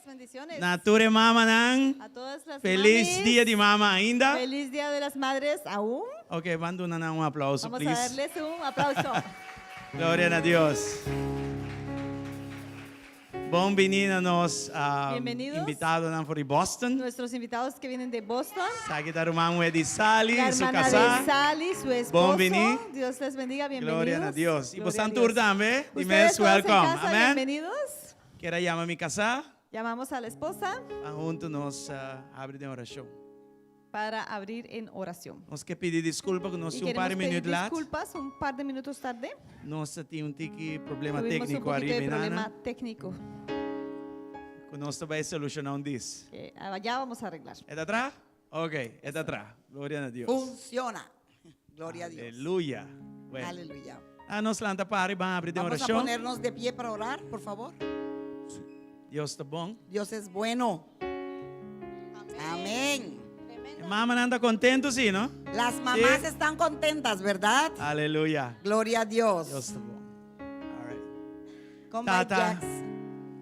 Bendiciones. Na tur e mamanan, A todas las felis mamis. dia di mama ainda. Feliz Día de las Madres aún. Ok, ban duna nan un aplauso, Vamos a please. darles un aplauso. Gloria na Dios. Bon bini na nos Bienvenidos. invitadonan for di Boston. Nuestros invitados que vienen de Boston. Esaki ta ruman muher di Sally La y su hermana casá. de Sally, su esposo. Bon bini. Dios les bendiga, bienvenidos. Gloria na Dios. Y Gloria bosan a tur Dios. tambe, di Ustedes mes todos en welcome. casa, Amen. bienvenidos. Kier a yama mi casá. Llamamos a la esposa. Pa hunto nos habri den oracion. Para abrir en oración. Nos ke pidi disculpa ku nos Y tin un par queremos di pedir minuut laat. disculpas un par de minutos tarde. Nos ta tin un tiki problema Tuvimos un técnico poquito de ariba y problema nana. técnico. Ku nos ta bai soluciona un dis. Que ya vamos a arreglar. E ta tra? Ok, e ta tra. Gloria na Dios. Funciona. Gloria a Dios. Aleluya. Bueno. Aleluya. Ah, nos lanta para y van a abrir de Vamos a oración. ponernos de pie para orar, por favor. Dios ta bon. Dios es bueno. Amén. E mamanan ta contento, sí, no? Las mamás Sí. están contentas, ¿verdad? Aleluya. Gloria a Dios. Dios ta bon. All right. Come by, Tata. Jax.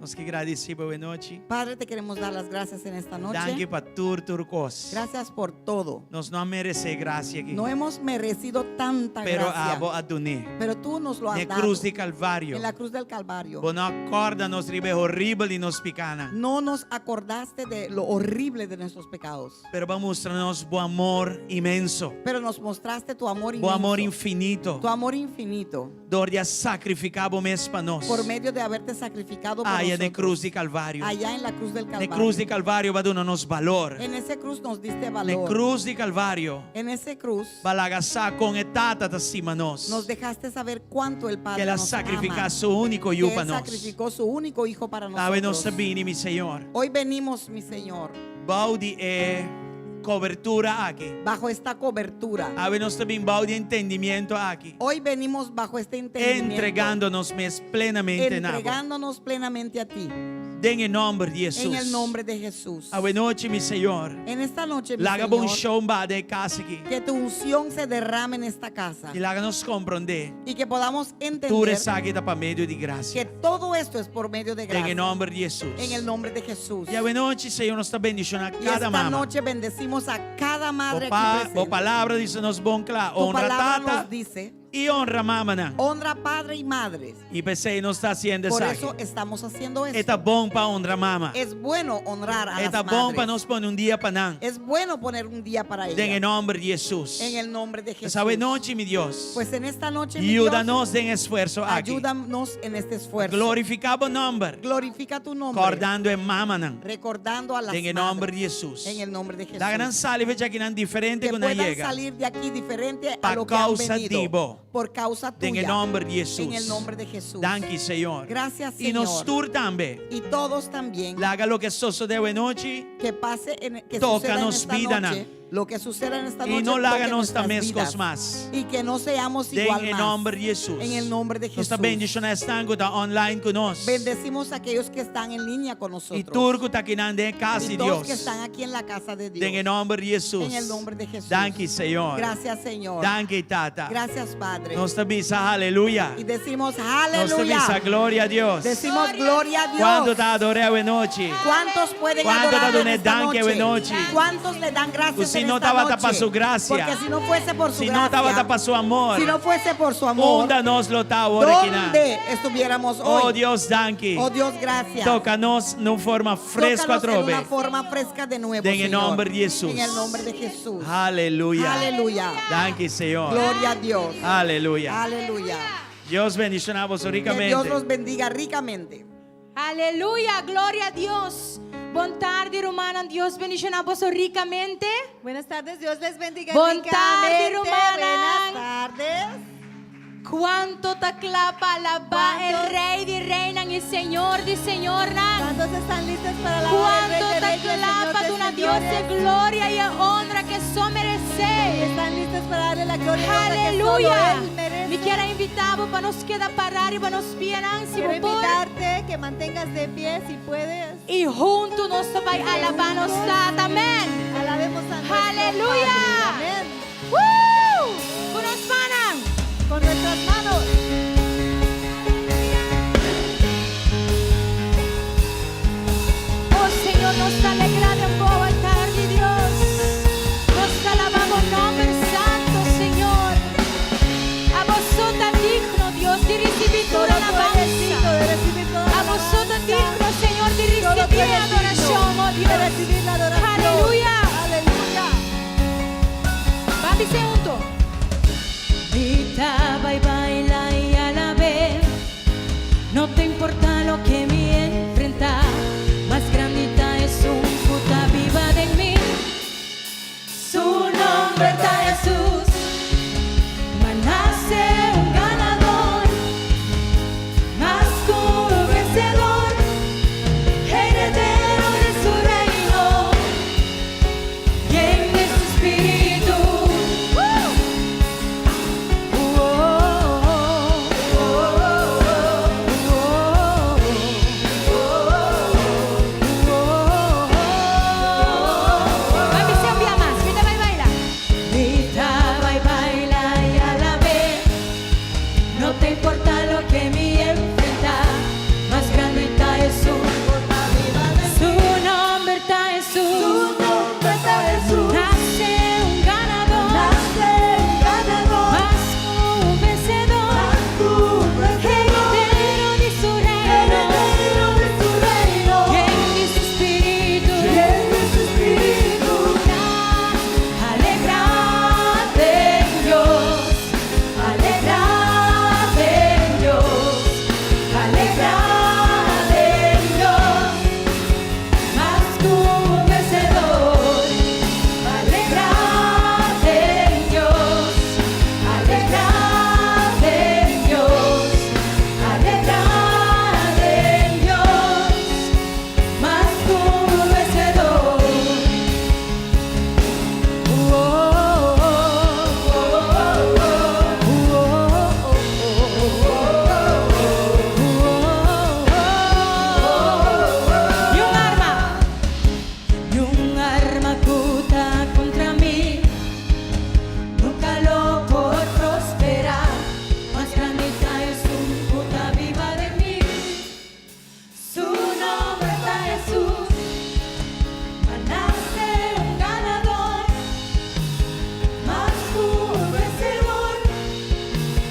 Nos ke gradisí bo e nochi. Padre, te queremos dar las gracias en esta noche. Danki pa tur tur kos. Gracias por todo. Nos no a meresé grasia aki. No hemos merecido tanta Pero gracia. abo a dun'é. Pero tú nos lo has Ne dado. cruz di Calvario. En la cruz del Calvario. Bo no a corda nos riba e horrible di nos picanan. No nos acordaste de lo horrible de nuestros pecados. Pero bo a mustra nos bo amor inmenso. Pero nos mostraste tu amor Bo amor inmenso. infinito. Tu amor infinito. Dor di a sacrifica bo mes pa nos. Por medio de haberte sacrificado por Aya ne nosotros. cruz di Calvario. Allá en la cruz del Ne Calvario. cruz di Calvario bo a duna nos balor. En ese cruz nos diste Ne valor. cruz di Calvario. En ese cruz Bo a laga sa con e Tata ta stima nos. nos dejaste saber cuánto el Padre Que el a nos sacrifica ama. su único yu Que pa él nos. sacrificó su único hijo para Awe nos nosotros. ta bini, mi Señor. Hoy venimos, mi Señor. Bou di e cobertura aki. Bajo esta cobertura. Awe nos ta bin bou di entendimiento aki. Hoy venimos bajo este entendimiento. Entregando nos mes plenamente na bo. Entregándonos plenamente a ti. Den e nomber di Hesus. En el nombre de Jesús. Awe nochi, mi Señor. En esta noche, mi Laga bo Señor. unshon baha den e kas aki. Que tu unción se derrame en esta casa. I laga nos komprondé. Y que podamos entender. Tur esaki ta pa medio di grasia. Que todo esto es por medio de Den e gracia. nomber di Hesus. En el nombre de Jesús. I awe nochi, Señor, nos ta bendishoná Y kada esta mama. noche bendecimos a cada madre Bo aquí pa, presente. bo palabra bisa nos bon kla. Tu Honra palabra tata nos dice, i honra mamanan. Honra padre y madres. I p'esei nos ta hasiendo Por esaki. eso estamos haciendo E ta esto. bon pa honra mama. Es bueno honrar a E las ta bon pa madres. nos pone un dia pa nan. Es bueno poner un día para Den e ellas. nomber di Hesus. En el nombre de Pues Jesús. awe nochi, mi Dios. Pues en esta noche, mi Yuda Dios, nos den esfuerso aki. ayúdanos en este esfuerzo. Glorifiká bo nomber. Glorifica tu nombre. Kordando e mamanan. Recordando a las Den e nomber madres. di Hesus. En el nombre de Jesús. Laga nan sali for di akinan diferente Que ku nan puedan yega. salir de aquí diferente a Pa lo que han causa venido. di bo. Por causa Den e tuya. nomber di Hesus. En el nombre de Jesús. Danki, Señor. Gracias, I nos Señor. tur tambe. Y todos también. Laga loke sosodé awe nochi. Que pase en, que Toca suceda en nos esta vida, noche, lo que suceda en esta I noche, no laga toque nos nuestras ta meskos vidas. mas. Y que no seamos Den igual e más. nomber di Hesus. En el nombre de Nos ta Jesús. bendishoná esnan ku ta online ku nos. Bendecimos a aquellos que están en línea con I nosotros. tur ku ta akinan den kas Y di todos Dios. que están aquí en la casa de Dios. Den e nomber di Hesus. En el nombre de Jesús. Danki, Señor. Gracias, Señor. Danki, Tata. Gracias, Padre. Nos ta bisa aleluya. Y decimos Nos ta aleluya. bisa gloria a Dios. Decimos gloria a Dios. Kuantu ta ador'é awe nochi? ¿Cuántos pueden Kuantu ta adorarle en dun'é esta danki awe noche? nochi? ¿Cuántos le dan gracias Si en no esta tabata noche? pa su grasia. Porque si no fuese por su Si no gracia. tabata pa su amor. Si no fuese por su amor. Unda nos lo ta awor akinan? ¿Dónde estuviéramos hoy? Oh Dios, danki. Oh Dios, gracias. Toka nos na un forma fresku Tócanos en atrobe. una forma fresca de nuevo, Den e Señor. nomber di Hesus. En el nombre de Jesús. Aleluya. Aleluya. Danki, Señor. Gloria a Dios. Aleluya. Aleluya. Dios bendishoná boso Que rikamente. Dios los bendiga ricamente. Aleluya, gloria a Dios. Bon tardi, rumannan. Dios bendishoná boso rikamente. Buenas tardes, Dios les bendiga Bon tardi, ricamente. rumannan. Buenas tardes. Kuantu ta kla pa alabá e Kuantu? Rei di Reinan i Señor di Señornan? ¿Cuántos están listos para alabar al Rey Kuantu de ta Reyes y kla Señor pa de duna Dios e Señores? gloria i e honra ku e so meresé? ¿Están listos para darle la gloria y honra que solo Aleluya! Él merece? Mi kier a invitá bo pa nos keda pará riba nos pianan, si Quiero bo por. invitarte que mantengas de pie si puedes. I huntu nos ta bai alabá nos Tata. Amèn. Alabemos a nuestro Aleluya. Padre. Amén. Woo! Ku nos mannan. Con nuestras manos. Oh, Recibe eres digno adoracion, oh de Dios. recibir la adoración. Aleluya. Aleluya. Ban bisa hunto. Mi ta bay baila y alab'e. No ta importa loke mi enfrenta. Mas grandi ta esun cu ta biba den mi. Su nomber ta Jesus. M'a nace un ganador. Mas cu vencedor. Heredero di su reino. Yen di su spirito. Oh, oh, oh, oh, oh. Ban bisa un bia mas. Mi ta bay baila. Mi ta bay baila y alab'e. No ta importa loke mi enfrenta. Mas grandi ta Jesus. Su nomber ta Jesus. Su nombre está Jesús. Nace un ganador. Nace un ganador. Mas cu un vencedor. Un vencedor. Heredero di su reino. Heredero de su reino. Yen di su spirito. Yen di su espíritu. Alegra den Dios, alegra den Dios, alegra den Dios, mas cu un vencedor. Alegra den Dios, alegra den Dios, alegra den Dios, mas cu un vencedor. Oh, oh, oh, oh, Y un arma, y un arma cu ta contra mi, nunca lo por prospera. Mas grandi ta esun cu ta biba den mi. Su nomber ta Jesus. M'a nace un ganador, mas cu un vencedor,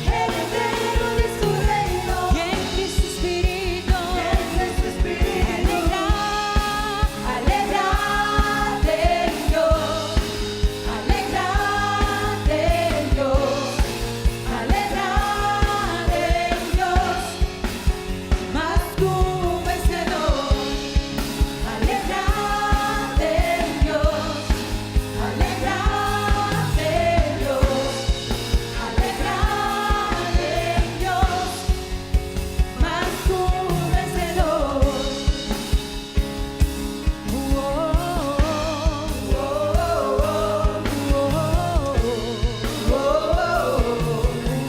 Heredero de su reino. Yen di su spirito. Yen di su espíritu. Alegra, alegra den Dios, alegra den Dios, alegra den Dios, mas cu un vencedor. Alegra den Dios, alegra den Dios, alegra den Dios, mas cu un vencedor. Oh, oh, oh,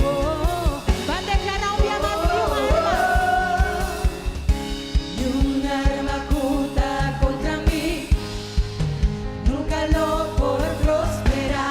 oh. Ban declara un bia mas y un arma. Y un arma cu ta contra mi, nunca lo por prospera.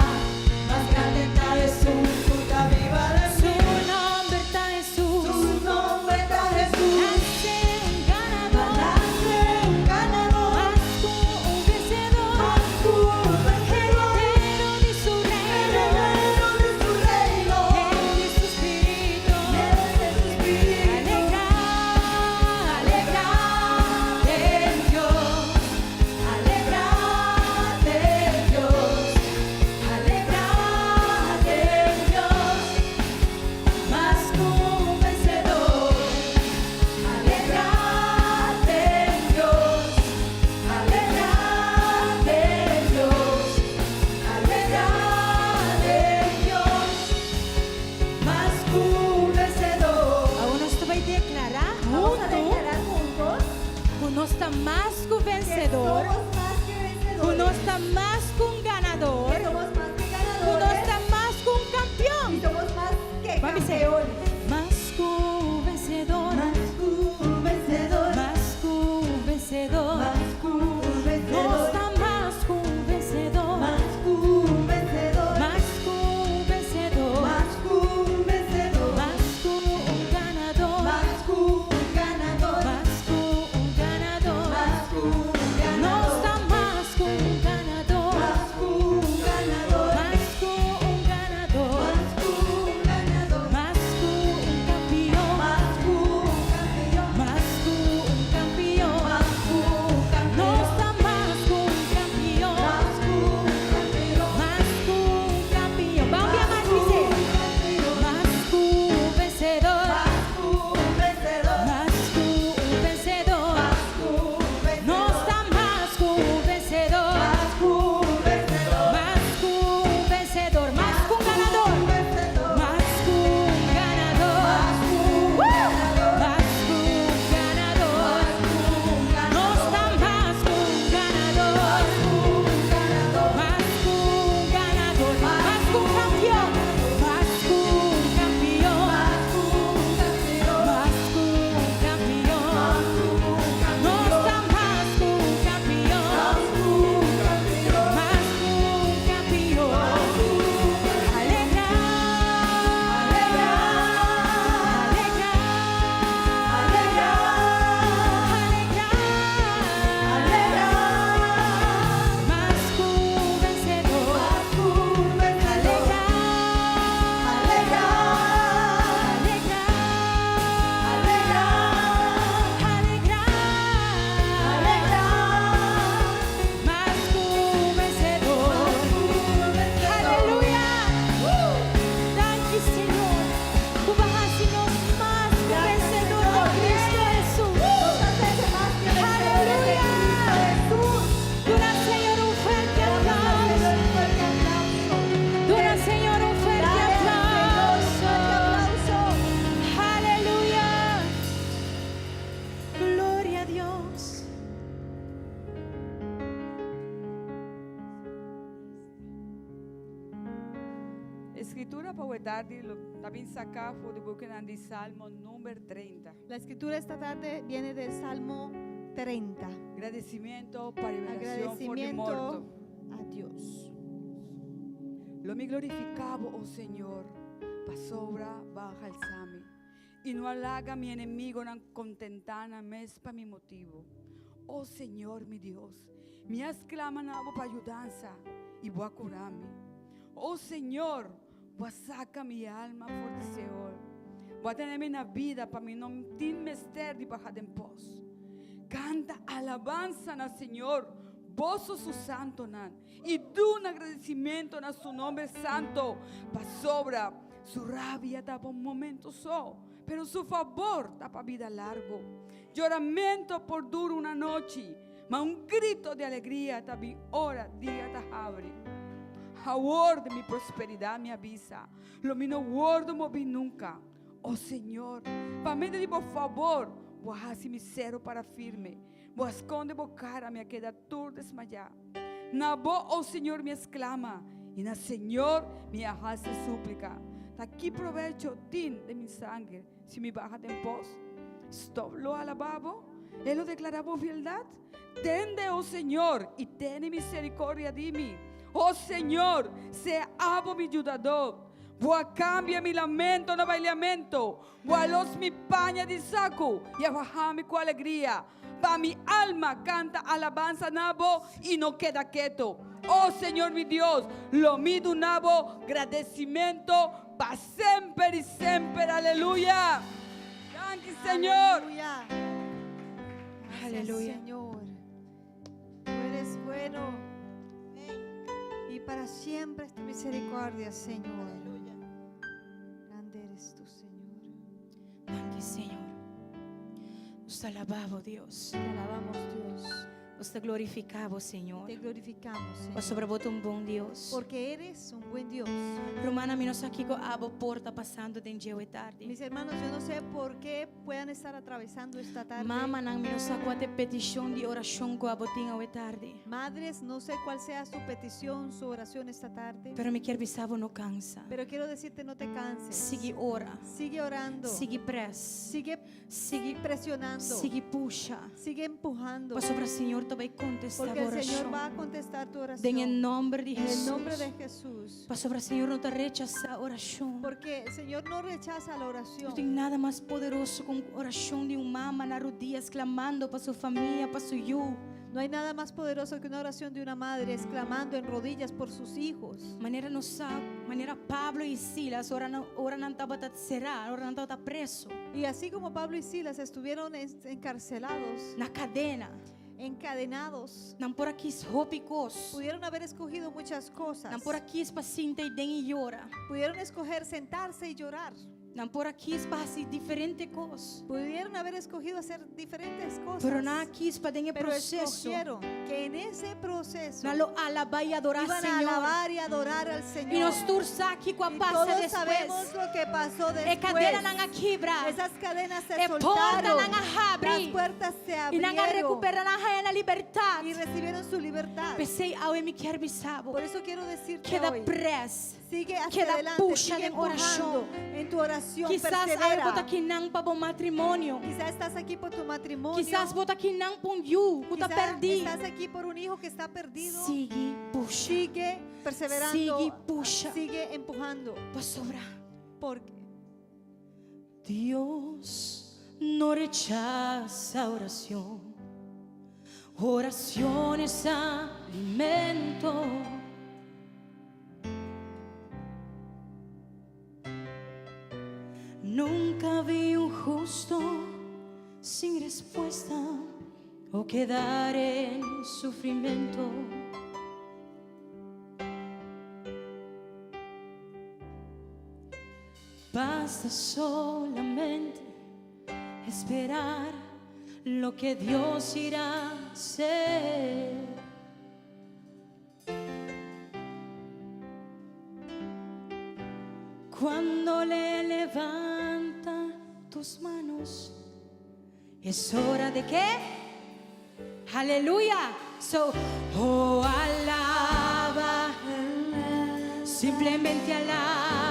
Mas grandi ta esun cu ta biba den Su nomber ta Jesus. Su nombre está Jesús. Nace un ganador. Nace un ganador. Mas cu un vencedor. Mas cu un vencedor. Heredero di su reino. Heredero de su reino. Yen di su spirito. Yen di su espíritu. Alegra, alegra den Dios. Alegra den Dios. Alegra den Dios. Mas cu un vencedor. Alegra den Dios. Alegra den Dios. Alegra den Dios. Mas cu un vencedor. Awor nos ta bay declara Vamos a hunto declarar juntos cu nos ta mas cu que vencedor, somos más que cu nos vencedores. ta mas cu un ganador, Que somos más que cu nos ganadores. ta mas cu un campeon. Y somos más que Vamos a campeones. Mas cu un vencedor, Más que un vencedor. mas cu un vencedor. Más que un Nos vencedor. ta mas cu un vencedor, Más que un vencedor. mas cu un vencedor, Más que un vencedor. mas cu un ganador, Más que un ganador. mas cu un ganador. Más que un Nos ganador. ta mas cu un ganador, Más que un ganador. mas cu un ganador, Más que un ganador. mas cu Escritura pa awe tardi lo ta bin saca for di bukinan di Salmo number 30. La escritura esta tarde viene del Salmo 30. Gradecimento pa revelacion for di Agradecimiento morto. a Dios. Lo mi glorifica bo, o Señor, pasobra bo a halsa mi, y no a laga mi enemigonan contenta nan mes pa mi motibo. O Señor mi Dios, mi a sclama na bo pa yudansa, y bo a cura mi. O Señor, bo a saca mi alma for di Seol. Bo a tene mi na bida pa mi no tin mester di baha den pos. Canta alabansa na Señor, boso su santonan, y duna agradecimento na su nomber santo, pasobra su rabia ta pa un momento so, pero su fabor ta pa bida largo. Yoramento por dura un anochi, ma un grito di alegria ta bin ora dia ta habri. Awor di mi prosperidad mi a bisa, Lo mi no wordo mobi nunca. O Señor, pa medio di bo fabor, bo a haci mi cero para firme. Bo a sconde bo cara, mi a keda tur desmayá. Na bo, o Señor, mi a sclama, i na Señor mi a haci súplica. Ta ki probecho tin den mi sangre si mi baha den pos? Stop lo alabá bo? E lo declará bo fieldad? Tende, o Señor, i tene misericordia di mi. O Señor, sea abo mi yudador. Bo a cambia mi lamento na bailiamento. Bo a los mi paña di saku i a faha mi ku alegria, pa mi alma kanta alabansa na bo i no keda keto. O Señor mi Dios, lo mi duna bo gradesimentu pa semper i semper. Aleluya! Danki, Señor! Aleluya. Gracias, Aleluya. Señor. Tú eres bueno. Y para siempre es tu misericordia, Señor. Aleluya. Grande eres tú, Señor. Danki, Señor. Nos ta alabá bo, Dios. Te alabamos, Dios. Nos ta glorifiká bo, Señor. Te glorificamos, Señor. Pasobra bo ta un bon Dios. Porque eres un buen Dios. Rumannan, mi no sa kiko abo por ta pasando den dje awe tardi. Mis hermanos, yo no sé por qué puedan estar atravesando esta tarde. Mamanan, mi no sa kua ta e petishon di orashon ku abo tin awe tardi. Madres, no sé cuál sea su petición, su oración esta tarde. Pero mi kier bisa bo no kansa. Pero quiero decirte, no te canses. Sigui ora. Sigue orando. Sigui près. Sigue Sigui presionando. Sigui pusha. Sigue empujando. Pasobra Señor ta bai kontestá Porque bo el Señor orashon. va a contestar tu oración. Den e nòmber di En el Hesus. nombre de Jesús. Pasobra Señor no ta rechasá orashon. Porque el Señor no rechaza la oración. No tin nada mas poderoso ku un orashon di un mama na rudias klamando pa su famia, pa su yu. No hay nada más poderoso que una oración de una madre exclamando en rodillas por sus hijos. Manera nos sa, manera Pablo i Silas ora nan ora nan tabata será, ora nan tabata preso. Y así como Pablo y Silas estuvieron encarcelados, Na kadena. encadenados, Nan por a kis hopi kos. pudieron haber escogido muchas cosas. Nan por a kis pa sinta eiden i yora. Pudieron escoger sentarse y llorar. Nan por a kis pa hasi diferente kos. Pudieron haber escogido hacer diferentes cosas. Pero nan a kis pa den e Pero proseso. escogieron que en ese proceso Nan lo alabá i adorá iban a Señor. alabar y adorar al Señor. I nos tur sa kiko a Y pasa todos despues. sabemos lo que pasó E kadenanan después. a kibra. Esas cadenas se E soltaron. portanan a habri. Las puertas se I nan a abrieron. rekuperá, nan a haña nan libertat. Y recibieron su libertad. P'esei awe mi kier bisa bo. Por eso quiero decirte Keda hoy, près. sigue hacia Keda adelante, pusha sigue den orashon. empujando en tu oración, Kisas awe persevera. bo ta akinan pa bo matrimonio. Quizás estás aquí por tu matrimonio. Kisas bo ta akinan pa un yu ku ta Quizás pèrdí. estás aquí por un hijo que está perdido. Sigui pusha. Sigue perseverando. Sigui pusha. Sigue empujando. Pasobra. Porque Dios no rechaza oración. Oración es alimento. Nunca vi un justo sin respuesta o quedar en sufrimiento. Basta solamente esperar lo que Dios irá a hacer. Cuando le levanta tus manos, es hora de qué? Aleluya. So, oh, alaba. Simplemente alaba.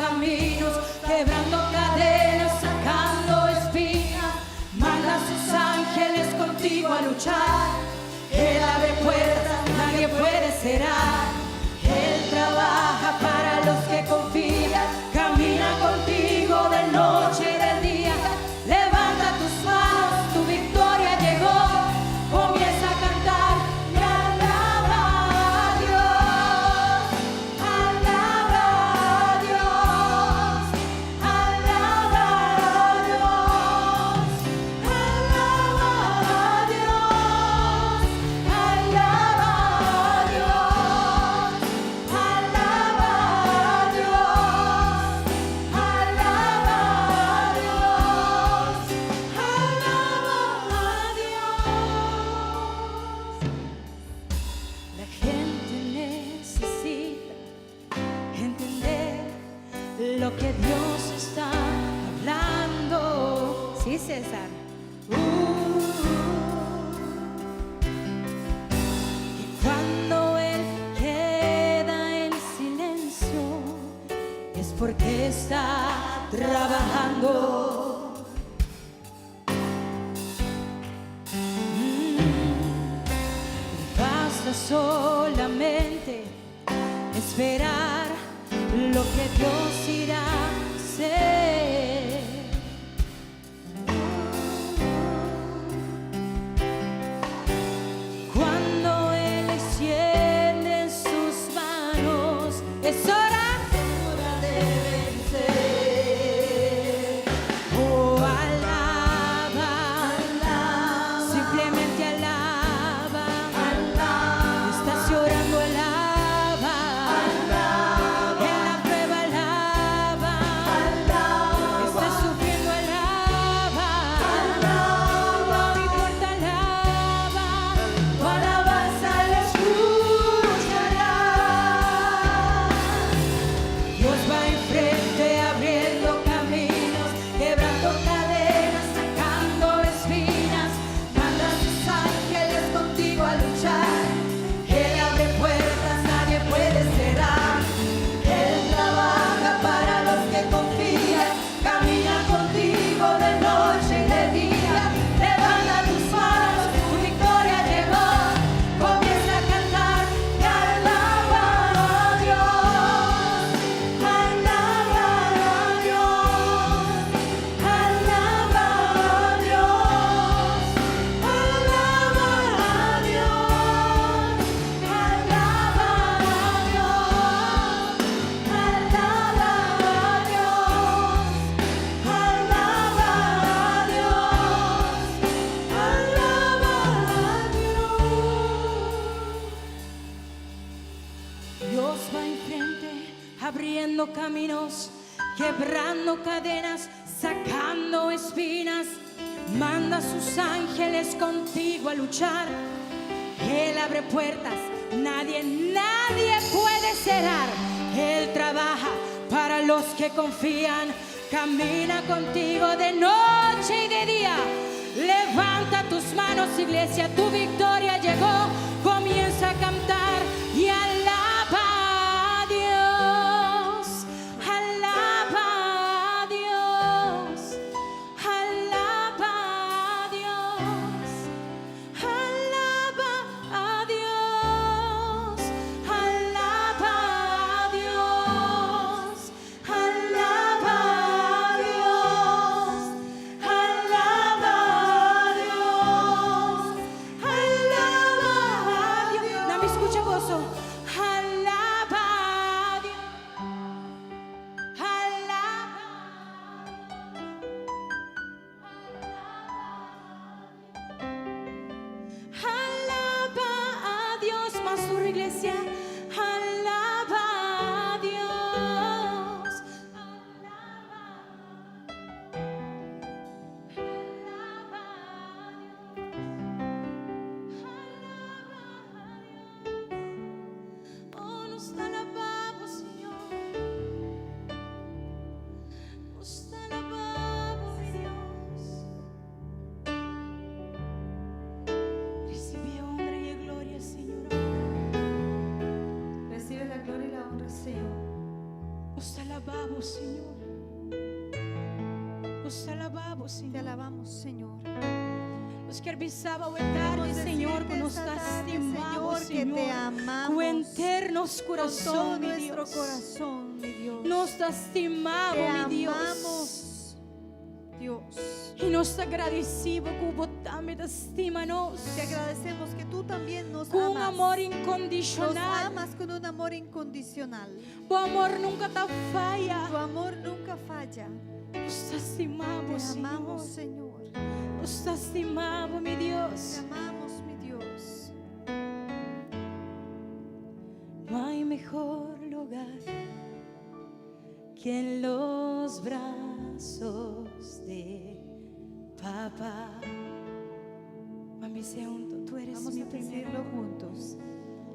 caminos, quebrando cadenas, sacando espinas. Manda a sus ángeles contigo a luchar. Él abre puertas, nadie puede cerrar. Él trabaja para los que confían, camina contigo de noche y de día. Levanta tus manos, tu victoria llegó. Comienza a cantar y alaba a Dios. Alaba a Dios. Alaba a Dios. Alaba a Dios. Alaba a Dios. Alaba a Dios. Alaba a Dios. Alaba a Dios. La gente necesita entender lo que Dios está hablando. Sí, César. Que cuando Él queda en silencio es porque está trabajando. Basta solamente esperar lo que Dios irá a hacer. Cuando Él extiende sus manos, es hora de vencer. Oh, alaba, simplemente alaba. Estás llorando, alaba. En la prueba, alaba. Estás sufriendo, alaba. No importa, alaba. Tu alabanza le escuchará. Dios va enfrente abriendo caminos, quebrando cadenas, sacando espinas. Manda a sus ángeles contigo a luchar. Él abre puertas, nadie puede cerrar. Él trabaja para los que confían. Camina contigo de noche y de día. Levanta tus manos, tu victoria llegó. Comienza a cantar y alaba a Dios. Alaba a Dios. Alaba a Dios. Alaba a Dios. Alaba a Dios. Alaba a Dios. Alaba a Dios. Alaba a Dios. Dios va enfrente, abriendo caminos, quebrando cadenas, sacando espinas. Manda a sus ángeles contigo a luchar. Él abre puertas, nadie, nadie puede cerrar. Él trabaja para los que confían. Camina contigo de noche y de día. Levanta tus manos, iglesia, tu victoria llegó. Comienza a cantar y alaba a Dios. Alaba a Dios. Alaba a Dios. Alaba a Dios. Alaba a Dios. Alaba a Dios. Alaba a Dios. Alaba a Dios. Laga mi scucha boso. alabá Bo, Señor. Nos ta alabá Bo, Te Señor. alabamos, Señor. Nos kier bisa Bo awe tardi, Queremos Señor, decirte ku nos esta ta tarde, stima Bo, Señor, que te Señor. amamos Ku henter nos con todo kurason, mi nuestro Dios. corazón, mi Dios. Nos ta stima Bo, Te mi Dios. amamos, Dios. I nos ta gradisido ku Bo tambe ta stima nos. Te agradecemos que tú también nos Ku un amas. amor Nos inkondishonal. amas con un amor incondicional. Bo amor nunka ta Tu faya. amor nunca falla. Nos ta stima Bo, Te Señor. amamos, Señor. Nos ta stima Bo, mi Te Dios. amamos, mi Dios. No hay mejor lugar que en los brazos de papá. Mami, segundo, tú eres Vamos mi a primer decirlo amor. juntos.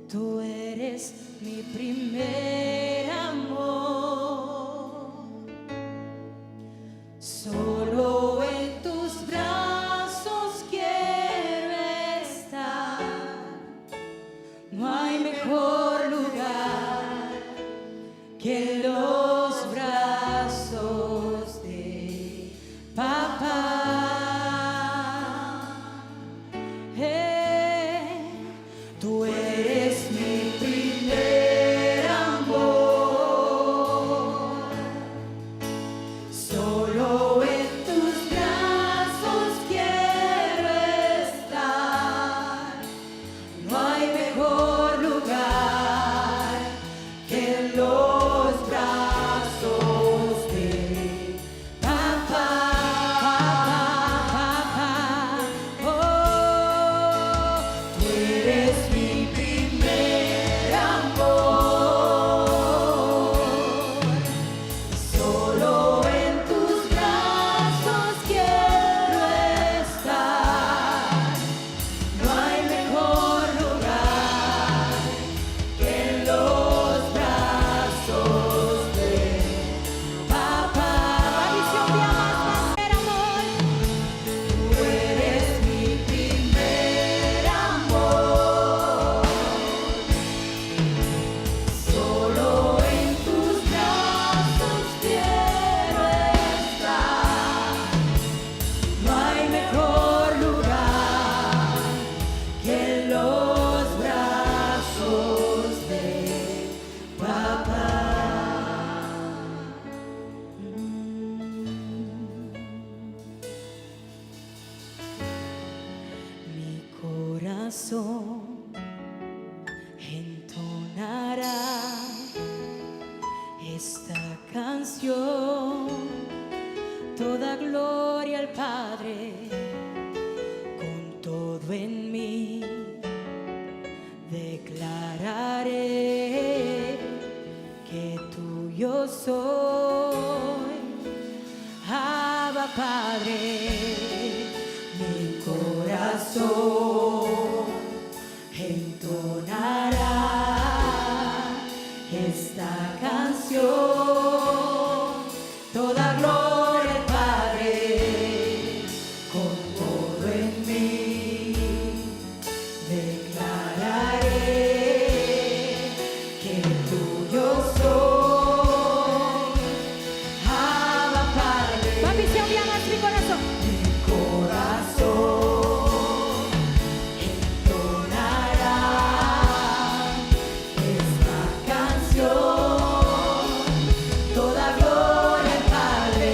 Tú eres mi primer amor. Solo en tus brazos quiero estar. No hay mejor lugar que en los brazos de papá. Eh, tú eres mi primer amor. Solo en tus brazos quiero estar. No hay mejor lugar que en los brazos de papá. Papá, oh, tú eres mi primer amor. Solo en tus brazos quiero estar. No hay mejor lugar que en los brazos de papá. Amor. Tú eres mi primer amor. Solo en tus brazos quiero estar. No hay mejor lugar que en los brazos de papá. Mi corazón entonará esta canción, toda gloria al Padre, con todo en mí declararé que tuyo soy, Abba Padre, mi corazón entonará esta canción, toda gloria al Padre, con todo en mí declararé que tuyo soy, Abba Padre. Papi, se más mi corazón. Mi corazón entonará esta canción, toda gloria al Padre,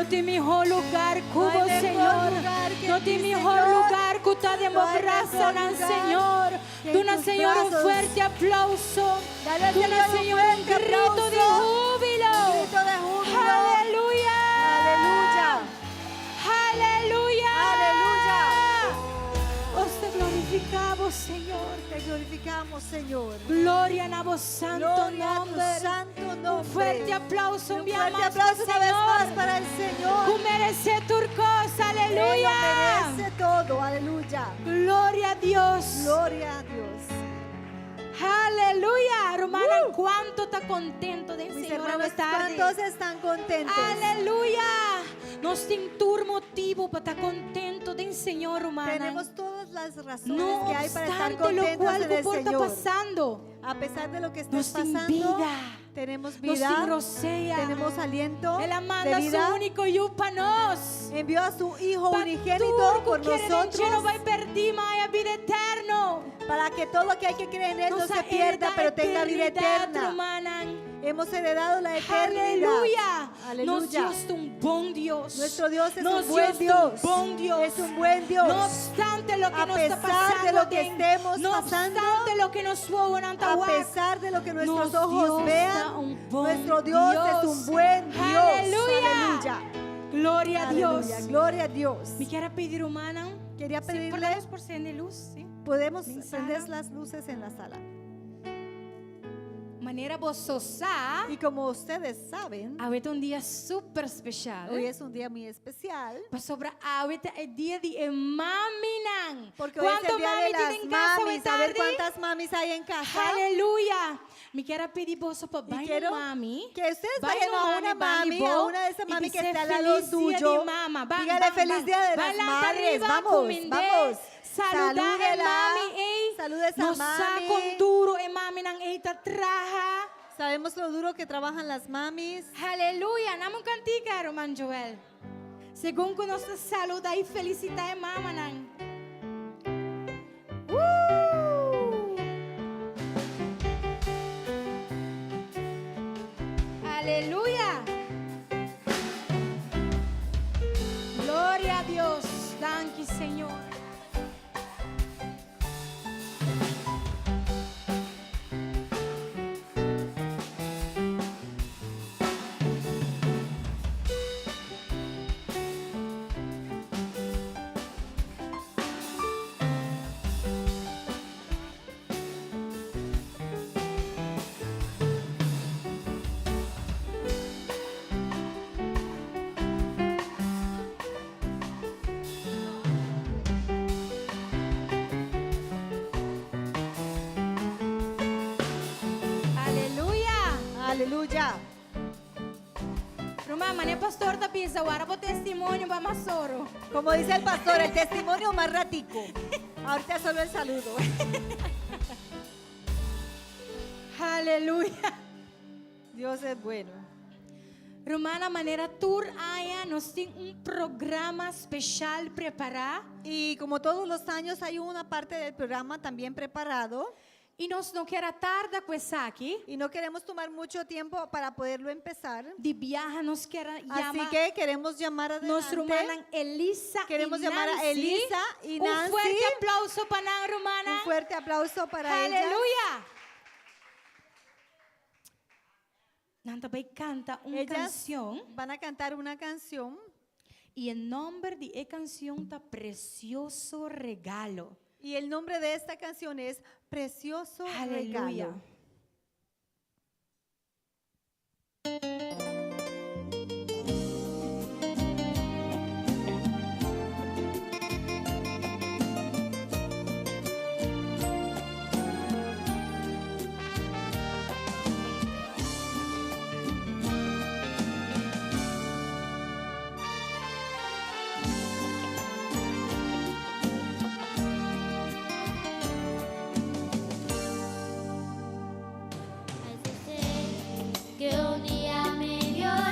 No tin mihó lugar ku No hay bo, mejor Señor. lugar que No en tin ti, mihó Señor. lugar ku ta den No bo hay mejor brasanan, lugar Señor. que en Duna tus Señor un brazos. fuerte aplauso. Dale al Duna Señor un Señor un fuerte grito de aplauso. júbilo. Un grito de júbilo. Aleluya. Aleluya. Aleluya. Aleluya. Nos te glorificamos, Señor. Te glorificamos, Señor. Gloria na bo santo Gloria a tu nòmber. santo Un nombre. fuerte aplauso, Un mi fuerte amado aplauso una vez Señor. más para el Señor. Ku meresé tur kos, Él lo aleluya. merece todo, aleluya. Gloria a Dios. Gloria a Dios. Aleluya. Rumannan, kuantu ta kontentu den Mis Señor hermanos, tardi? ¿cuántos están contentos? Aleluya. Nos tin tur motibu pa ta kontentu den Señor, rumannan. Tenemos todas las razones No que hay para estar obstante lo contentos cual en que el por ta Señor. pasando. A pesar de lo que estés Nos tin pasando, bida. tenemos Nos vida, tin rosea. tenemos aliento El a de manda vida. su úniko yu pa nos. Envió a su Hijo Pa unigénito tur por ku kere den dje no nosotros bai pèrdí, ma haña bida eterno. para que todo lo que hay que creer en Él no Nos se a pierda, heredá pero tenga vida eternidat, eterna. rumannan. Hemos heredado la eternidad. Aleluya. Nos Aleluya. Dios ta un bon Dios. Nuestro Dios es Nos un buen Dios ta un Dios. bon Dios. Es un buen Dios. No obstante lo que A nos está pesar de pasando, lo que estemos no pasando, obstante lo que nos wowonan A pesar de lo que nuestros Nos ojos Dios vean, ta un bon nuestro Dios, es un Dios. buen Dios. Aleluya. Aleluya. Gloria a Dios. Aleluya. Gloria a Dios. Mi ker a pidi rumannan. Quería Sí, pedirle, por lo por sende lus, sí. podemos Den prender sala. las luces en la sala. Manera boso sa, Y como ustedes saben, awe ta un dia super espesial. hoy es un día muy especial. Pasobra awe ta e dia di e maminan. Porque hoy es Kuantu el día de mami las tin den kas awe mamis. A ver tardi? cuántas mamis hay en casa. Aleluya. Mi ker a pidi boso pa Y bai quiero mami. que ustedes Bai vayan no a una mami, mami, a bo, una de esas y mami que bis'é está al lado feliz dia suyo. di mama. Ban, Dígale ban, feliz ban. día de las Bai lanta madres. riba, Vamos, kumind'é. vamos. Saludá e Salúdela. mami, ei. Saluda a esa Nos sa mami. kon duru e maminan ei ta traha. Sabemos lo duro que trabajan las mamis. Aleluya. Duna un kantika, ruman Joel. Segun ku nos saludá i felisitá e mamanan. Uh! Aleluya. Gloria a Dios. Danki, Señor. Aleluya. Aleluya. Ruman, manera pastor ta bisa, awor bo testimonio bai mas oro. Como dice el pastor, el testimonio más ratico. Ahorita solo el saludo. Aleluya. Dios es bueno. Rumannan, manera tur aña, nos tin un programa espesial prepará. Y como todos los años hay una parte del programa también preparado. I nos no ke tarda ku esaki. Y no queremos tomar mucho tiempo para poderlo empezar. Di biaha nos ke yama Así que queremos llamar nos adelante. rumannan Elisa Queremos i llamar a Nancy. Elisa y Un Nancy. fuerte aplauso pa nan rumannan. Un fuerte aplauso para ellas. Aleluya. Nan ta bai kanta un Ellas kansion van a cantar una canción i e nòmber di e kansion ta Precioso Regalo. y el nombre de esta canción es Precioso Aleluya. Regalo. Sé que un día me vio.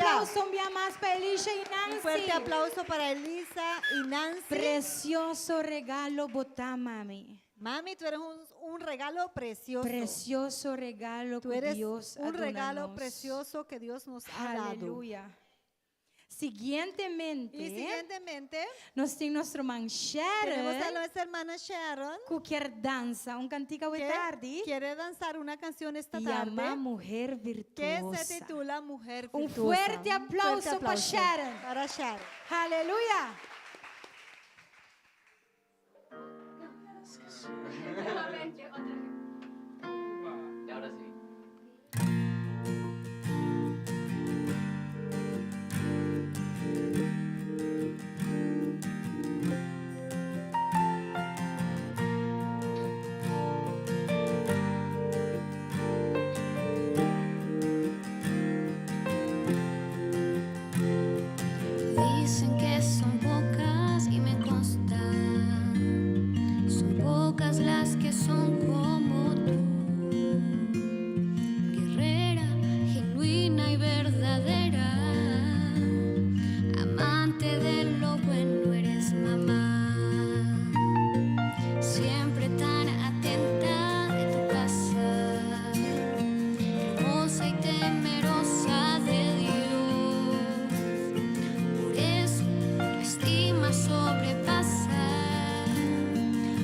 aplauso un bia mas pa Elisha y Nancy. Un fuerte aplauso para Elisa y Nancy. Precioso regalo bo ta, mami. Mami, tú eres un regalo precioso. Precioso regalo Tú cu eres Dios a un duna regalo nos. precioso que Dios nos ha dado. Aleluya. Siguientemente, Y siguientemente, nos tin nos ruman tenemos Sharon a nuestra hermana Sharon cu kier danza un cantica que tardi quiere danzar una canción esta llama tarde Mujer que se Virtuosa. titula Mujer Un Virtuosa. fuerte aplauso pa Sharon. Para Sharon. Aleluya. Y ahora sí. Dicen que son pocas y me consta. Son pocas las que son como tú. Guerrera, genuina y verdadera. Amante de lo bueno eres mamá. Siempre tan atenta de tu casa. Hermosa y temerosa de Dios. Por eso tu estima sobrepasa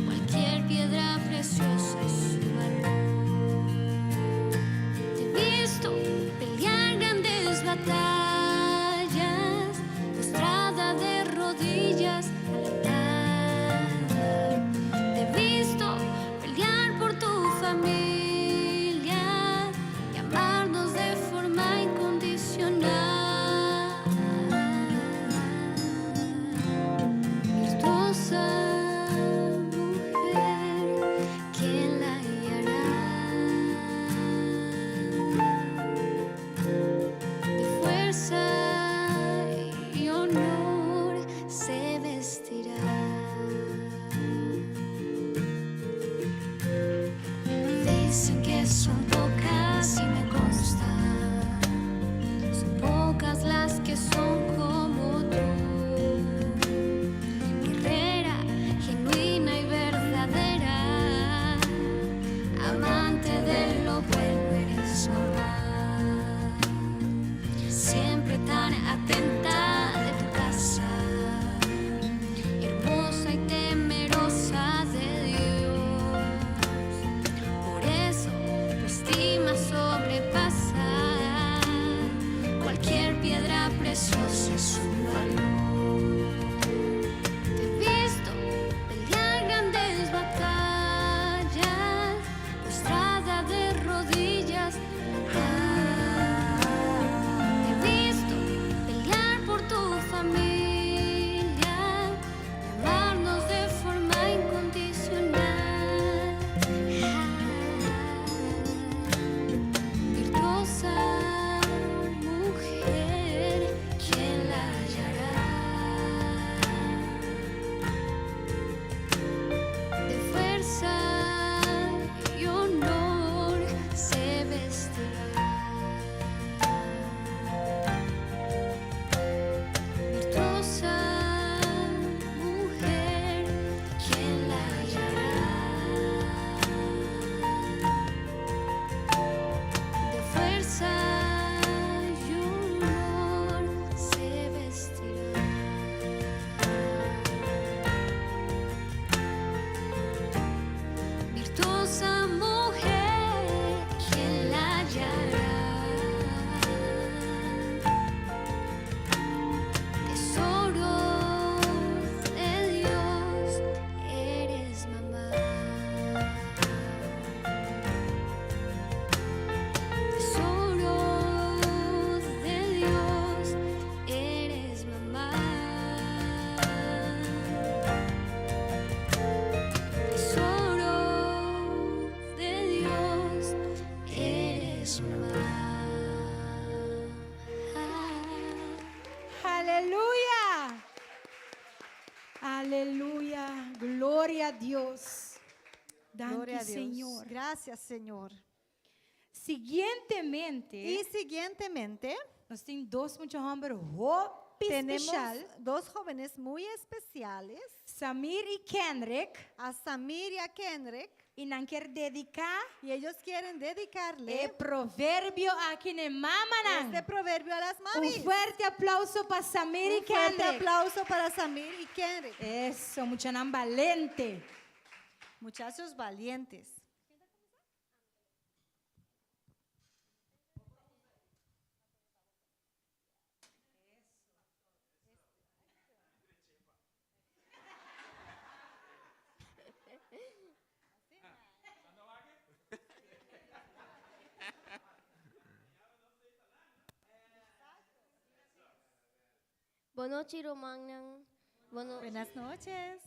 cualquier piedra preciosa y su valor. Te he visto pelear grandes batallas, postrada de rodillas al altar. Te he visto pelear por tu familia y amarnos de forma incondicional. Virtuosa mujer, ¿quién la hallará? De fuerza y honor se vestirá. Dicen que son pocas y me consta. Son pocas las que son como tú. Guerrera, genuina y verdadera. Amante de lo bueno eres mamá. Siempre tan atenta de tu casa. Hermosa y temerosa de Dios. Por eso tu estima sobrepasa cualquier piedra preciosa y su valor. Te he visto pelear grandes batallas, postrada de rodillas. Te he visto pelear por tu familia y amarnos de forma incondicional. Virtuosa mujer, ¿quién la hallará? De fuerza y honor se vestirá. Virtuosa mujer, ¿quién la hallará? De fuerza y honor se vestirá. Virtuosa mujer, ¿quién la hallará? Tesoro de Dios, eres mamá. Tesoro de Dios, eres mamá. Tesoro de Dios, eres mamá. Aleluya. Aleluya. Gloria a Dios. Danki, Gloria a Dios. Señor. Gracias, Señor. Siguientemente, Y siguientemente, Nos tin dos mucha hòmber hopi Tenemos spesial. dos jóvenes muy especiales, Samir i Kenrick. a Samir y a Kenrick, I nan kier dediká y ellos quieren dedicarle e proverbio aki na e mamanan. este proverbio a las Un mamis. fuerte aplauso pa Samir i Un fuerte Kenrick. aplauso para Samir y Kenrick. Eso, muchanan balente. Muchachos valientes. Bon nochi, rumannan. Bueno, Buenas noches.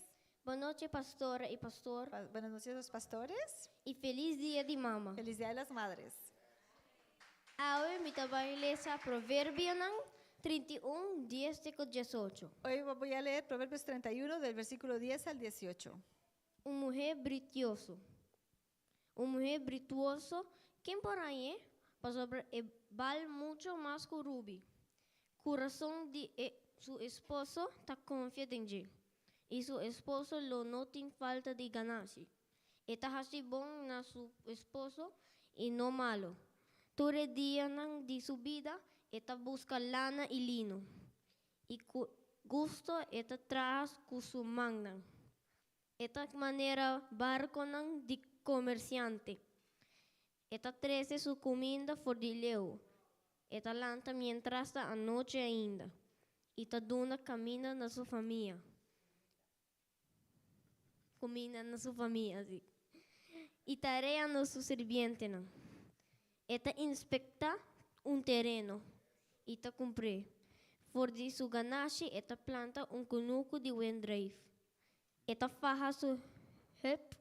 Bon nochi, pastora i pastor. Buenas noches, los pastores. I felis dia di mama. Feliz Día de las Madres. Awe mi ta bai lesa Proverbionan 31, 10 te 18. Hoy voy a leer Proverbios 31 del versículo 10 al 18. Un muhé virtuoso. Un muhé virtuoso, ken por hañ'é? Pasobra e bal muchu mas ku rubí. Kurason di e, su esposo ta konfia den dje. I su esposo lo no tin falta di ganashi. E ta hasi bon na su esposo i no malu. Tur e dianan di su bida e ta buska lana i lino, i ku gusto e ta traha ku su mannan. E ta manera barkonan di komersiante. E ta trese su kuminda for di leu. E ta lanta miéntras ta anochi ainda, i ta duna kaminda na su famia. Kuminda na su famia, sí. I tarea na su sirbientenan. E ta inspektá un tereno i ta kumpr'é. For di su ganashi e ta planta un kunuku di wendreif. E ta faha su heup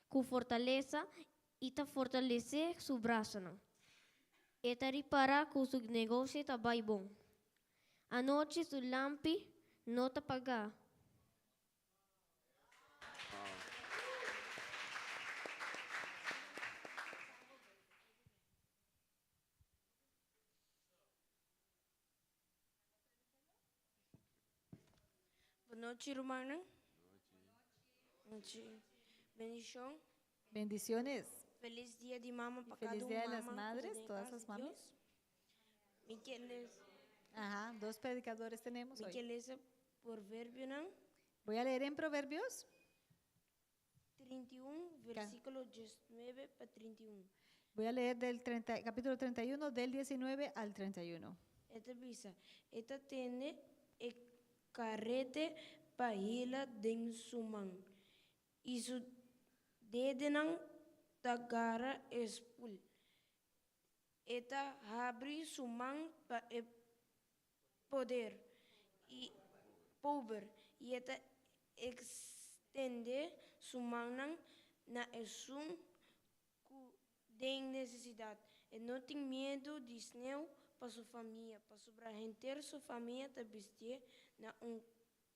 ku fortalesa i ta fortalesé su brasanan. E ta ripará ku su negoshi ta bai bon. Anochi su lampi no ta pagá. Bon nochi, rumannan. Nochi. Bendishon. Bendiciones. Felis dia di mama pa Feliz kada Día un de las mama Madres, ku todas las mamis. Mi ke les, Ajá, dos predicadores tenemos mi hoy. ke lesa Proverbionan Voy a leer en Proverbios 31, versíkulo 19 pa 31. Voy a leer del 30 capítulo 31, del 19 al 31. E ta bisa, E ta tene e karete pa hila den su man, i su dedenan ta gara e spul. E ta habri su man pa e poder i pober, i e ta ekstendé su mannan na esun ku den nesesidat. E no tin miedu di sneu pa su famia, pasobra henter su famia ta bistié na un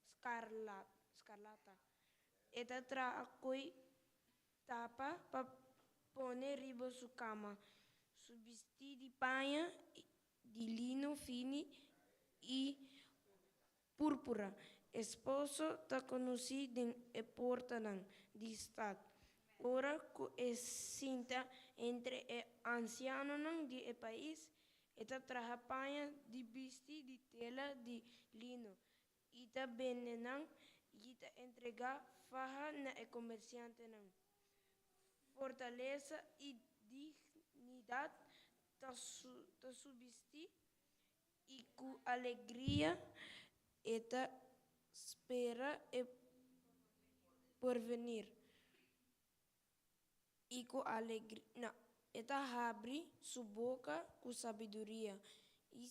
skarlata. E ta traha koi tapa pa pone riba su kama, su bistí di paña di lino fini i púrpura. Esposo ta konosí den e portanan di stat, ora ku e sinta entre e ansianonan di e pais. E ta traha paña di bisti di tela di lino i ta bende nan i ta entregá faha na e komersiantenan. Fortalesa i dignidat ta su bisti i ku alegria e ta spera e porvenir. I ku alegria e ta habri su boka ku sabiduria i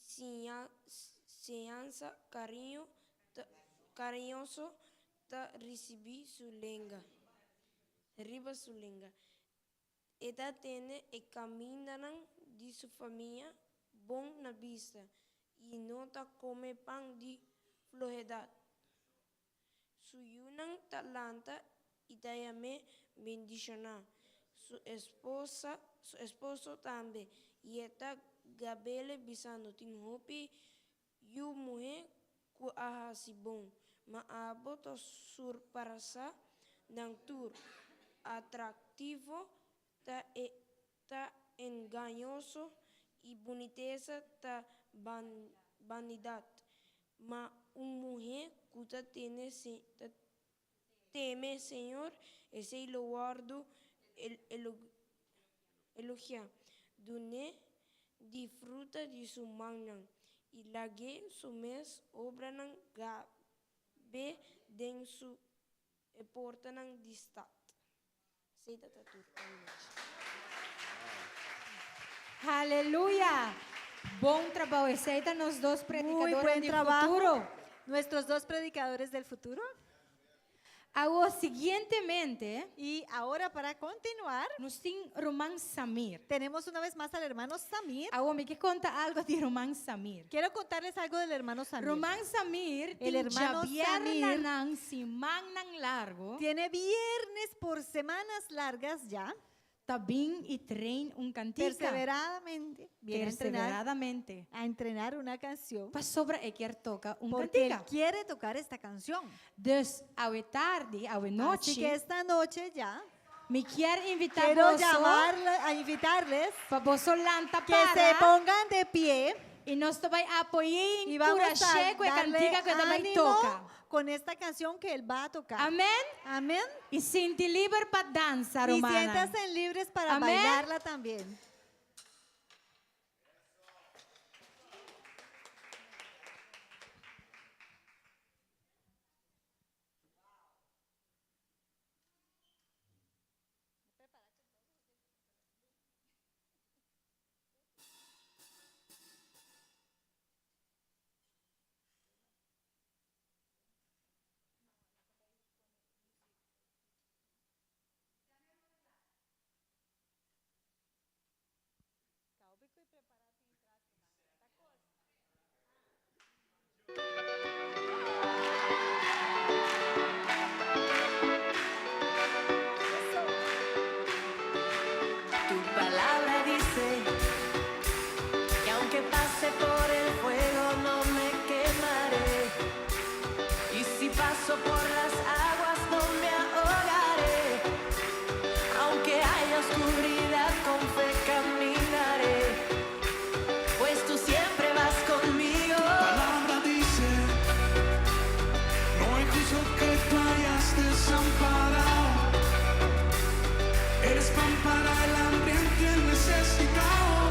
siñansa kariñoso ta risibí su lenga, riba su lenga. E ta tene e kamindanan di su famia bon na bista i no ta kome pan di flohedat. Su yunan ta lanta i ta yam'é bendishoná, su esposo tambe, i e ta. gab'ele bisando, Tin hopi yu muhé ku a hasi bon, ma abo ta surpasá nan tur. Atraktivo ta e ta engañoso i bunitesa ta banidat, ma un muhé ku ta tene ta teme Señor, esei lo wòrdu elogiá. Dun'é di fruta di su mannan, i lag'é su mes obranan gab'é den su e portanan di stat. Esei ta ta tur pa mi nochi. Aleluya! Bon trabou. Esei ta nos dos Muy predikadornan buen di trabajo. futuro. Nuestros dos predicadores del futuro. Awor, siguientemente, Y ahora para continuar, nos tin ruman Samir. tenemos una vez más al hermano Samir. Awor, mi ke konta algu di ruman Samir. Quiero contarles algo del hermano Samir. Ruman Samir El tin hermano Samir djabièrnènan simannan largu tiene viernes por semanas largas ya, ta bin i train un kantika. Perseveradamente viene a entrenar, Perseveradamente. a entrenar una canción Pasobra e kier toka un porque él kantika. quiere tocar esta canción. Dus awe tardi, awe Así nochi, que esta noche ya mi kier invitá quiero boso llamarle, a invitarles pa boso lanta que se para pongan de pie i nos ta bai apoy'é y vamos a enkurash'é ku e darle kantika ku e ta bai ánimo toka. con esta canción que él va a tocar. Amèn? Amén. I sinti liber pa dansa, Y rumannan. siéntanse libres para Amén. bailarla también. Tu palabra dice que aunque pase por el fuego no me quemaré. Y si paso por las aguas no me ahogaré. Aunque haya oscuridad con fe caminaré. Pues tú siempre vas conmigo. Tu palabra dice, no hay justo que tú hayas desamparado. Eres pan para el hambriento y el necesitado.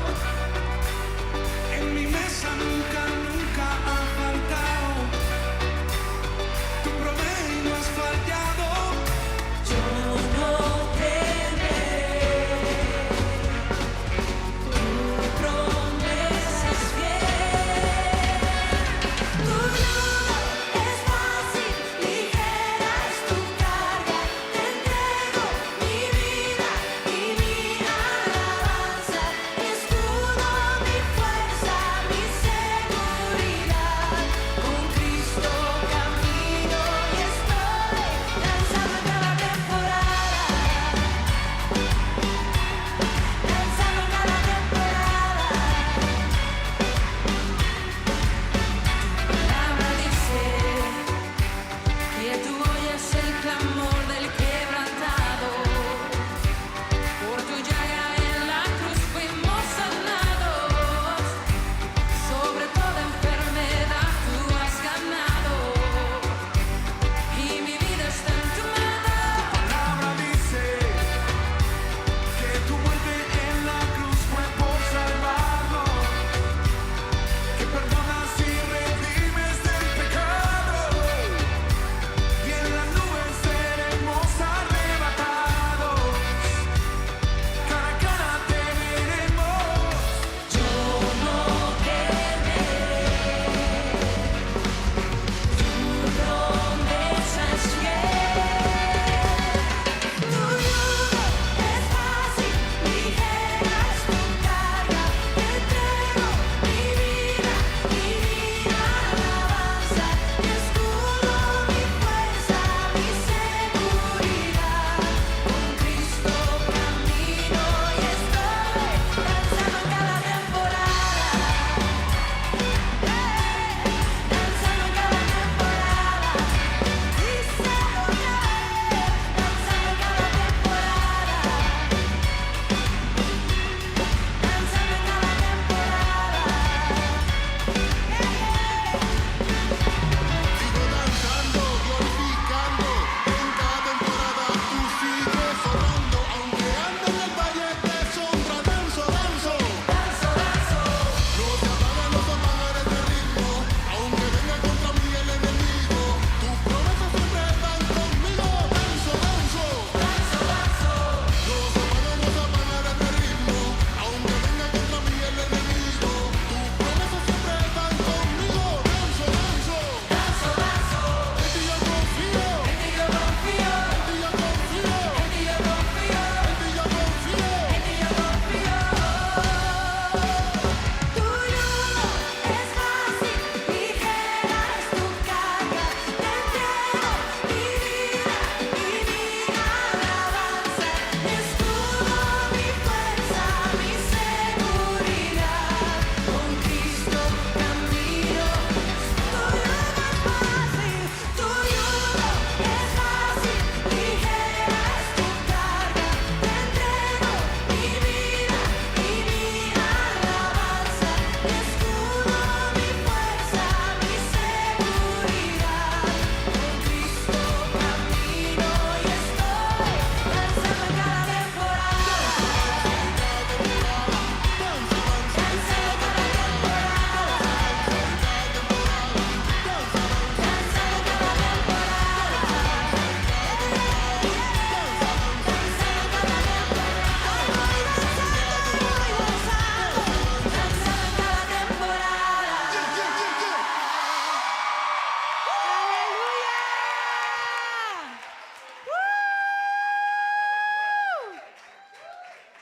En mi mesa nunca, nunca ha faltado. Tú provees y no has fallado. Yo no temeré. Tu promesa es fiel. Tu yugo es fácil, ligera es tu carga. Te entrego mi vida y mi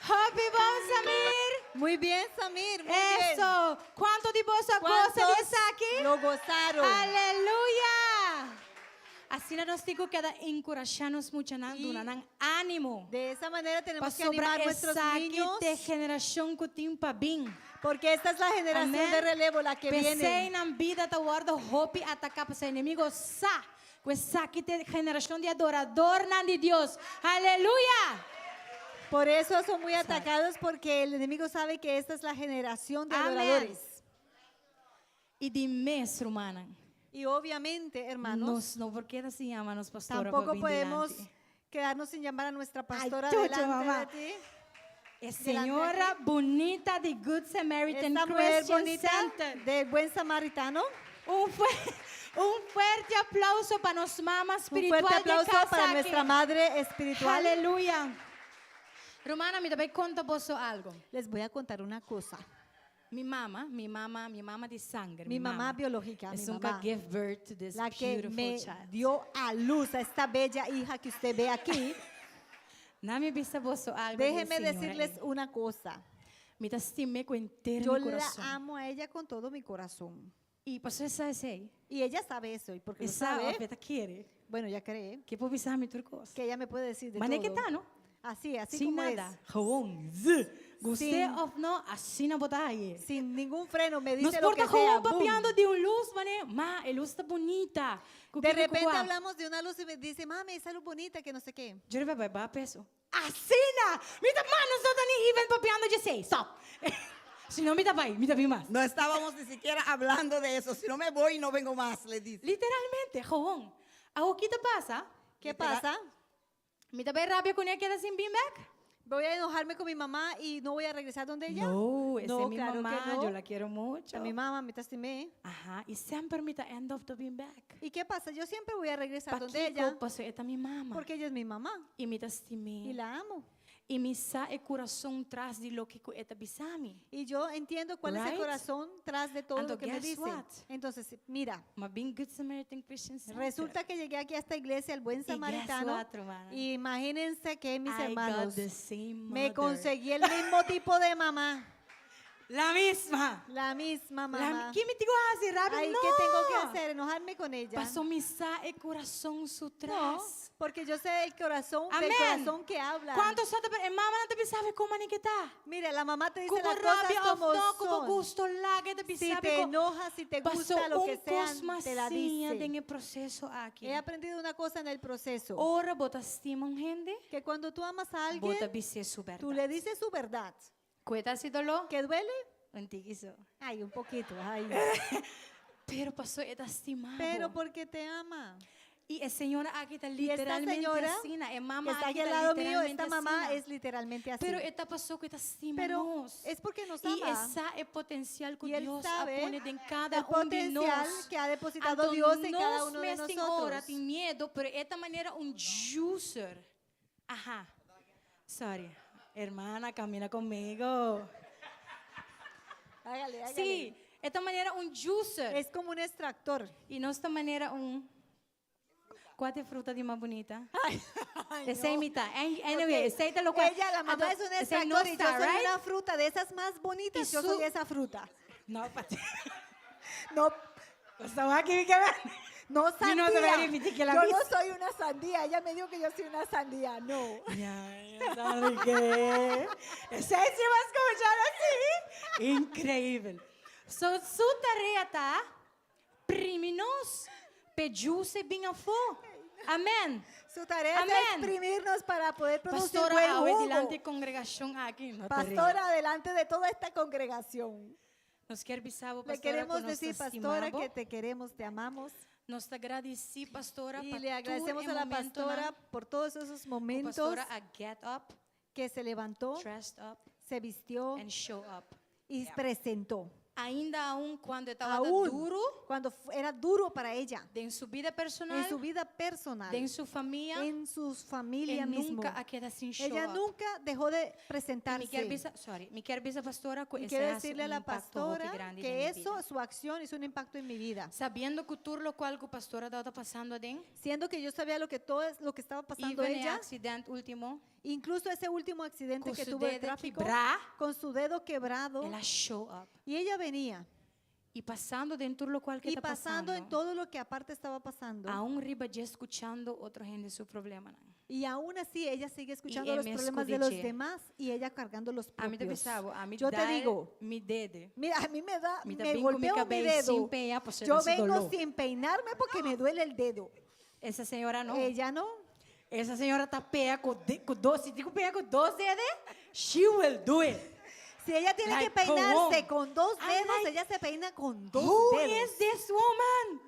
Hopi bon, Samir. Muy bien, Samir, muy bien. Eso. Kuantu di boso a gosa di ¿Cuántos esaki? lo gozaron? Aleluya! Asina nos tin ku keda enkurashá nos muchanan, Y duna nan ánimo. De esa manera tenemos que Pasobra animar nuestros esaki niños. te generashon ku tin pa bin. Porque esta es la generación Amén. de relevo, la que P'esei viene. nan bida ta wòrdu hopi ataká, pasobra enemigo sa ku esaki ta e generashon di adoradornan di Dios. Aleluya! Por eso son muy atacados, porque el enemigo sabe que esta es la generación de Amén. adoradores. I di mes, rumannan. Y obviamente, hermanos, Nos no por keda sin yama nos pastora pa tampoco bin podemos dilanti. quedarnos sin llamar a nuestra pastora Ay, chucho, delante mamá. de ti. E Delante señora aquí. bunita di Good Samaritan Esta mujer Christian bonita Center. del Buen Samaritano. Un un fuerte aplauso pa nos mama Un spiritual fuerte di aplauso kas para aki. nuestra madre espiritual. Aleluya. Rumannan, mi ta bai konta boso algo. Les voy a contar una cosa. Mi mama, mi mama, mi mama di sanger. Mi mamá biológica, mi Es nunca mamá. give birth to this La que beautiful me child. dio a luz a esta bella hija que usted ve aquí. Laga mi bisa boso algo. di Déjenme señora decirles ei. una cosa. Mi ta stim'é ku henter Yo mi la kurason. amo a ella con todo mi corazón. I pasobra e sa esei. Y ella sabe eso, y porque lo E sa, sabe. òf e ta kere. Bueno, ya cree. Ku e por bisa mi tur kos. Que ella me puede decir de Manera ku todo. ta, no? Así, así Sin como nada. es. Gewoon. Z. Gust'é Sin òf no, asina bo ta hañ'é. Sin ningún freno, me Nos dice lo por ta que sea. gewoon Boom. papiando di un lus, mané, ma, e lus ta bunita. Ku De kiko repente kua. hablamos de una luz y me dice, mami, esa luz bonita, que no sé qué. Yo bai bai peso. Asina! Mi ta, ma, nos no ta ni even papiando di esei. Stop. Si no, mi ta bai, mi ta bin mas. No estábamos ni siquiera hablando de eso. Si no me voy, no vengo más, le dice. Literalmente, gewoon. Awor kiko ta pasa? ¿Qué Literal. pasa? Mi ta bai rabia kuné keda sin bin bèk? ¿Voy a enojarme con mi mamá y no voy a regresar donde ella? No, esa No, es mi claro que mamá, no. yo la quiero mucho. A mi mamá, mi ta stim'é. Ajá, i semper mi ta end up ta bin bèk. ¿Y qué pasa? Yo siempre voy a regresar donde Pakiko, ella. paso e ta mi mama. Porque ella es mi mamá. I mi ta stim'é. Y la amo. I mi sa e kurason tras di loke ku e ta bisa mi. Y yo entiendo cuál es el Right? corazón tras de todo Anto lo que me guess dice. what? Entonces, mira, M'a bin Good Samaritan Christian Center. resulta que llegué aquí a esta iglesia, el Buen Y guess Samaritano. what, hermana? Imagínense que mis I got hermanos, the same me mother. conseguí el mismo tipo de mamá. La misma. La misma La mamá. mi, ki mi tin ku hasi, rabia? Ay, No. ¿qué tengo que hacer? Enojarme con ella. Paso mi sa e kurason su No, tras. porque yo sé el corazón, del Amén. corazón que habla. Kuantu sa e mama nan ta bisa kon manera ku ta? Mira, la mamá te dice Ku bo las cosas rabia òf como no, ku bo son. gusta laga e ta Si bisa te enojas, si te Paso gusta lo que un sea, kos te la m'a siña dice. den e proseso aki. He aprendido una cosa en el proceso. Ora bo ta stima un hende, Que cuando tú amas a bo ta alguien, bis'é su berdat. tú le dices su verdad. Ku e ta hasi doló? ¿Que duele? Un tiki so. Ay, un poquito, ay. Pero paso e ta stima bo. Pero porque te ama. I e señora aki ta Y esta literalmente señora asina. E que mama está aki aquí al ta lado mío, literalmente esta mamá asina. es literalmente así. Pero e ta paso ku e ta stima Pero nos. es porque nos I ama. e sa e potensial ku Y él Dios sabe a pone den kada el un di potencial nos. que ha depositado Anto Dios en cada nos uno de mes tin ora, nosotros. tin miedu, pero e ta manera un juicer. Ajá. Sorry. Hermana, camina conmigo. Hágale, hágale. Sí, e ta manera un juicer. Es como un extractor. I nos ta manera un Kua ta e fruta di mas bunita? Ay, Esei no. mi ta. Anyway, Ok. esei ta loke. Ella, la mamá es un Esei extractor y yo no soy right? una fruta de esas más bonitas. Y Yo su soy esa fruta. No, pati. No. Estaba aquí, que ver. No Mi no sandía. te voy a repetir que la yo viste. no soy una sandía. Ella me dijo que yo soy una sandía. No. Ya, ya sabe qué. Esei sí bo a skucha asina. Inkreibel. So, su tarea ta primi nos p'e juice bin afó. Amèn. Su tarea es Amén. exprimirnos para poder producir Pastora, buen awe jugo. dilanti di kongregashon aki. No Pastora, delante de toda esta congregación. Nos ke bisa bo, Le pastora, queremos ku nos decir, ta pastora, stima bo. que te queremos, te amamos. Nos ta gradisí, pastora, Y pa le agradecemos tur a la e momentonan pastora por todos esos ku momentos Pastora a get up, que se levantó, dressed up, se vistió and show up. y presentó. Ainda aun kuando e tabata Aún duru, cuando era duro para ella, den su bida personal, en su vida personal, den su famia, en su familia e mismo. nunka a keda sin show Ella up. nunca dejó de I mi presentarse. ke bisa, sorry, mi ke bisa pastora ku Y esei quiero a hasi decirle a un la impakto hopi pastora grandi que den mi eso, bida. su acción hizo un impacto en mi vida. Sabiendo ku tur lokual ku pastora tabata pasando aden, Siendo que yo sabía lo que todo es, lo que estaba pasando even e ella, aksidente último, Incluso ese último accidente Ku que su tuvo de dede tráfico, kibrá, con su dedo quebrado, el a show up. y ella venía. I pasando den tur lokual ku Y ta pasando en pasando, todo lo que aparte estaba pasando. aún riba dje skuchando otro hende su problemanan. Y aún así ella sigue escuchando E los mes problemas de los ku dje. demás y ella cargando los Ami ta propios. bisa bo, ami Yo te dal digo, mi dede. Mira, a mí me da, Mi ta me bin ku mi golpeo mi kabei dedo. sin peña, pasobra Yo su vengo doló. sin peinarme porque me duele el dedo. Esa señora no. Ella no. Esa señora ta pea ku de, ku dos, si tin ku pea ku dos dede, she will do it. Si ella tiene que Like, come peinarse on. con dos I'm dedos, like, ella se peina con dos Who dedos. is this woman?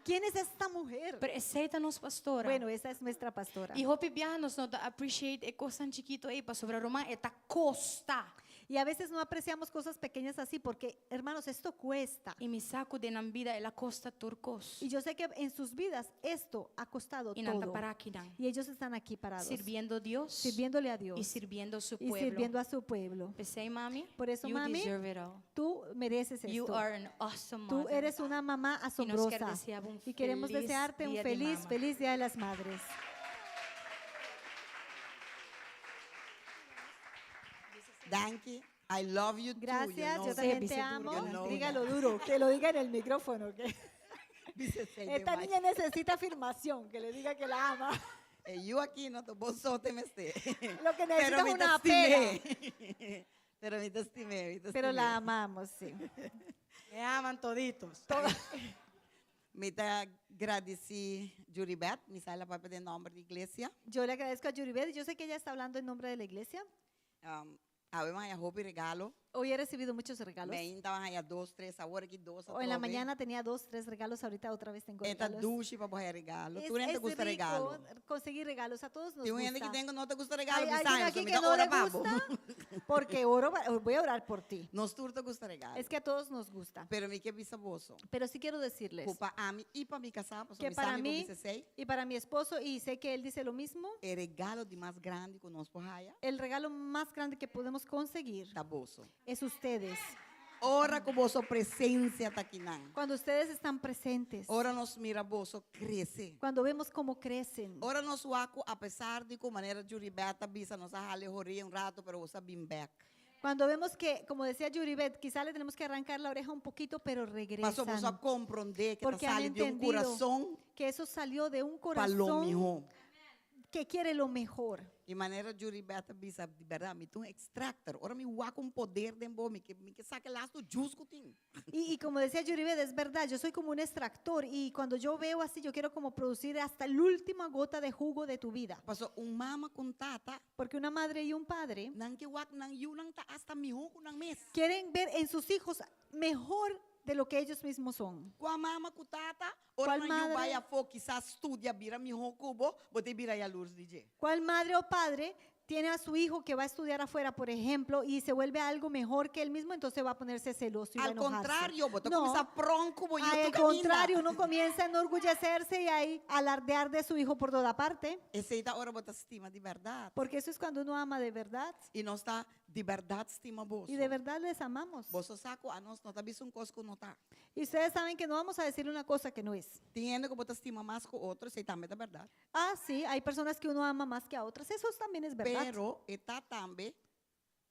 ¿Quién es esta mujer? Pero esei ta nos pastora. Bueno, esa es nuestra pastora. I hopi biaha nos no ta appreciate e kosnan chikitu ei, pasobra ruman e ta kosta. Y a veces no apreciamos cosas pequeñas así porque, hermanos, esto cuesta. I mi sa ku den nan bida el a kosta tur kos. Y yo sé que en sus vidas esto ha costado I nan ta todo. pará akinan. Y ellos están aquí parados. Sirbiendo Dios. Sirviéndole a Dios. I sirbiendo su Y pueblo. sirviendo a su pueblo. P'esei, mami, Por eso, you mami, deserve it all. tú mereces You esto. are an awesome Tú mother. eres una mamá I nos quiere asombrosa. desear un Y queremos feliz desearte un día de feliz, mama. feliz Día de las Madres. Danki. I love you too. You Gracias, know yo that. también te amo. You know Dígalo that. duro, que lo diga en el micrófono. Que Esta demais. niña necesita afirmación, que le diga que la ama. E yu aki no ta bo so ta mester. Lo que necesita Pero es mi una ta stim'é. Pero mi ta stim'é, mi ta Pero la stim'é. amamos, sí. Me aman toditos. Mi ta gradisí Juribeth, mi sa el a papia den nòmber di iglesia. Yo le agradezco a Yuribet, yo sé que ella está hablando en nombre de la iglesia. Um, awe m'a haña hopi regalo. Hoy he recibido muchos regalos. Mainta m'a haña dos, tres, awor aki dos O en la atrobe. mañana tenía dos, tres regalos, ahorita otra vez tengo E ta regalos. dushi pa bo haña regalo. Es, Tur hende es gusta rico regalo. conseguir regalos, a todos nos Tin un hende gusta. ku tengo no ta gusta regalo, Hay bisa alguien mi aquí ta que no ora le pa bo. gusta, porque oro, voy a orar por ti. Nos tur ta gusta regalo. Es que a todos nos gusta. Pero mi ke bisa boso. Pero sí quiero decirles Ku pa ami i pa mi kasá, pasobra que mi para sa mi por mí bisa esei. y para mi esposo, y sé que él dice lo mismo, E regalo di mas grandi ku nos por haya. El regalo más grande que podemos conseguir Ta boso. es ustedes. Ora ku boso presensia ta akinan. Cuando ustedes están presentes. Ora nos mira boso krese. Cuando vemos cómo crecen. Ora nos wak ku apesar di ku manera Juribeth a bisa nos a hala orea un rato pero boso a bin bèk. Cuando vemos que, como decía Yuribet, quizá le tenemos que arrancar la oreja un poquito, pero Paso boso regresan. a komprondé ku ta Porque han sali di un entendido kurason que eso salió de un pa lo corazón mihó. que quiere lo mejor. I manera Juribeth a bisa, di bèrdat, mi ta un extractor. Ora mi wak un poder den bo, mi ke, mi ke saka e lastu juice ku tin. Y, y como decía Yuribet, es verdad, yo soy como un extractor y cuando yo veo así, yo quiero como producir hasta la última gota de jugo de tu vida. Paso un mama ku un tata, Porque una madre y un padre nan ke wak nan yunan ta hasta mihó ku nan mes. quieren ver en sus hijos mejor de lo que ellos mismos son. Kua mama ku tata, ora Kual nan yu madre? bai afó kisas studia bira mihó ku bo, bo ta bira yalurs di dje. ¿Cuál madre o padre tiene a su hijo que va a estudiar afuera, por ejemplo, y se vuelve algo mejor que él mismo, entonces va a ponerse celoso y va a Al enojarse? kontrario, bo ta No. kuminsá pronk ku bo yu Al tur kaminda. contrario, uno comienza a enorgullecerse y ahí alardear de su hijo por toda parte. Esei ta ora bo ta stima di bèrdat. Porque eso es cuando uno ama de verdad. I nos ta di bèrdat stima boso. Y de verdad les amamos. Boso sa ku anos no ta bisa un kos ku no ta. Y ustedes saben que no vamos a decir una cosa que no es. Tin hende ku bo ta stima mas ku otro, esei tambe ta bèrdat. Ah, sí, hay personas que uno ama más que a otras. Eso también es verdad. Pero e ta tambe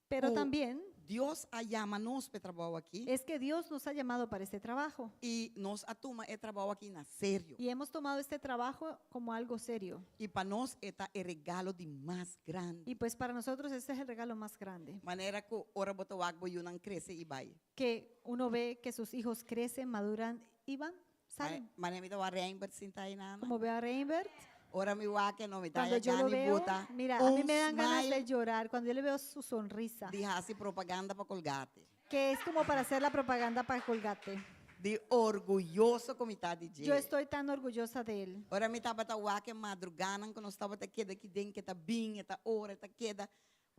Pero ku también Dios a yama nos pa e trabou aki. es que Dios nos ha llamado para este trabajo. I nos a tuma e trabou aki na serio. Y hemos tomado este trabajo como algo serio. I pa nos e ta e regalo di mas grandi. Y pues para nosotros este es el regalo más grande. Manera ku ora bo ta wak bo yunan krese i bai. Que uno ve que sus hijos crecen, maduran y van, salen. Manera mi ta wak Reinbert sintá einan. Como veo a Reinbert. Ora mi wak e no mi ta Cuando yo lo gana veo, buta mira, a mí un me dan ganas smile de llorar cuando yo le veo su sonrisa. Di hasi propaganda pa Colgate. Que es como para hacer la propaganda para Colgate. Di orguyoso ku mi ta di dje. Yo estoy tan orgullosa de él. Ora mi tabata wak e madrugánan ku nos tabata keda aki den, ku e ta bin, e ta ora, e ta keda.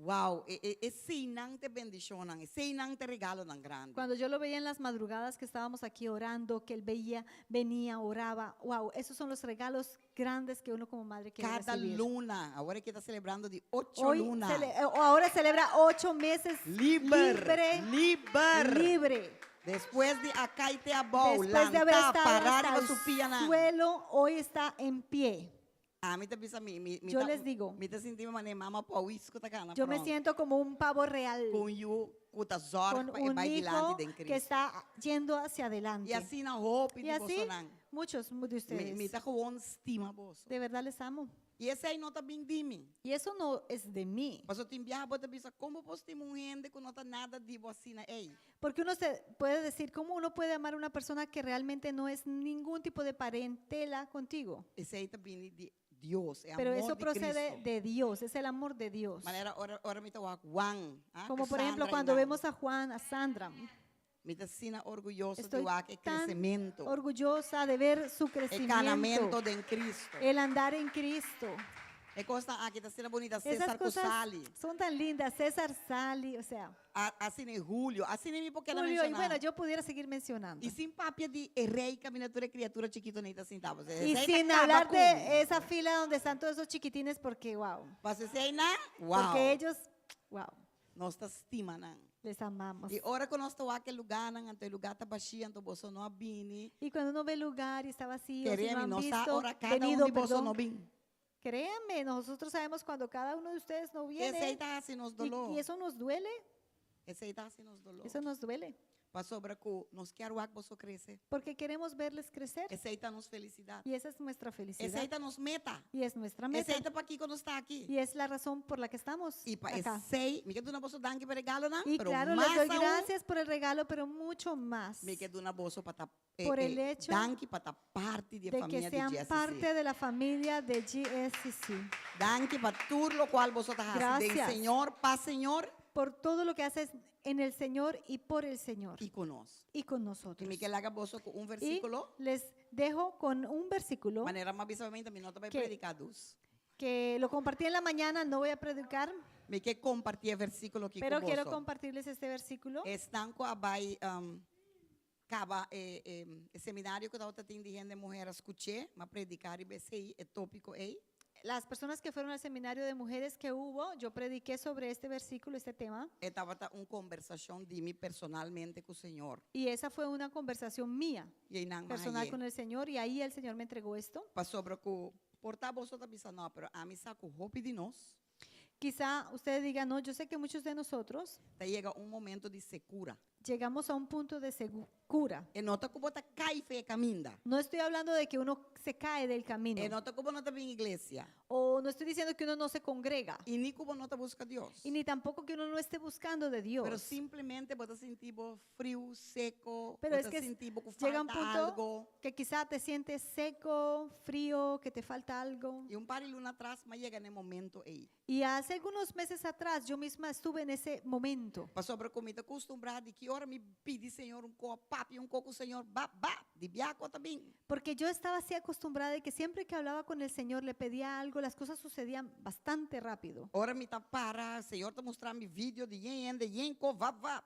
Wow, e, e, eseinan ta e bendishonnan, eseinan ta e regalonan grandi. Cuando yo lo veía en las madrugadas que estábamos aquí orando, que él veía, venía, oraba. Wow, esos son los regalos grandes que uno como madre quiere Kada recibir. luna, awor aki e ta selebrando di ocho Hoy luna. cele-, ahora celebra 8 meses Liber, libre, liber. libre. Despues di a kai te abou, Después de haber lanta, estado pará hasta riba el su pianan. suelo, hoy está en pie. Ami ta bisa mi, mi, mi Yo ta, les digo. mi ta sinti mi manera mama powis ku ta kana Yo me front. siento como un pavo real. Ku un yu ku ta zorg Con pa e un bai dilanti hijo den que Cristo. está yendo hacia adelante. I asina hopi Y di así bosonan. muchos de Mi, ustedes. mi ta gewoon stima boso. De verdad les amo. I esei no ta bin di mi. Y eso no es de mí. Paso tin biaha bo ta bisa, kon bo por stima un hende ku no ta nada di bo asina ei? Porque uno se puede decir, ¿cómo uno puede amar a una persona que realmente no es ningún tipo de parentela contigo? Esei ta bini di Dios, e Pero amor eso di procede Cristo. de Dios, es el amor de Dios. Manera ora, ora mi ta wak Juan, ah, Como ku por ejemplo Sandra i cuando nan. vemos a Juan, a Sandra. Mi ta asina orguyoso di Estoy wak e tan kresementu. orgullosa de ver su E crecimiento. kanamentu den Cristo. El andar en Cristo. E kosnan aki ta asina bunita, Esas César ku cosas Sally. son tan lindas, César, Sally, o sea. A, asina e Julio, asina mi por keda Julio, y menshoná. bueno, yo pudiera seguir mencionando. I sin papia di e rei kaminda tur e kriatura chikito nei ta sintá. Pasobra Y esei ta sin kaba hablar ku de mi. esa fila donde están todos esos chiquitines, porque wow. Pasobra esei nan, wow. Porque ellos, wow. Nos ta stima nan. Les amamos. I ora ku nos ta wak e lugánan, anto e lugá ta bashí, anto boso no a bini. Y cuando uno ve el lugar y está vacío, si Keremi, no han nos sa visto, ora kada un venido, di boso perdón. no bin. Créanme, nosotros sabemos cuando cada uno de ustedes no viene. Esei ta hasi nos Y, doló. y eso nos duele. Esei ta hasi nos doló. Eso nos duele. Pasobra ku nos kier wak boso krese. Porque queremos verles crecer. Esei ta nos felisidat. Y esa es nuestra felicidad. Esei ta nos meta. Y es nuestra meta. Esei ta pakiko nos ta aki. Y es la razón por la que estamos I pa acá. esei, mi ke duna boso danki pa e regalonan, Y pero claro, les mas doy aún, gracias por el regalo, pero mucho más mi ke duna boso pa ta, eh, por el eh, hecho danki pa ta parti di e de que famia di sean GSCC. parte de la familia de GSCC. Danki pa tur lokual boso ta hasi den Gracias. Señor, pa Señor. Por todo lo que haces en el Señor y por el Señor. Y con nos. Y con nosotros. I mi ke laga boso ku un Y versíkulo. les dejo con un versículo. Manera m'a bisa mainta, mi no ta bai que prediká dus. Que lo compartí en la mañana, no voy a predicar. Mi ke kompartí e versíkulo aki Pero ku quiero boso. compartirles este versículo. Esnan ku a bai, um, kaba e, e, e seminario ku tabata tin di hende muher a skuch'é, m'a prediká riba esei, e tópiko ei. Las personas que fueron al seminario de mujeres que hubo, yo prediqué sobre este versículo, este tema. E tabata un kombersashon di mi personalmente ku Señor. Y esa fue una conversación mía, I einan personal m'a con el Señor, y ahí el Señor me entregó esto. Pasobra ku por ta boso ta bisa no, pero ami sa ku hopi di nos. Quizá ustedes digan, no, yo sé que muchos de nosotros Ta yega un momento di sekura. llegamos a un punto de secura. E no ta ku bo ta kai fe e kaminda. No estoy hablando de que uno se cae del camino. E no ta ku bo no ta bin iglesia. O no estoy diciendo que uno no se congrega. I ni ku bo no ta buska Dios. Y ni tampoco que uno no esté buscando de Dios. Pero simplemente bo ta sinti bo friu, seko, Pero bo es ta que sinti bo ku llega un falta punto algo. que quizá te sientes seco, frío, que te falta algo. I un par di luna atras m'a yega na e momento ei. Y hace algunos meses atrás yo misma estuve en ese momento. Pasobra ku mi ta kustumbrá di ki ora mi pidi Señor un ko, papia un ko ku Señor, ba, ba, di bia ko ta bin. Porque yo estaba así acostumbrada de que siempre que hablaba con el Señor, le pedía algo, las cosas sucedían bastante rápido. Ora mi ta para, Señor ta mustra mi video di yen hende, yen ko, vap, vap.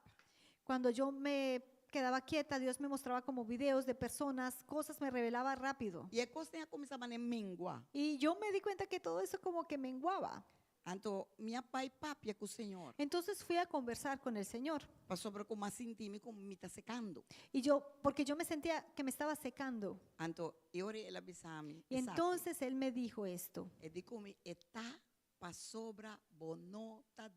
Cuando yo me quedaba quieta, Dios me mostraba como videos de personas, cosas me revelaba rápido. I e kosnan a kuminsá manera mengua. Y yo me di cuenta que todo eso como que menguaba. Anto mi a bai papia ku Señor. Entonces fui a conversar con el Señor. Pasobra ku m'a sinti mi ku mi ta sekando. Y yo, porque yo me sentía que me estaba secando. Anto e ora el a bisa mi Y esaki. entonces él me dijo esto. E di ku mi e ta pasobra bo no ta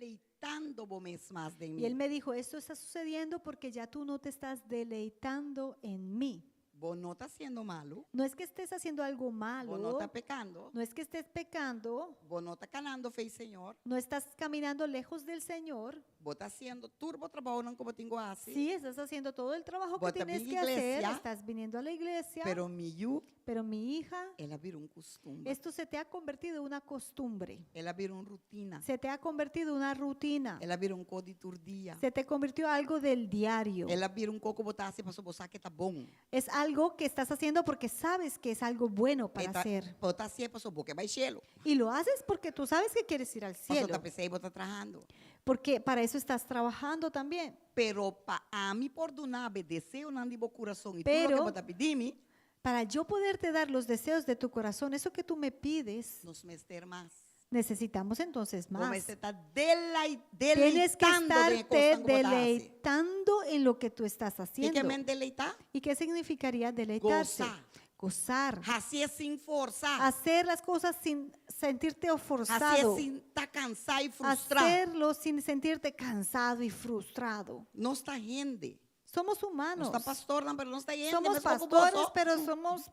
deleitando bo mes mas den mi. Y él me dijo, esto está sucediendo porque ya tú no te estás deleitando en mí. Bo no ta hasiendo malu. No es que estés haciendo algo malo. Bo no ta pekando. No es que estés pecando. Bo no ta kanando fei Señor. No estás caminando lejos del Señor. Bo ta hasiendo tur bo trabounan ku bo tin ku hasi. Sí, estás haciendo todo el trabajo que Bo ta tienes bin que hacer. iglesia. Estás viniendo a la iglesia. Pero mi yu. Pero mi hija. El a bira un kustumber. Esto se te ha convertido en una costumbre. El a bira un rutina. Se te ha convertido en una rutina. El a bira un kos di tur dia. Se te convirtió en algo del diario. El a bira un kos ku bo ta hasi pasobra bo sa ku ta bon. Es algo que estás haciendo porque sabes que es algo bueno para E ta, hacer. Bo ta hasié pasobra bo ke bai shelu. Y lo haces porque tú sabes que quieres ir al Pasobra cielo. ta p'esei bo ta trahando. Porque para eso estás trabajando también. Pero pa ami por duna bo e deseonan di bo kurason i tur Pero loke bo ta pidi mi, para yo poderte dar los deseos de tu corazón, eso que tú me pides, nos mester mas. necesitamos entonces Bo más. mester ta delai, Tienes que deleitando den e estarte kosnan ku bo ta hasi. deleitando en lo que tú estás I ke haciendo. men deleitá? ¿Y qué significaría deleitarse? Gosa. Gozar. Hasié sin forsa. Hacer las cosas sin sentirte Hasié forzado. sin ta kansá i frustrá. Hacerlo sin sentirte cansado y frustrado. Nos ta hende. Somos Nos humanos. ta pastornan, pero nos ta hende. Somos meskos ku pastores, boso. pero somos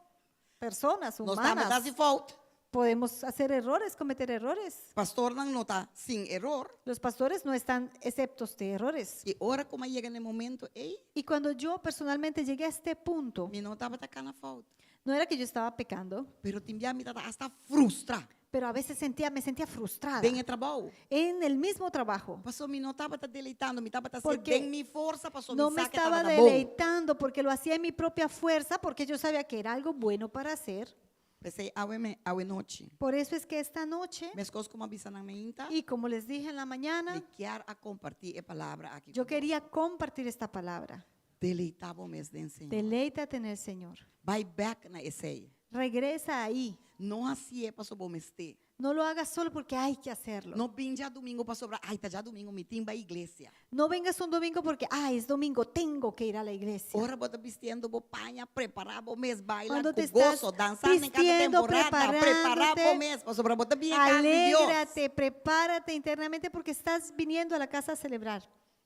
personas Nos tambe ta humanas. hasi fout. Podemos hacer errores, cometer errores. Pastornan no ta sin eror. Los pastores no están exceptos de errores. I ora ku mi a yega na e momento ei, Y cuando yo personalmente llegué a este punto, mi no tabata kana fout. no era que yo estaba pecando, Pero tin bia mi tabata asta frustrá pero a veces sentía, me sentía frustrada den e trabou. en el mismo trabajo. Paso mi no tabata deleitando, mi tabata hasié Porque den mi forsa, paso No mi me sa ku estaba tabata bon. deleitando porque lo hacía en mi propia fuerza, porque yo sabía que era algo bueno para hacer. P'esei awe me awe nochi. Por eso es que esta noche, Meskos ku mi a bisa nan mainta, y como les dije en la mañana, mi kier a kompartí e palabra aki. yo quería compartir esta palabra. Deleitá bo mes den Señor. Deleítate en el Señor. Bai bèk na esei. Regresa ahí. No hasié paso bo mester. No lo hagas solo porque hay que hacerlo. No bin djadumingu pasobra, ai, ta djadumingu, mi tin bai iglesia. No vengas un domingo porque, ay, es domingo, tengo que ir a la iglesia. Ora bo ta bistiendo bo paña, prepará bo mes, baila Cuando ku te estás goso, dansa den kada vistiendo, temporada, prepará bo preparándote, mes, pasobra bo ta bin e kas di Dios. Alégrate, prepárate internamente porque estás viniendo a la casa a celebrar.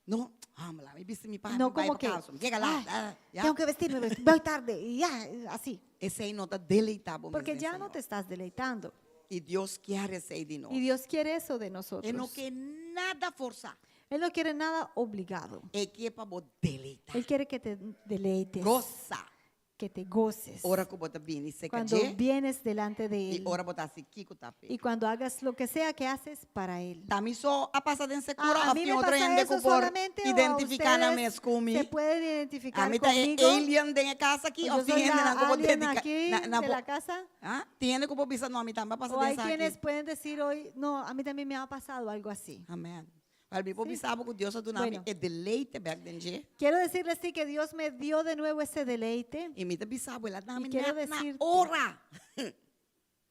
No, ah, mi bisti mi paña, No mi bai como pa que, kas, yega la, "Ay, ah, ya. tengo que vestirme, voy tarde, y ya, así. Esei no ta deleitá bo mes Porque den ya no Señor. te estás deleitando. I Dios kier esei di nos. Y Dios quiere eso de E no nosotros. ke nada forsá. Él no quiere nada obligado. E ke pa bo deleitá. Él quiere que te deleites, Gosa. que te goces. Ora ku bo ta bini serka Cuando dje, vienes delante de i Él ora bo ta hasi kiko ta p'e. y cuando hagas lo que sea que haces para Él. Ta mi so a pasa den sekura A, a òf mí tin me otro pasa hende eso ku por solamente o a identifiká nan ustedes mes ku mi. se pueden identificar Ami ta e conmigo. alien den e kas aki O òf yo tin soy hende la nan ku por alien dediká aquí na, na de bo, la casa. ah? Tin hende ku por bisa no, ami tambe a pasa O den hay esaki. quienes pueden decir hoy, no, a mí también me ha pasado algo así. Amèn. Wel, mi por Sí. bisa bo ku Dios a duna mi Bueno. e deleite bèk den dje. Quiero decirles sí que Dios me dio de nuevo ese deleite. I mi ta bisa bo, el a duna Y mi quiero nèt na decirte, ora.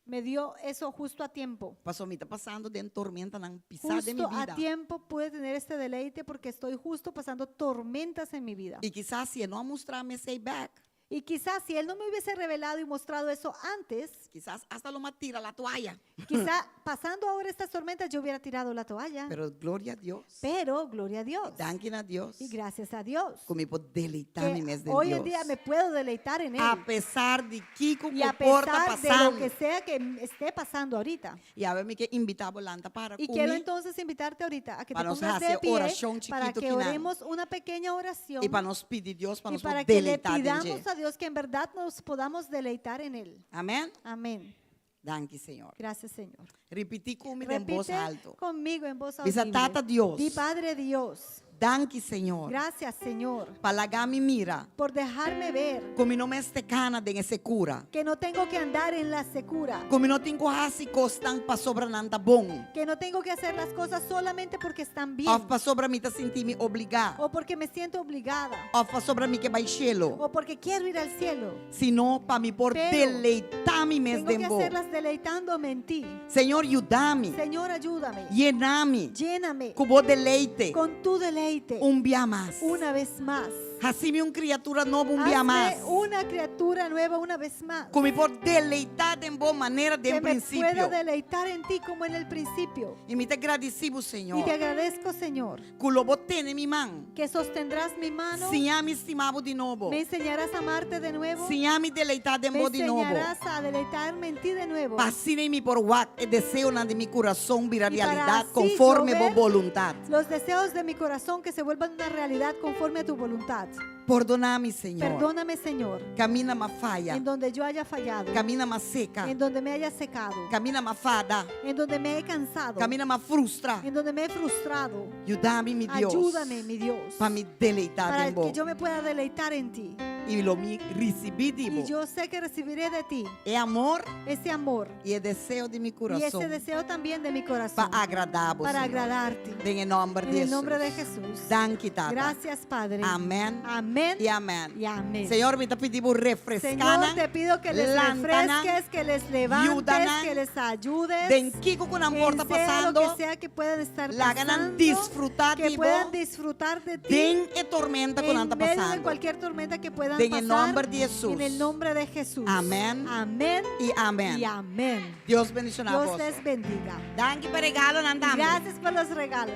me dio eso justo a tiempo. Paso mi ta pasando den tormentanan pisá den mi Justo a bida. tiempo pude tener este deleite porque estoy justo pasando tormentas en mi vida. I kisas si e no a mustra mi esei bèk. Y quizás si él no me hubiese revelado y mostrado eso antes, Kisas asta lo m'a tira la toaya. quizá pasando ahora estas tormentas yo hubiera tirado la toalla. Pero gloria a Dios. Pero gloria a Dios. Danki na Dios. Y gracias a Dios. Ku mi por deleitá Que mi mes den hoy en Dios. día me puedo deleitar en él. A pesar di kiko Y a ku por ta pesar de lo pasando. que sea que esté pasando ahorita. I awe mi ke invitá bo lanta para Y ku quiero mi. entonces invitarte ahorita a que te Pa nos pongas de hasi pie orashon para chikitu que kinan. oremos una pequeña oración I pa nos pidi Dios pa y nos por para que le deleitá den pidamos dje. a Dios que en verdad nos podamos deleitar en Él. Amèn? Amén. Danki, Señor. Gracias, Señor. Ripití ku mi den bos Repite altu. conmigo en voz Bisa audible. Tata Dios. Di Padre Dios. Danki, Señor. Gracias, Señor. Pa laga mi mira. Por dejarme ver. Ku mi no mester kana den e sekura. Que no tengo que andar en la secura. Ku mi no tin ku hasi kosnan pasobra nan ta bon. Que no tengo que hacer las cosas solamente porque están bien. Òf pasobra mi ta sinti mi obligá. O porque me siento obligada. Òf pasobra mi ke bai shelu. O porque quiero ir al cielo. Sino pa mi por Pero deleitá mi mes Tengo que den bo. hacerlas deleitándome en ti. Señor, yuda mi. Señor, ayúdame. Yena mi. Lléname. Ku bo deleite. Con tu deleite. Un bia mas. Una vez más. Hasi mi un kriatura nobo un bia Hazme mas. una criatura nueva una vez más. Ku mi por deleitá den bo manera Que den me prinsipio. pueda deleitar en ti como en el principio. I mi ta gradisí bo, Señor. Y te agradezco, Señor, Ku lo bo tene mi man. que sostendrás mi mano. Siña mi stima bo di nobo. Me enseñarás a amarte de nuevo. Siña mi deleitá den Me bo di nobo. enseñarás a deleitarme en ti de nuevo. Pa asina mi por wak e deseonan di mi kurason bira Y para realidat así konforme yo bo ver boluntat. Los deseos de mi corazón que se vuelvan una realidad conforme a tu voluntad. Pordoná mi, Señor. Perdóname, Señor. Kaminda m'a faya. En donde yo haya fallado. Kaminda m'a seka. En donde me haya secado. Kaminda m'a fada. En donde me he cansado. Kaminda m'a frustra. En donde me he frustrado. Yuda mi, mi Dios. Ayúdame, mi Dios. Pa mi deleitá Para den bo. que yo me pueda deleitar en ti. I lo mi risibí di bo. Y yo sé que recibiré de ti E amor ese amor i e deseo di mi y kurason. ese deseo también de mi corazón. Pa agradá bo, Para Señor. agradarte. Den nòmber En di el nombre de Jesús. Jesús. Danki, Tata. Gracias, Padre. Amèn. Amén. I amèn. Y amén. Señor, mi ta pidi bo refreská Señor, nan, te pido que les lanta nan, refresques, que les levantes, yuda nan, que les ayudes. Den kiko ku nan En por ta sea pasando, lo que sea que puedan estar laga nan pasando, disfrutá que di bo, puedan disfrutar de ti den e tormenta ku nan en ta medio de pasando. cualquier tormenta que puedan puedan Den e pasar nòmber di Hesus. en el nombre de Jesús. Amèn. Amén I amèn. y amén. Dios bendishoná Dios boso. les bendiga. Danki pa regalonan tambe. Gracias por los regalos.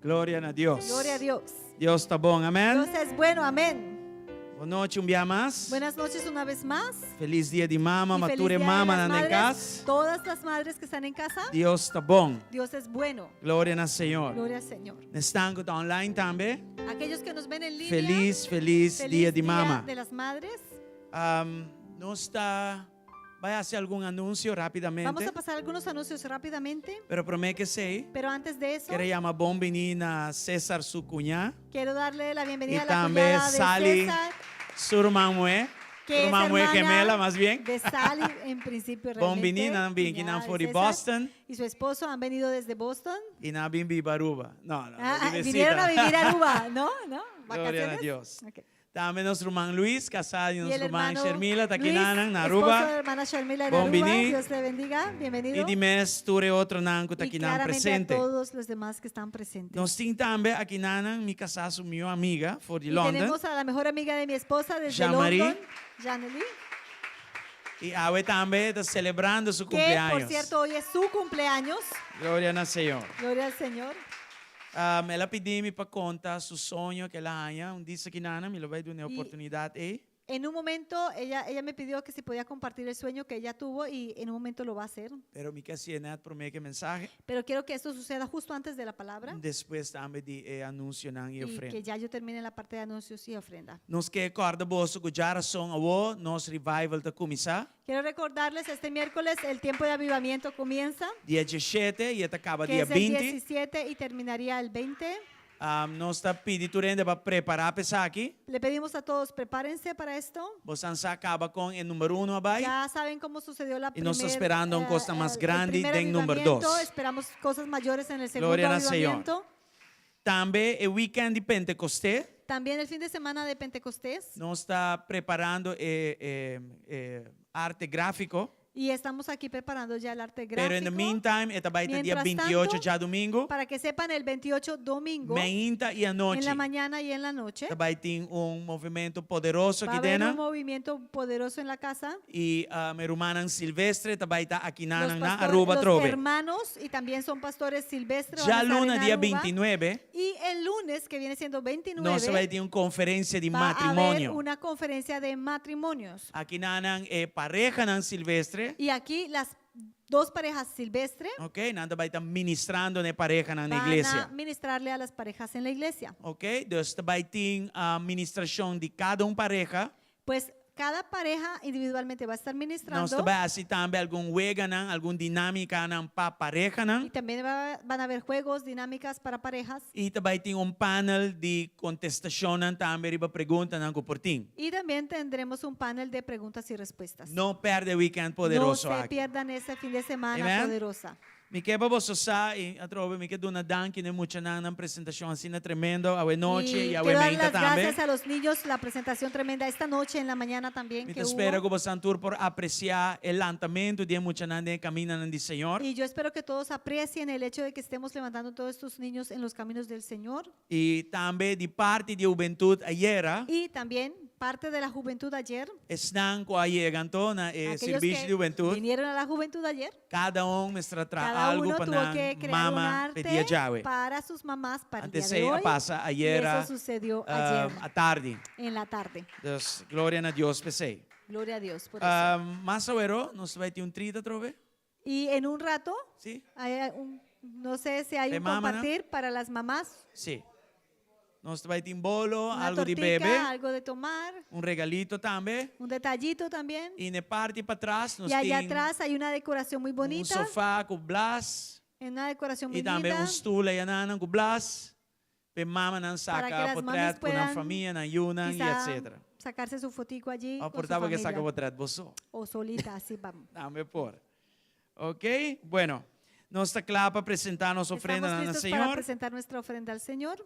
Gloria na Dios. Gloria a Dios. Dios ta bon, amèn. Dios es bueno, amén. Bon nochi un bia mas. Buenas noches una vez más. Felis dia di mama, Y feliz ma tur e día de mama las nan den madres, kas. Todas las madres que están en casa. Dios ta bon. Dios es bueno. Gloria na Señor. Gloria al Señor. Esnan ku ta online tambe. Aquellos que nos ven en línea. Felis, felis dia di mama. de las madres. Um, nos ta bai hasi algun anunsio rápidamente. Vamos a pasar algunos anuncios rápidamente. Pero promé ku esei, Pero antes de eso, quiero yama bon biní na César su cuñá. quiero darle la bienvenida Y a la también cuñada de Sally, César, su ruman muhé, que es ruman muhé hermana gemela, más bien. de Sally, en principio Bon realmente. biní, nan bin, cuñada nan de for di César. Boston. Y su esposo han venido desde Boston. Y nan bin biba Aruba. No, no, Ah, di vinieron a visita. vivir a Aruba, ¿no? ¿No? Gloria a ¿Vacaciones? Dios. Ok. Tambe nos ruman Luis, kasá di Y nos el ruman hermano Shermila, ta Luis, akinan na esposo Aruba. de la hermana Shermila en Bon Aruba. biní. Dios le bendiga. Bienvenido. I di mes tur e otronan ku ta Y akinan claramente a presente. todos los demás que están presentes. Nos tin tambe akinan mi kasá su mihó amiga for di Y London. tenemos a la mejor amiga de mi esposa desde Jean-Marie. London, Jean-Marie, I awe tambe ta selebrando su que por cumpleaños. cierto hoy es su cumpleaños. Gloria na Señor. Gloria al Señor. Um, el a pidi mi pa konta su soño ku el a haña. Un dia akinan, mi lo bai duna I oportunidat ei. En un momento ella, ella me pidió que si podía compartir el sueño que ella tuvo y en un momento lo va a hacer. Pero mi ke hasié nèt promé ku e mensahe. Pero quiero que esto suceda justo antes de la palabra Despues tambe di e anunsionan i y ofrenda. que ya yo termine la parte de anuncios y ofrenda. Nos ke kòrda boso ku djarason awor nos revival ta kuminsá. Quiero recordarles, este miércoles el tiempo de avivamiento comienza, Dia 17 i e ta kaba que dia es el 20. 17 y terminaría el 20. Um, nos ta pidi tur hende pa prepará pa esaki. Le pedimos a todos, prepárense para esto. Boso sa kaba kon e número uno a bai. Ya saben cómo sucedió la I nos ta primer, sperando un eh, kos mas el grandi primer den número avivamiento. dos. Esperamos cosas mayores en el segundo Gloria al Señor. avivamiento. Tambe e weekend di Pentecostés. También el fin de semana de Pentecostés. Nos ta preparando e, e, e arte gráfiko. Y estamos aquí preparando ya el arte Pero in the gráfico. meantime, e ta bai ta dia Mientras 28 tanto, djadumingu. Para que sepan, el 28 domingo, Mainta i anochi. en la mañana y en la noche, Ta bai tin un movementu poderoso va a aki haber den. un movimiento poderoso en la casa. I um, e rumannan Silvestre ta bai ta aki Los, na pastor- Aruba los trobe. hermanos y también son pastores silvestres. van a estar Djaluna en dia Aruba. 29, Y el lunes, que viene siendo 29, nos ta bai tin un konferensia di va a haber matrimonio. una conferencia de matrimonios. Akinan e parehanan Silvestre. Y aquí las dos parejas silvestres Ok, nan ta bai ta ministrando na e parehanan na van iglesia. a ministrarle a las parejas en la iglesia. Ok, dus ta bai tin uh, ministrashon di kada un pareha. Pues cada pareja individualmente va a estar Nos ministrando ta bai hasi tambe algun weganan, algun dinámikanan pa parehanan. y también va- van a haber juegos, dinámicas para parejas. I ta bai tin un panel di kontestashonnan tambe riba preguntanan ku por tin. Y también tendremos un panel de preguntas y respuestas. No pèrdè weekend No poderoso se aki. pierdan ese fin de semana Amen. poderosa. Mi ke pa boso sa i atrobe mi ke duna danki na e muchanan nan presentashon asina tremendo awe nochi Y i awe quiero dar meinta las tambe. gracias a los niños, la presentación tremenda esta noche, en la mañana también Mi que ta spera hubo. ku boso tur por apresiá e lantamentu di e muchanan den e kamindanan di Señor. Y yo espero que todos aprecien el hecho de que estemos levantando todos estos niños en los caminos del Señor. I tambe di parti di hubentut ayera. Y también parte de la juventud ayer, Esnan ku a yega anto na e aquellos sirbishi que di hubentut. vinieron a la juventud ayer, Kada un mester a traha cada algu uno pa tuvo nan que crear un mama arte pa e dia djawe. para sus mamás para el Antes día de ei a hoy. pasa Y ayera eso sucedió ayer atardi. en la tarde. Dus gloria na Dios p'esei. Gloria a Dios por eso. Mas awero nos ta bai tin un trita atrobe. Y en un rato, Sí. hay un, no sé si hay De un mama, ¿no? compartir para las mamás. Sí. Nos ta bai tin bolo, Una algu di tortica, bebe, algo de tomar, un regalito tambe. un detallito también. I na e parti patras nos Y allá tin atrás hay una decoración muy un bonita. sofá ku blas. Una decoración muy I tambe linda. un stul einan ku blas. Pa mamanan Para que saka las mamis portrèt ku nan puedan famia, nan yunan i quizá etc. sacarse su fotico allí Of con su por ta bo ke saka familia. portrèt bo so. O solita, así vamos. Tambe por. Ok? Bueno, nos ta kla pa presentá nos ofrenda Estamos na listos para Señor. presentar nuestra ofrenda al Señor.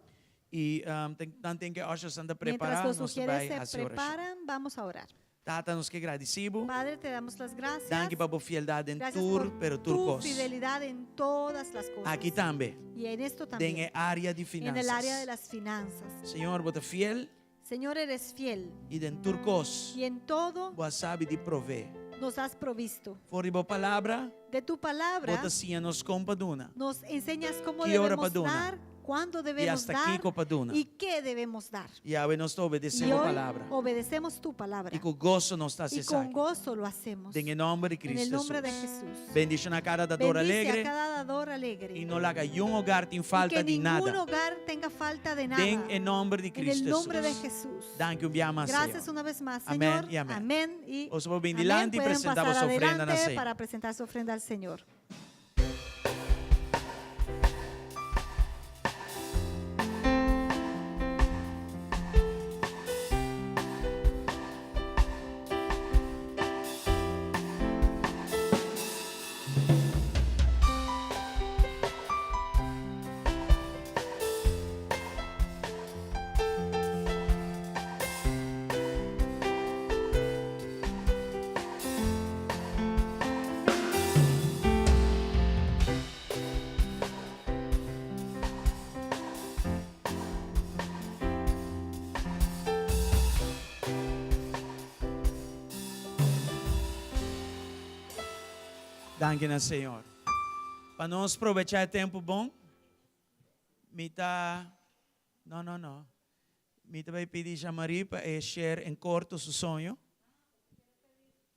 I um, tanten ku e ushers ta Mientras prepará, los nos ujieres ta bai se hasi orashon. preparan, vamos a orar. Tata, nos ke gradisí bo. Padre, te damos las gracias. Danki pa bo fieldat den Gracias tur, por pero tur tu kos. fidelidad en todas las cosas. Aki tambe, Y en esto den también. e área di En el área de finanzas. las finanzas. Señor, bo ta fiel Señor, eres fiel. i den tur kos Y en todo bo a sabi di provee. nos has provisto. For di bo palabra, De tu bo palabra ta siña nos kon pa duna nos enseñas cómo Ki ora pa debemos duna. dar, cuándo i debemos hasta dar kiko pa duna. y qué debemos dar. I awe nos ta obedesé Y bo hoy palabra. obedecemos tu palabra. I ku goso nos ta Y hasi con esaki. gozo lo hacemos. Den e nòmber di En el Cristo nombre de Hesus. Jesús. Bendishoná kada dador Bendice a alegre cada dador alegre. i no laga niun hogar tin Y falta que di ningún nada. hogar tenga falta de nada. Den e nòmber di En el Cristo nombre de Hesus. Jesús. Danki un bia mas, Gracias Señor. una vez más, Amén Señor. y amén. Amén y Os por bin amén. dilanti y Pueden presentá pasar boso ofrenda na adelante Señor. para presentar su ofrenda al Señor. Danki na Señor. Pa nos probecha e tempu bon, mi ta, no, no, no. Mi ta bai pidi Jean-Marie pa e share en corto su soño.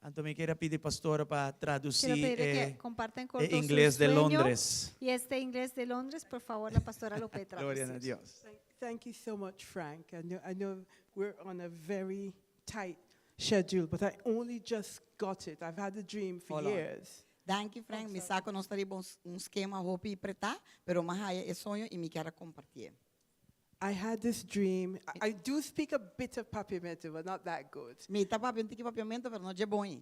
Anto mi kier a pidi pastora pa Quiero traduci pedirle que e, comparta en e corto su ingles de sueño. Londres. Y este inglés de Londres, por favor, la pastora lo puede Gloria na traducir. Dios. Thank, thank you so much, Frank. I know, I know we're on a very tight schedule, but I only just got it. I've had the dream for Hold on. years. Danki Frank, mi sa ku nos ta riba un, un skema hopi pretá, pero m'a haya e soño i mi kier a kompartié. I had this dream. I, I do speak a bit of Papiamento, but not that good. Mi ta papia un tiki papiamento, pero no dje bon.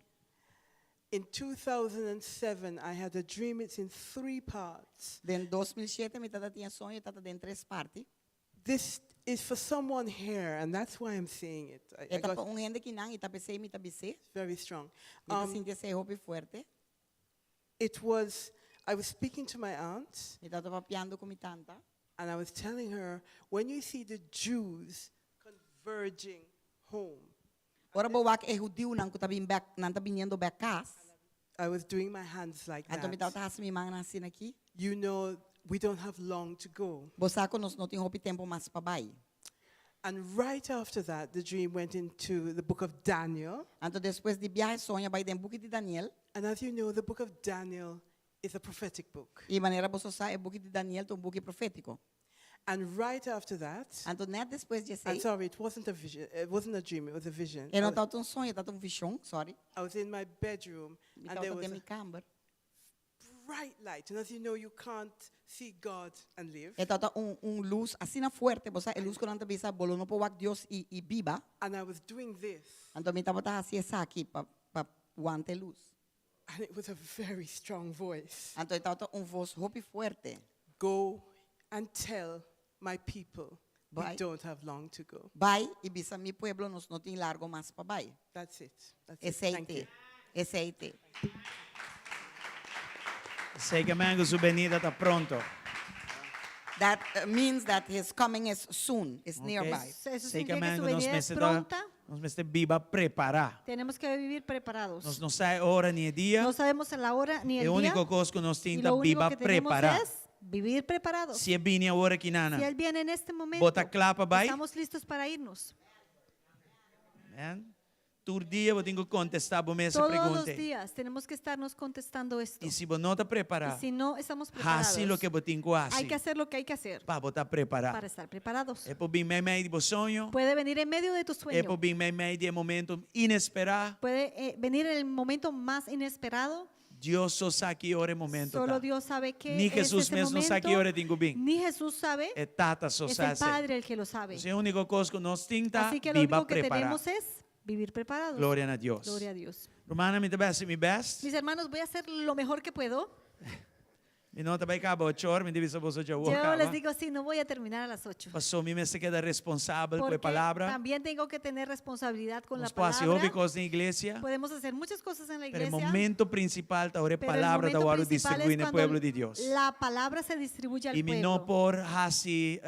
In 2007, I had a dream. It's in three parts. Den 2007 mi tabatin e soño, tabata den tres parti. This is for someone here, and that's why I'm saying it. I, I E ta got pa un hende akinan, i ta p'esei mi ta bis'é. very strong. Mi ta Um, sinti esei hopi fuerte. it was, I was speaking to my aunt. Mi tabata papiando ku mi tanta. And I was telling her, when you see the Jews converging home. Ora bo wak e hudiunan ku ta bin bèk, nan ta biniendo bèk kas. I was doing my hands like Anto mi that. tabata hasi mi mannan asina aki. You know, we don't have long to go. Bo sa ku nos no tin hopi tempu mas pa bai. And right after that, the dream went into the book of Daniel. Anto despues di biaha e soño a bai den buki di Daniel. And as you know, the book of Daniel is a prophetic book. I manera boso sa, e buki di Daniel ta un buki profétiko. And right after that, Anto nèt despues di I'm esei, sorry, it wasn't a vision, it wasn't a dream, it was a vision. e no I was tabata un soño, e tabata un vishon, sorry. I was in my bedroom Mi and there tabata was den a mi kamber. bright light. And as you know, you can't see God and live. E tabata un un lus asina fuerte, bo sa e lus ku nan ta bisa bo lo no por wak Dios i i biba. And I was doing this. Anto mi tabata hasi esaki pa pa wanta e lus. And it was a very strong voice. Anto e tabata un vos hopi fuerte. Go and tell my people we Bai. don't have long to go. Bai i bisa mi pueblo nos no tin largo mas pa bai. That's it. That's it. Esei Thank te. you. Esei te. Esei ke men ku su benida ta pronto. That eh, means that his coming is soon, is Ok. nearby. Eso Esei ke significa que men su ku nos venida es mester ta, pronta. nos mester biba prepará. Tenemos que vivir preparados. Nos no sa e ora ni e dia. No sabemos la hora ni E el día. úniko kos ku nos tin Y ta lo único biba que tenemos prepará. es vivir preparados. Si e bini awor aki nana. Si Él viene en este momento, Bo ta kla pa bai? estamos listos para irnos. Amen. Tur dia bo tin ku kontestá bo mes e Todos los pregunta. días tenemos que estarnos contestando esto. I si bo no ta prepará, Y si no estamos preparados, hasi loke bo tin ku hay hasi que hacer lo que hay que hacer pa bo ta prepará. para estar preparados. E por bin meimei di bo soño, Puede venir en medio de tu e sueño. por bin meimei di e momento inesperá. Puede eh, venir en el momento más inesperado. Dios so sa ki ora e momento Solo ta. Dios sabe qué Ni es Jesús ese mes no sa ki momento. ora e tin ku bin. Ni Jesús sabe. E Tata so Es sa el esei. Padre el que lo sabe. Entonces, e úniko kos ku nos tin ta Así que lo biba único que prepará. tenemos es vivir preparados. Gloria na Dios. Gloria a Dios. Rumannan, mi ta bai hasi mi best. Mis hermanos, voy a hacer lo mejor que puedo. Mi no ta bai kaba ochor, mi ta bisa boso dja awor Yo kaba. les digo, sí, no voy a terminar a las ocho. Paso mi mester keda responsabel ku e Porque palabra. también tengo que tener responsabilidad con la Nos por hasi hopi palabra. kos den iglesia, Podemos hacer muchas cosas en la pero e iglesia. momento principal ta ora e Pero el palabra ta momento wòrdu principal es distribuí na e cuando pueblo di Dios. La palabra se distribuye al I mi no pueblo. por hasi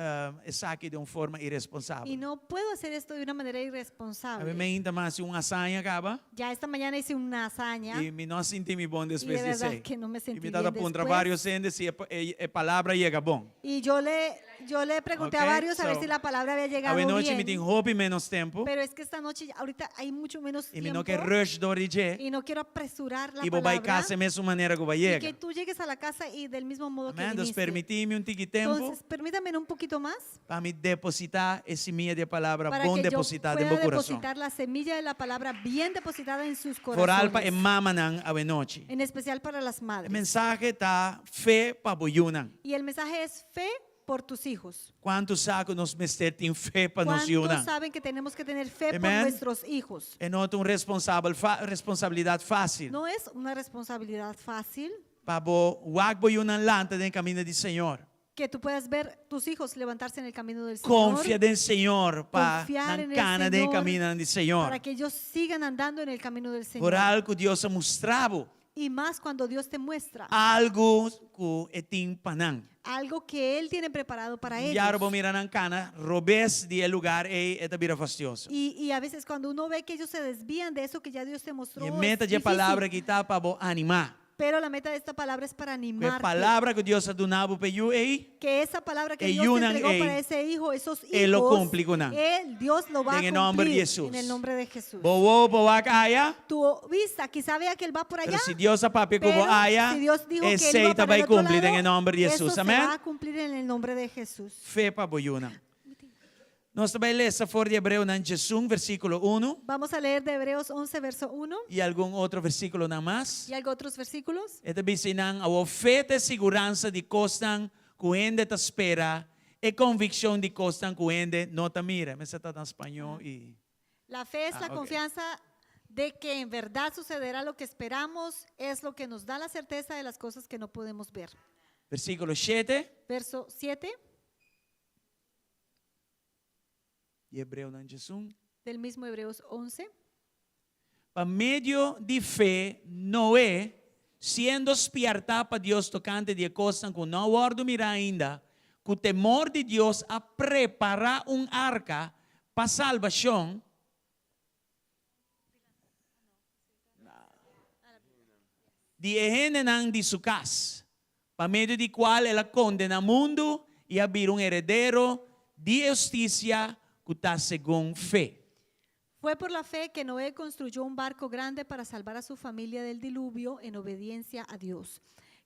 esaki den un forma iresponsabel. Y no puedo hacer esto de una manera A mi irresponsable. meinta m'a hasi un hazaña kaba. Ya esta mañana hice una hazaña. I mi no a sinti mi bon Y de despues di verdad esei. que no me I sentí mi tata bien puntra después. varios hende si e, e, e palabra yega bon. Y yo le, yo le pregunté a Ok, varios a ver so, si la palabra había llegado Awenochi mi bien. tin hopi menos tempu. Pero es que esta noche, ya- ahorita hay mucho menos I mi no ke tiempo. rush dor di dje. Y no quiero apresurar la I bo bai palabra. kas e mesun manera ku bo Y yega. que tú llegues a la casa y del mismo modo que Amén. Dus viniste. permití mi un tiki tempu Entonces, permítame un poquito más pa mi depositá e simia di e palabra para bon que yo depositá den pueda bo kurason. depositar la semilla de la palabra bien depositada en sus Foral pa e corazones. mamanan awenochi. En especial para las E madres. mensahe ta fe pa bo yunan. Y el mensaje es fe por tus hijos. Kuantu sa ku nos mester tin fe pa nos ¿Cuántos yunan? saben que tenemos que tener fe por Amen. nuestros hijos? E no ta un responsabel fa responsabilidat fásil. No es una responsabilidad fácil Pa bo wak bo yunan lanta den kaminda di Señor. que tú puedas ver tus hijos levantarse en el camino del Señor. Konfia den Señor pa Confiar nan en el kana den Señor kamindanan di Señor. Para que ellos sigan andando en el camino del Señor. Foral ku Dios a mustra bo Y más cuando Dios te muestra algu ku e tin pa nan. algo que Él tiene preparado para ellos. Yaro bo mira nan kana robes di e lugar ei e ta bira fastioso. Y, y a veces cuando uno ve que ellos se desvían de eso que ya Dios te mostró, E es meta di e difícil. palabra aki ta pa bo animá. Pero la meta de esta palabra es para Ku e animarte. palabra ku Dios a duna bo pa e yu ei, Que esa palabra que E Dios te yunan entregó ei, para ese hijo, esos e lo hijos, kumpli ku nan. Él, Dios lo va a Den e nòmber di cumplir Hesus. en el nombre de Jesús. Bo wowo por wak aya, Tu vista quizá vea que él va por pero allá, si Dios a papia ku bo pero aya, si Dios dijo que él esei iba ta para bai el otro kumpli den e lado, nòmber di eso Hesus. se Amèn? va a cumplir en el nombre de Jesús. Fe pa bo yunan. Nos ta bai lesa for di Hebreonan diesun, versíkulo unu. Vamos a leer de Hebreos 11, verso 1. I algun otro versíkulonan mas. Y algo otros versículos. E ta bisa nan, Awor fe ta e siguransa di kosnan ku hende ta spera, e konvikshon di kosnan ku hende no ta mira. Mester ta na spañó i. La fe es Ah, la ok. confianza de que en verdad sucederá lo que esperamos, es lo que nos da la certeza de las cosas que no podemos ver. Versíkulo shete. Verso 7. Di Hebreonan diesun. Del mismo Hebreos 11. Pa medio di fe, Noé, siendo spièrtá pa Dios tokante di e kosnan ku no a wòrdu mirá ainda, ku temor di Dios a prepará un arka pa salbashon, Di e hendenan di su kas, pa medio di kual el a kondená mundu i a bira un heredero di e hustisia ku ta segun fe. Fue por la fe que Noé construyó un barco grande para salvar a su familia del diluvio en obediencia a Dios,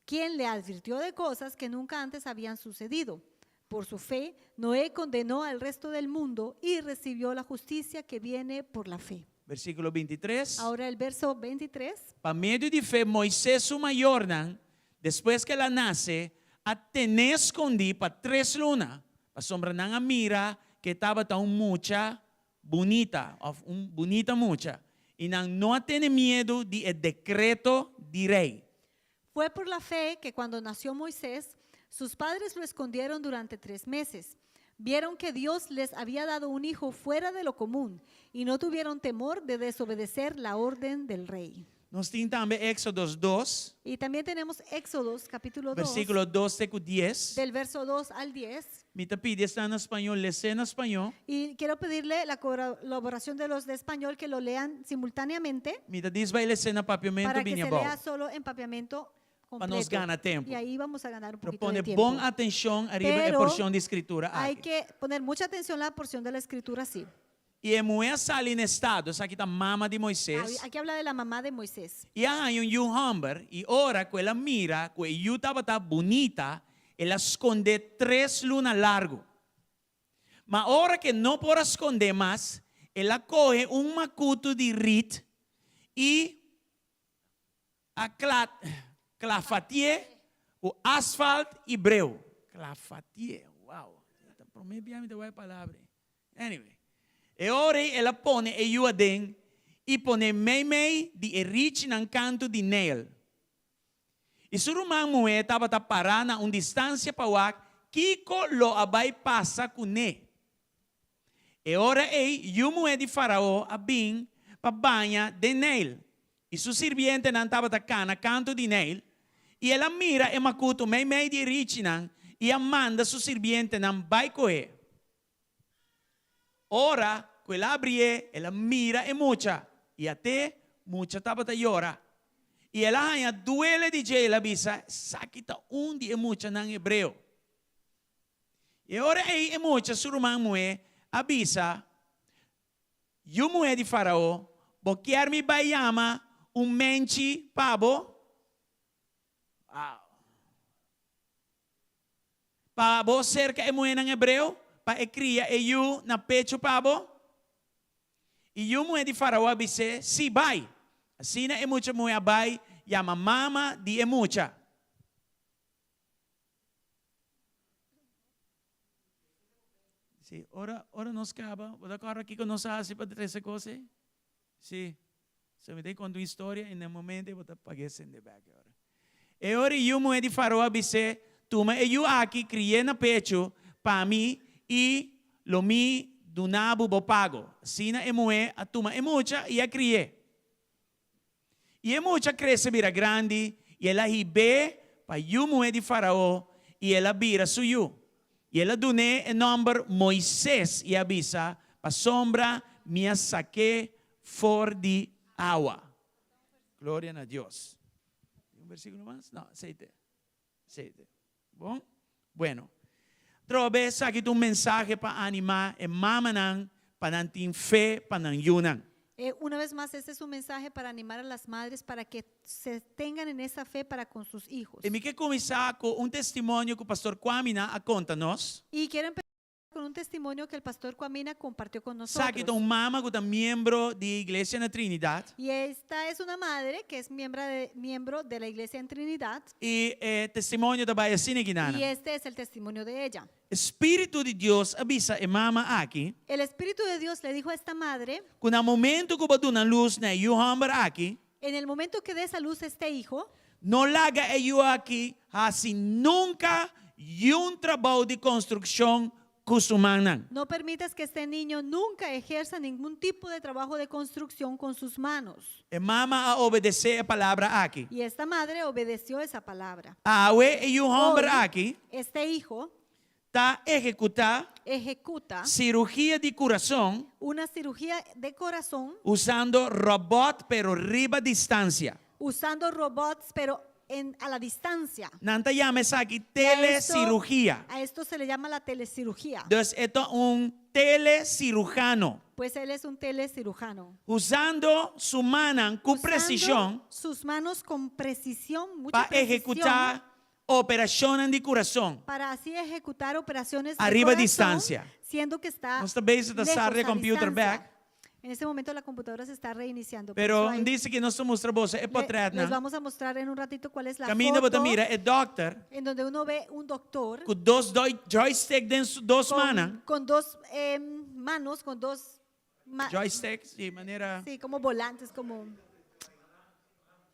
quien le advirtió de cosas que nunca antes habían sucedido. Por su fe, Noé condenó al resto del mundo y recibió la justicia que viene por la fe. Versíkulo bintitres. Ahora el verso 23. Pa medio di fe Moisés su mayornan, despues ku el a nase, a ten'é skondí pa tres luna, pasobra nan a mira ku e tabata un mucha bunita, òf un bunita mucha, i nan no a tene miedu di e dekreto di rei. Fue por la fe que cuando nació Moisés, sus padres lo escondieron durante tres meses. Vieron que Dios les había dado un hijo fuera de lo común y no tuvieron temor de desobedecer la orden del rey. Nos tin tambe Éxodos dos, Y también tenemos Éxodos capítulo 2, versíkulo dos te ku dies. del verso 2 al 10. Mi ta pidi esnan na spañó les'é na spañó. Y quiero pedirle la colaboración de los de español que lo lean simultáneamente Mi ta dis bai les'é na papiamentu para que bini se abou. lea solo en papiamento Pa nos completo. gana tempu. Y ahí vamos a ganar un Pero poquito pone de tiempo. bon atenshon ariba e Pero porshon di Skritura Hay aki. que poner mucha atención a la porción de la escritura, sí. I e muhé a sali na estado, esaki ta mama di Moisés. Aquí habla de la mamá de Moisés. I a haña un yu hòmber, i ora ku el a mira ku e yu tabata bunita, el a skond'é tres luna largu. Ma ora ku e no por a skond'é mas, el a kohe un makutu di rit i a klafatié ku asfalt i breu. Klafatié, wow! Ta promé bia mi ta wak e palabra ei. Anyway, e ora ei el a pone e yu aden i pone meimei di e richinan kantu di Neil. I su ruman muhé tabata pará na un distansia pa wak kiko lo a bai pasa kuné. E ora ei yu muhé di Farao a bin pa baña den Neil, i su sirbientenan tabata kana kantu di Neil, i el a mira e makutu meimei di e richinan i a manda su sirbientenan bai koh'é. Ora ku el a abrié, el a mira e mucha, i at'é mucha tabata yora. I el a haña duele di dje, el a bisa, Esaki ta un di e muchanan hebreo. I e ora ei e mucha su ruman muhé a bisa, Yu muhé di Farao, bo kier mi bai yama un menchi pa bo? Wow! Pa bo serka e muhénan hebreo, pa e kria e yu na pechu pa bo? I yu muhé di Farao a bis'é, Sí, bai! Asina e mucha muhé a bai yama mama di e mucha. Sí, ora, ora nos kaba, bo ta kòrda kiko nos a hasi pa trese kos ei? Sí. So mi ta konta un historia i na e momento ei bo ta pag'é sende bèk e ora. E ora e yu muhé di Farao a bis'é, Tuma e yu aki, kri'é na pechu pa mi i lo mi duna bo bo pago. Asina e muhé a tuma e mucha i a kri'é. I e mucha krese bira grandi, i el a hib'é pa yu muhé di Farao, i el a bira su yu. I el a dun'é e nòmber Moises, i a bisa, Pasobra mi a sak'é for di awa. Gloria na Dios. Tin un versíkulo mas? No, esei te. Esei te. Bon? Bueno. Trobe esaki ta un mensahe pa animá e mamanan pa nan tin fe pa nan yunan. Eh, una vez más, este es un mensaje para animar a las madres para que se tengan en esa fe para con sus hijos. I mi ke kuminsá ku un testimonio ku Pastor Kwamina a konta nos. Y quiero empezar con un testimonio que el pastor Kwamina compartió con nosotros. Esaki ta un mama ku ta miembro di Iglesia na Trinidad. Y esta es una madre que es miembra de, miembro de la Iglesia en Trinidad. Y e testimonio ta bai asina aki nan. Y este es el testimonio de ella. E Spiritu di Dios a bisa e mama aki. El Espíritu de Dios le dijo a esta madre. Ku na momento ku bo duna lus na e yu hòmber aki. En el momento que des a luz este hijo. No laga e yu aki hasi nunka yun trabou di konstrukshon ku su mannan. No permitas que este niño nunca ejerza ningún tipo de trabajo de construcción con sus manos. E mama a obedesé e palabra aki. Y esta madre obedeció esa palabra. Awe e yu hòmber Hoy, aki. este hijo. Ta ehekutá. Ejecuta. Sirugia di kurason. Una cirugía de corazón. Usando robòt pero riba distansia. Usando robots pero en a la distancia. Nan ta yama esaki Y a esto, telecirugía. a esto se le llama la telecirugía. Dus e ta un telecirujano. Pues él es un telecirujano. Usando su mannan ku Usando presishon. sus manos con precisión, mucha Pa precisión. ehekutá Operashonnan di kurason. Para así ejecutar operaciones de Ariba corazón, distansia. siendo que está Nos ta bezig ta lejos, sar e a computer distancia. bek. En este momento la computadora se está reiniciando. por Pero eso ahí dice que nos ta mustra boso e le- potretnan. les vamos a mostrar en un ratito cuál es la Caminda bo ta foto mira e dokter en donde uno ve un doctor ku dos doi- joystick den su dos con, manan. con dos eh, manos, con dos ma- Joysticks, sí, manera sí, como volantes, como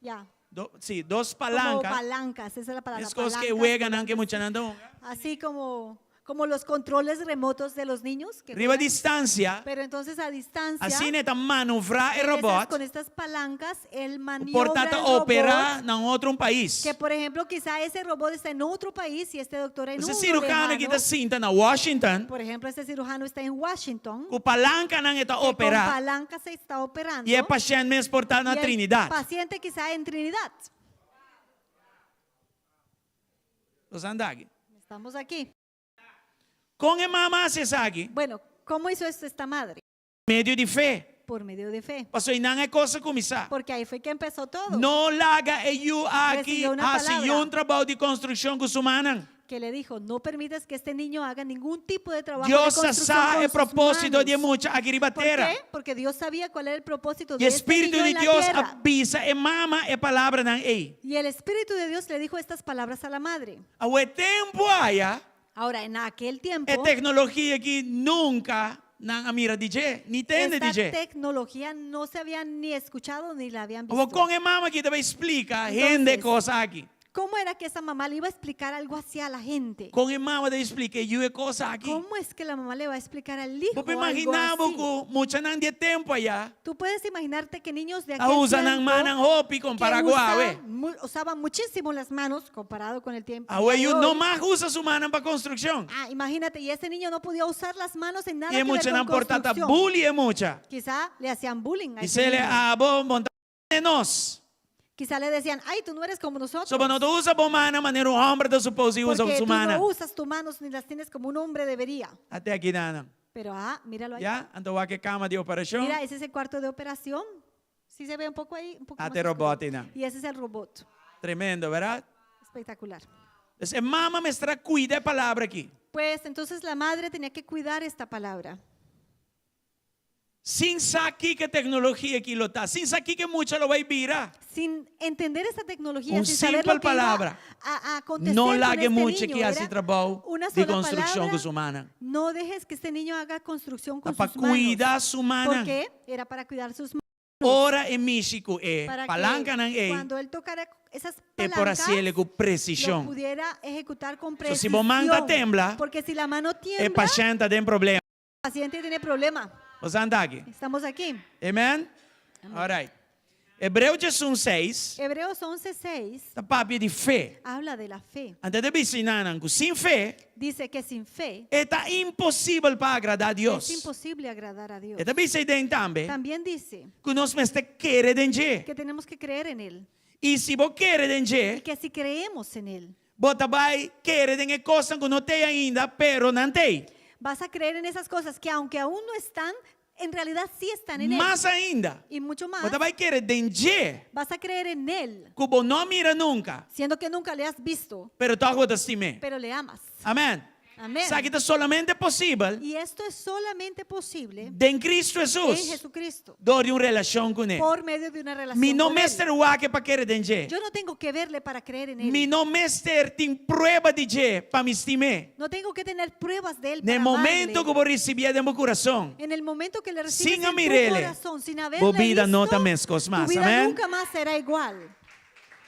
ya. Do, sí, dos Como palanca. palancas, esa es la palabra. Es cos que palancas, weganan que muchanan ta hunga. Así como, como los controles remotos de los niños. Que Riba juegan. distancia. Pero entonces a distancia. Asina e ta manovrá e en esas- robot. con estas palancas, él maniobra Por ta ta el robot. operá na un otro un pais. Que por ejemplo, quizá ese robot está en otro país y este doctor en Ese uno cirujano aki lejano. ta sinta na Washington. Por ejemplo, este cirujano está en Washington. Ku palancanan e ta que con operá. palanca se está operando. I e pashènt mes por ta na Y el Trinidad. paciente quizá en Trinidad. Nos anda aki. Estamos aquí. Kon e mama hasi esaki? Bueno, ¿cómo hizo esto esta madre? Medio di fe. Por medio de fe. Pasobra einan e kos a kuminsá. Porque ahí fue que empezó todo. No laga e yu aki Recibió una hasi palabra. yun trabou di konstrukshon ku su mannan. Que le dijo, no permitas que este niño haga ningún tipo de trabajo Dios de sa construcción sa con e sus propósito di e manos. mucha aki riba ¿Por tera. qué? Porque Dios sabía cuál era el propósito I de este Spiritu niño di en la Dios tierra. a bisa e mama e palabranan ei. Y el Espíritu de Dios le dijo estas palabras a la madre. Awe e tempu aya, Ahora, en aquel tiempo, e teknologia aki nunka nan a mira di dje, ni tende di esta dje. tecnología no se había ni escuchado ni la habían Awor visto. kon e mama aki ta bai splika hende e Entonces, kos aki? ¿Cómo era que esa mamá le iba a explicar algo así a la gente? Kon e mama ta splika e yu e kos aki? ¿Cómo es que la mamá le va a explicar al hijo Bo por algo imaginá bo así? ku muchanan di e tempu ayá Tú puedes imaginarte que niños de a aquel usa nan tiempo mannan hopi que kompará ku awe. usaban muchísimo las manos comparado con el tiempo Awe de yu no hoy. mag usa su mannan pa konstrukshon. Ah, imagínate, y ese niño no podía usar las manos en nada I e que ver muchanan con por ta ta construcción. bully e mucha. Quizá le hacían bullying a I ese sele niño. abo bo no ta nos. Quizá le decían, ay, tú no eres como nosotros. So bo no ta usa bo mannan manera un hòmber ta supos di usa Porque su tú mannan. no usas tus manos ni las tienes como un hombre debería. At'é aki nan. Pero ah, míralo ahí. Ya, anto wak e kama di operashon. Mira, ese es el cuarto de operación. Sí se ve un poco ahí, un poco más At'é oscuro. robot einan. Y ese es el robot. Tremendo, bèrdat? Espectacular. Dus e mama mester a kuida e palabra aki. Pues entonces la madre tenía que cuidar esta palabra. Sin sa kiko e teknologia aki lo ta, sin sa kiko e mucha lo bai bira. Sin entender esta tecnología, Un sin saber simpel lo que iba palabra. a, a acontecer No con laga e este mucha niño. aki hasi Era trabou una di sola konstrukshon palabra. ku su mannan. No dejes que este niño haga construcción con Ta pa sus manos. kuida su mannan. Porque era para cuidar sus manos. Ora e mishi ku e Para que palankanan ei, cuando él tocara esas e por palancas, hasiele ku lo presishon. pudiera ejecutar con So, si bo man ta precisión. tembla, Porque si la mano e tiembla, pashènt ta den problema. el paciente tiene problema. Bo anda aki. Estamos aquí. Amen? All right. Hebreo 11, 6 Hebreos 11:6 ta papia di fe. habla de la fe. Anto e ta bisa nan ku sin fe, Dice que sin fe e ta imposibel pa agradá Dios. es imposible agradar a Dios. E ta bisa eiden tambe También dice ku nos mester kere den dje. que tenemos que creer en Él. I si bo kere den Y dje, que si creemos en Él, bo ta bai kere den e kosnan ku no t'ei ainda, pero nan t'ei. vas a creer en esas cosas que aunque aún no están, en realidad sí están en Él. Mas ainda, Y mucho más, bo ta bai kere den dje, vas a creer en Él, ku bo no a mira nunka, siendo que nunca le has visto, pero tòg bo ta stim'é. pero le amas. Amèn. Amén. Esaki ta solamente posibel Y esto es solamente posible den Cristo en Hesus, Jesucristo, dor di un relashon kuné. por medio de una relación Mi no con Él. mester wak e pa kere den dje. Yo no tengo que verle para creer en Él. Mi no mester tin prueba di dje pa mi stim'é. No tengo que tener pruebas de Él Na para momento amarle. ku bo risibié den bo kurason, En el momento que le recibes sin en tu a mir'é, corazón, sin haberle bo bida no visto, ta meskos tu mas. vida Amèn? nunca más será igual.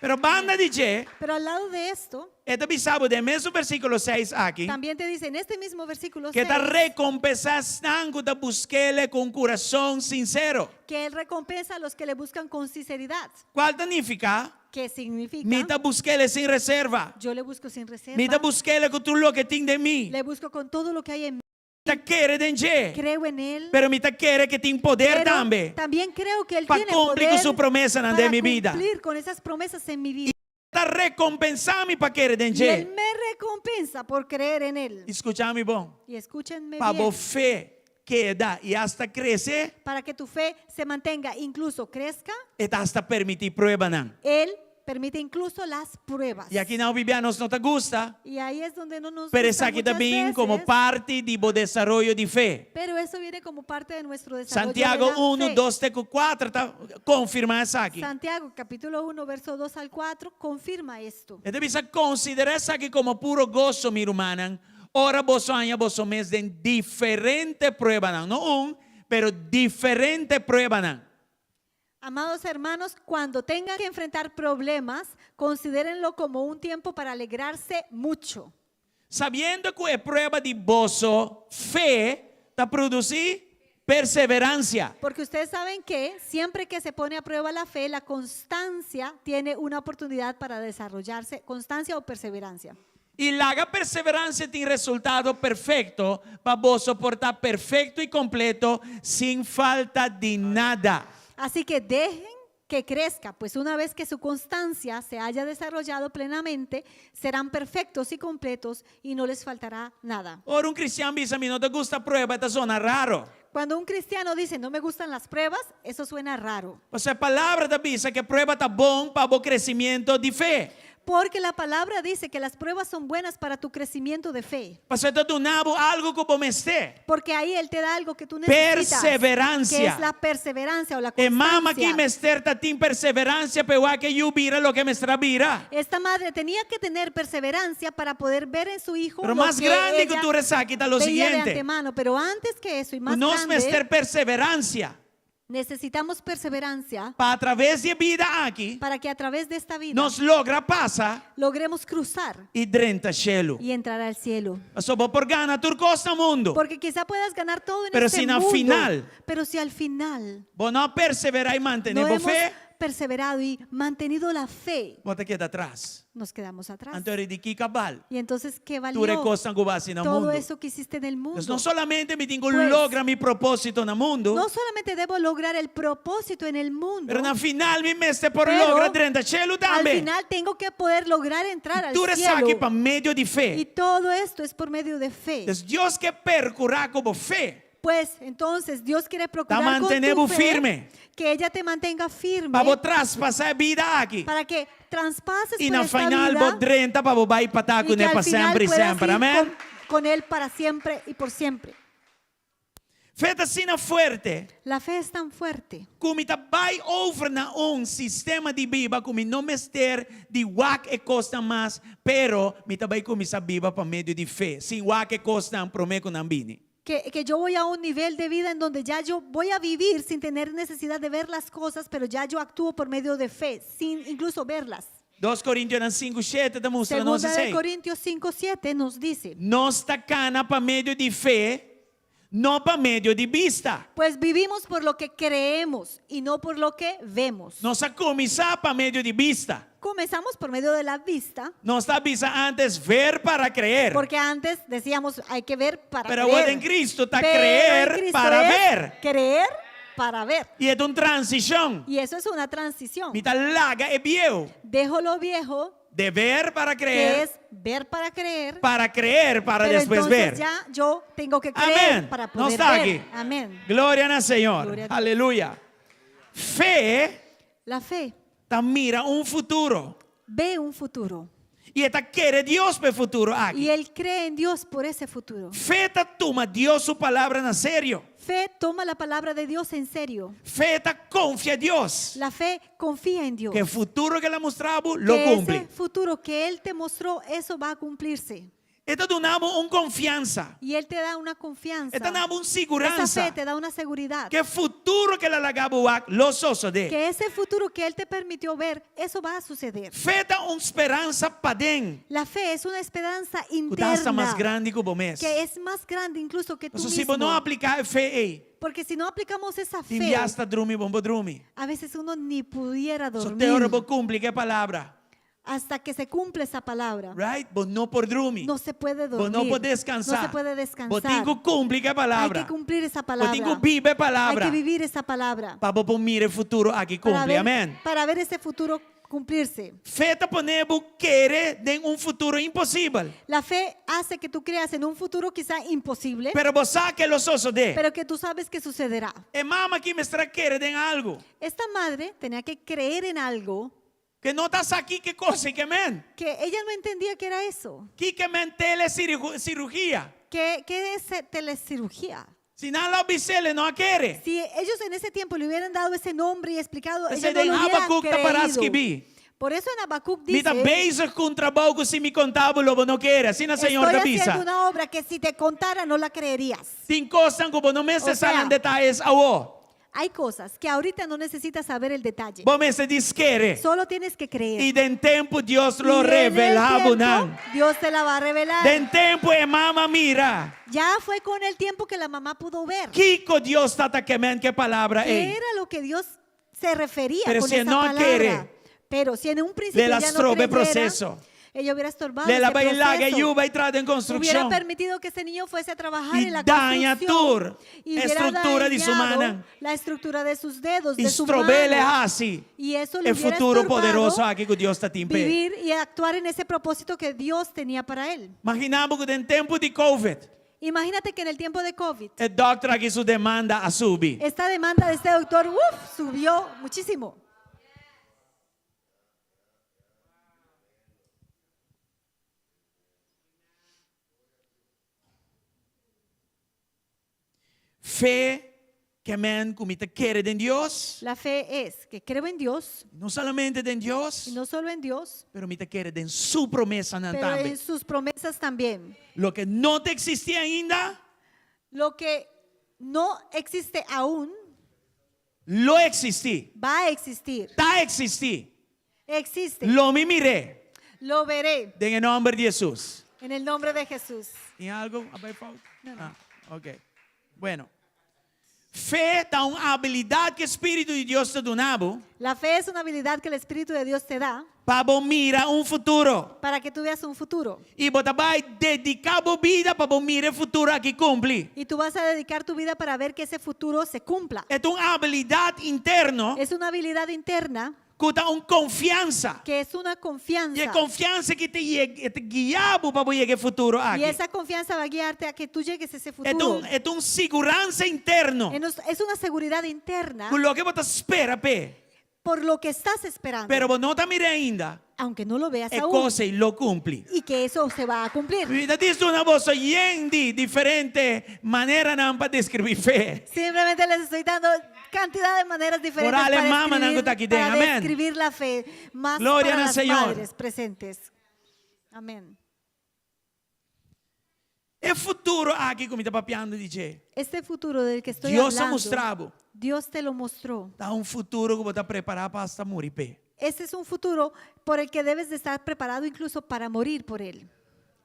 Pero banda di dje, Pero al lado de esto, e ta bisa bo den mesun versíkulo 6 aki, también te dice en este mismo versículo ku e ta 6 rekompensá esnan ku ta busk'é ku un kurason sinsero. que Él recompensa a los que le buscan con sinceridad. Kual ta nifiká? ¿Qué significa? Mi ta busk'é sin reserva. Yo le busco sin reserva. Mi ta busk'é ku tur loke tin den mi. Le busco con todo lo que hay en mí. Mi ta kere den dje. Creo en Él. Pero mi ta kere ku e tin poder Pero tambe. también creo que Él Pa tiene kumpli ku poder su promesanan para den mi bida. cumplir con esas promesas en mi vida. E ta rekompensá mi pa kere den Y dje. Él me recompensa por creer en Él. I skucha mi bon. Y escúchenme Pa bo bien. fe keda i asta krese, Para que tu fe se mantenga, incluso crezca, e ta asta permití pruebanan. Él permite incluso las pruebas. I aki nan hopi bia nos no ta gusta, Y ahí es donde no nos pero gusta esaki ta muchas bin komo veces, parti di bo desaroyo di fe. Pero eso viene como parte de nuestro desarrollo Santiago de la 1, fe. 2 te ku 4 ta konfirmá esaki. Santiago capítulo 1, verso 2 al 4 confirma esto. E ta bisa konsiderá esaki komo puro goso, mi rumannan, ora boso haña boso mes den diferente pruebanan. No un, pero diferente pruebanan. Amados hermanos, cuando tengan que enfrentar problemas, considérenlo como un tiempo para alegrarse mucho. Sabiendo ku e prueba di boso fe ta produsí perseveransia. Porque ustedes saben que siempre que se pone a prueba la fe, la constancia tiene una oportunidad para desarrollarse, constancia o perseverancia. I laga perseveransia tin resultado perfekto pa boso por ta perfekto i kompleto sin falta di nada. Así que dejen que crezca, pues una vez que su constancia se haya desarrollado plenamente, serán perfectos y completos y no les faltará nada. Ora un kristian bisa mi no ta gusta prueba, e ta zona raro. Cuando un cristiano dice no me gustan las pruebas, eso suena raro. Pasobra e palabra ta bisa ku prueba ta bon pa bo kresementu di fe. Porque la palabra dice que las pruebas son buenas para tu crecimiento de fe. Pasobra e ta duna bo algu ku bo mester. Porque ahí Él te da algo que tú necesitas. Perseverancia. Que es la perseverancia o la E mama aki constancia. mester tatin perseveransia p'e wak e yu bira loke e mester a bira. Esta madre tenía que tener perseverancia para poder ver en su hijo Pero lo mas que grandi ku ella tur esaki ta lo veía de siguiente. antemano. Pero antes que eso y más Nos grande, mester perseverancia. Necesitamos perseverancia pa atraves di e bida aki para que a través de esta vida nos logra pasa logremos cruzar i drenta shelu. y entrar al cielo. Pasobra bo por gana tur kos na mundu, Porque quizá puedas ganar todo en Pero este si na mundo, final pero si al final bo no a perseverá i mantené no bo hemos fe, perseverado y mantenido la fe, bo ta keda atras. nos quedamos atrás. Anto di ki a bal Y entonces, ¿qué tur e valió kosnan ku bo a hasi na todo mundu? eso que hiciste en el mundo? Pues no solamente mi tin ku Pues, logra mi propósito na mundu, No solamente debo lograr el propósito en el mundo, pero na final mi mester por Pero, logra drenta shelu al tambe. final tengo que poder lograr entrar al Tur esaki cielo. pa medio di Y fe. todo esto es por medio de fe. Entonces Dios ke perkurá ku bo fe. Pues entonces Dios quiere procurar Ta con mantené tu bo fe firme. que ella te mantenga firme Pa bo traspasá e bida aki. para que traspases I por na esta final vida bo drenta pa bo bai patá y kuné que al pa final semper i puedas semper. ir Amèn. con él para siempre y por siempre. Fe ta asina fuerte La fe es tan fuerte ku mi ta bai over na un sistema di biba ku mi no mester di wak e kosnan mas, pero mi ta bai kuminsá biba pa medio di fe, sin wak e kosnan promé ku nan bini. Que, que yo voy a un nivel de vida en donde ya yo voy a vivir sin tener necesidad de ver las cosas, pero ya yo actúo por medio de fe, sin incluso verlas. Dos Korintionan sinku shete ta mustra nos Segunda de esei. Corintios 5, 7 nos dice, Nos ta kana pa medio di fe, no pa medio di bista. pues vivimos por lo que creemos y no por lo que vemos. Nos a kuminsá pa medio di bista. Comenzamos por medio de la vista, Nos ta bisa antes ver para creer. porque antes decíamos hay que ver para Pero creer. awor den Cristo ta Pero en creer Cristo para es ver. Creer para ver. I e ta un transishon. Y eso es una transición. Mi ta laga e bieu. Dejo lo viejo, De ver para que creer, es ver para creer. para creer para pero después entonces ver. ya yo tengo que creer Amén. para No poder está ver. aquí. Amén. Gloria al Señor. Gloria a Dios. Aleluya. Fe La fe ta mira un futuro. ve un futuro I e ta kere Dios pa e futuro aki. y él cree en Dios por ese futuro. Fe ta tuma Dios su palabra na serio. Fe toma la palabra de Dios en serio. Fe ta konfia Dios. La fe confía en Dios. Ku e futuro ku el a mustra bo lo que kumpli. ese futuro que Él te mostró, eso va a cumplirse. E ta duna bo un konfiansa. Y Él te da una confianza. E ta duna bo un Esa siguransa. fe te da una seguridad. Ku e futuro ku el a laga bo wak lo sosodé. Que ese futuro que Él te permitió ver, eso va a suceder. Fe ta un speransa paden. La fe es una esperanza Ku ta hasta mas interna grandi ku bo mes. que es más grande incluso que tú Pasobra si bo mismo. no apliká e fe ei, Porque si no aplicamos esa tin fe, biaha hasta drumi bo no por drumi. a veces uno ni pudiera So te ora dormir bo kumpli ku e palabra. hasta que se cumple esa palabra. Right? Bo no por drumi. No se puede Bo dormir. no por deskansá. No se puede Bo descansar. tin ku kumpli ku e Hay palabra. que cumplir esa Bo palabra. tin ku biba e palabra. Hay que vivir esa palabra. Pa bo por mira e futuro aki Para kumpli. ver, Amèn. para ver ese futuro cumplirse. Fe ta pone bo kere den un futuro imposibel. La fe hace que tú creas en un futuro quizá imposible, Pero bo sa ku lo sosodé. pero que tú sabes que sucederá. E mama aki mester a kere den algu. Esta madre tenía que creer en algo Ku e no ta sa kiko e kos ei ke men. que ella no entendía que era eso. Kiko ke men telecirugia. ¿Qué, qué es eh, telecirugía? Si nan a bis'é, e no a kere. Si ellos en ese tiempo le hubieran dado ese nombre y explicado, Ese ella no den lo hubiera Habacuc ta pará creído. skibí. Por eso en Habacuc Mi ta dice, bezig ku un trabou ku si mi konta bo lo bo no kere. Asina Señor estoy ta bisa. haciendo una obra que si te contara no la creerías. Tin kosnan ku bo no mester O sea, sa nan detaye awor. Hay cosas que ahorita no necesitas saber el detalle. Bo mester djis kere. Solo tienes que creer. I den tempu Dios lo Y en el revelá tiempo, nan. Dios te la va a revelar. Den tempu e mama a mira. Ya fue con el tiempo que la mamá pudo ver. Kiko Dios tabata ke men ku e palabra ¿Qué ei. era lo que Dios se refería Pero con si esa no palabra? quiere, Pero si en un principio le la ella no stroba e creyera, proseso. ella hubiera estorbado Le la ese bai laga proceso. yu bai traha den Hubiera konstrukshon. permitido que ese niño fuese a trabajar I en la daña construcción tur y hubiera estruktura di su dañado mannan. la estructura de sus dedos, I de su strob'é mano. hasi. Y eso le E hubiera futuro estorbado poderoso aki ku Dios tatin p'e. vivir y actuar en ese propósito que Dios tenía para él. Imaginá bo ku den tempu di COVID, Imagínate que en el tiempo de COVID, e dòkter aki su demanda a subi. esta demanda de este doctor uf, subió muchísimo. Fe ke men ku mi ta kere den Dios. La fe es que creo en Dios, No solamente den Dios, y no solo en Dios, pero mi ta kere den su promesanan pero tambe. en sus promesas también. Loke no ta eksistí ainda, Lo que no existe aún, Lo eksistí. Va a existir. Ta eksistí. Existe. Lo mi mir'é. Lo veré. Den e nòmber di Hesus. En el nombre de Jesús. Tin algu a bai fout? No, no. Ah, ok. Bueno. Fe ta un abilidat ku e Spiritu di Dios ta duna bo. La fe es una habilidad que el Espíritu de Dios te da. Pa bo mira un futuro. Para que tú veas un futuro. I bo ta bai dediká bo bida pa bo mira e futuro aki kumpli. Y tú vas a dedicar tu vida para ver que ese futuro se cumpla. E ta un abilidat interno. Es una habilidad interna. Ku ta un konfiansa. Que es una confianza. I e konfiansa aki ta yega, ta guia bo pa bo yega e futuro aki. Y esa confianza va a guiarte a que tú llegues a ese E ta futuro. un, e ta un siguransa interno. Es una seguridad interna. Ku loke bo ta spera p'e. Por lo que estás esperando. Pero bo no ta mira ainda. Aunque no lo veas E aún. kos ei lo kumpli. Y que eso se va a cumplir. Mi ta disi duna boso yen di diferente maneranan pa deskribí fe. Simplemente les estoy dando cantidad de maneras diferentes Oral e para mamanan ku escribir, ta aki den. para Amén. describir la fe. Más Gloria para na las Señor. madres presentes. Amén. E futuro aki ku mi ta papiando di dje. Este futuro del que estoy Dios a hablando, mustra bo. Dios te lo mostró. Ta un futuro ku bo ta prepará pa hasta muri p'e. Este es un futuro por el que debes de estar preparado incluso para morir por él.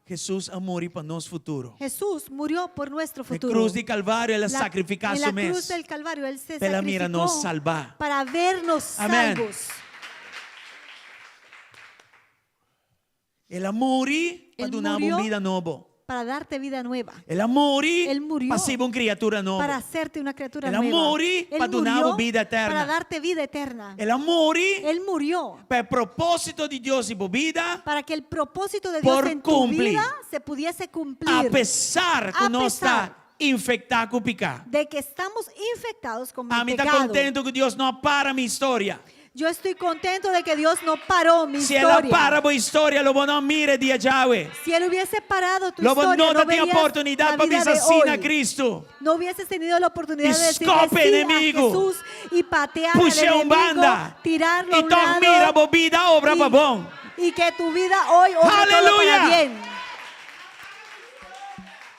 Hesus a muri pa nos futuro. Jesús murió por nuestro Na futuro. krus di Kalvario el a La- sakrifiká en su la mes. cruz del Calvario él se P'el a mira nos sacrificó salbá. para vernos Amén. salvos. El a muri pa El duna bo murió un bida nobo. Para darte vida nueva. El a muri Él murió pa hasi bo un kriatura nobo. Para hacerte una criatura El a nueva. muri Él pa duna bo murió bida eterna. Para darte vida eterna. El a muri Él murió pa e propósito di Dios di bo bida para que el propósito de Dios por en tu cumpli. vida se pudiese cumplir. A pesar ku A nos pesar ta infektá ku piká. de que estamos infectados con el Ami ta pecado. kontentu ku Dios no a para mi historia. Yo estoy contento de que Dios no paró mi Si el a historia. para bo historia, lo bo no a mira e dia djawe. Si él hubiese parado tu Lo bo historia, no no ta tin verías oportunidat la pa vida bisa de sí na hoy. Cristo. No hubieses tenido la oportunidad Y de decirle scope sí a enemigo. Jesús y patear al Push'é un enemigo, banda. tirarlo a Y un tòg lado mira bo bida obra y pa bon. Y que tu vida hoy obra todo para Aleluya. bien.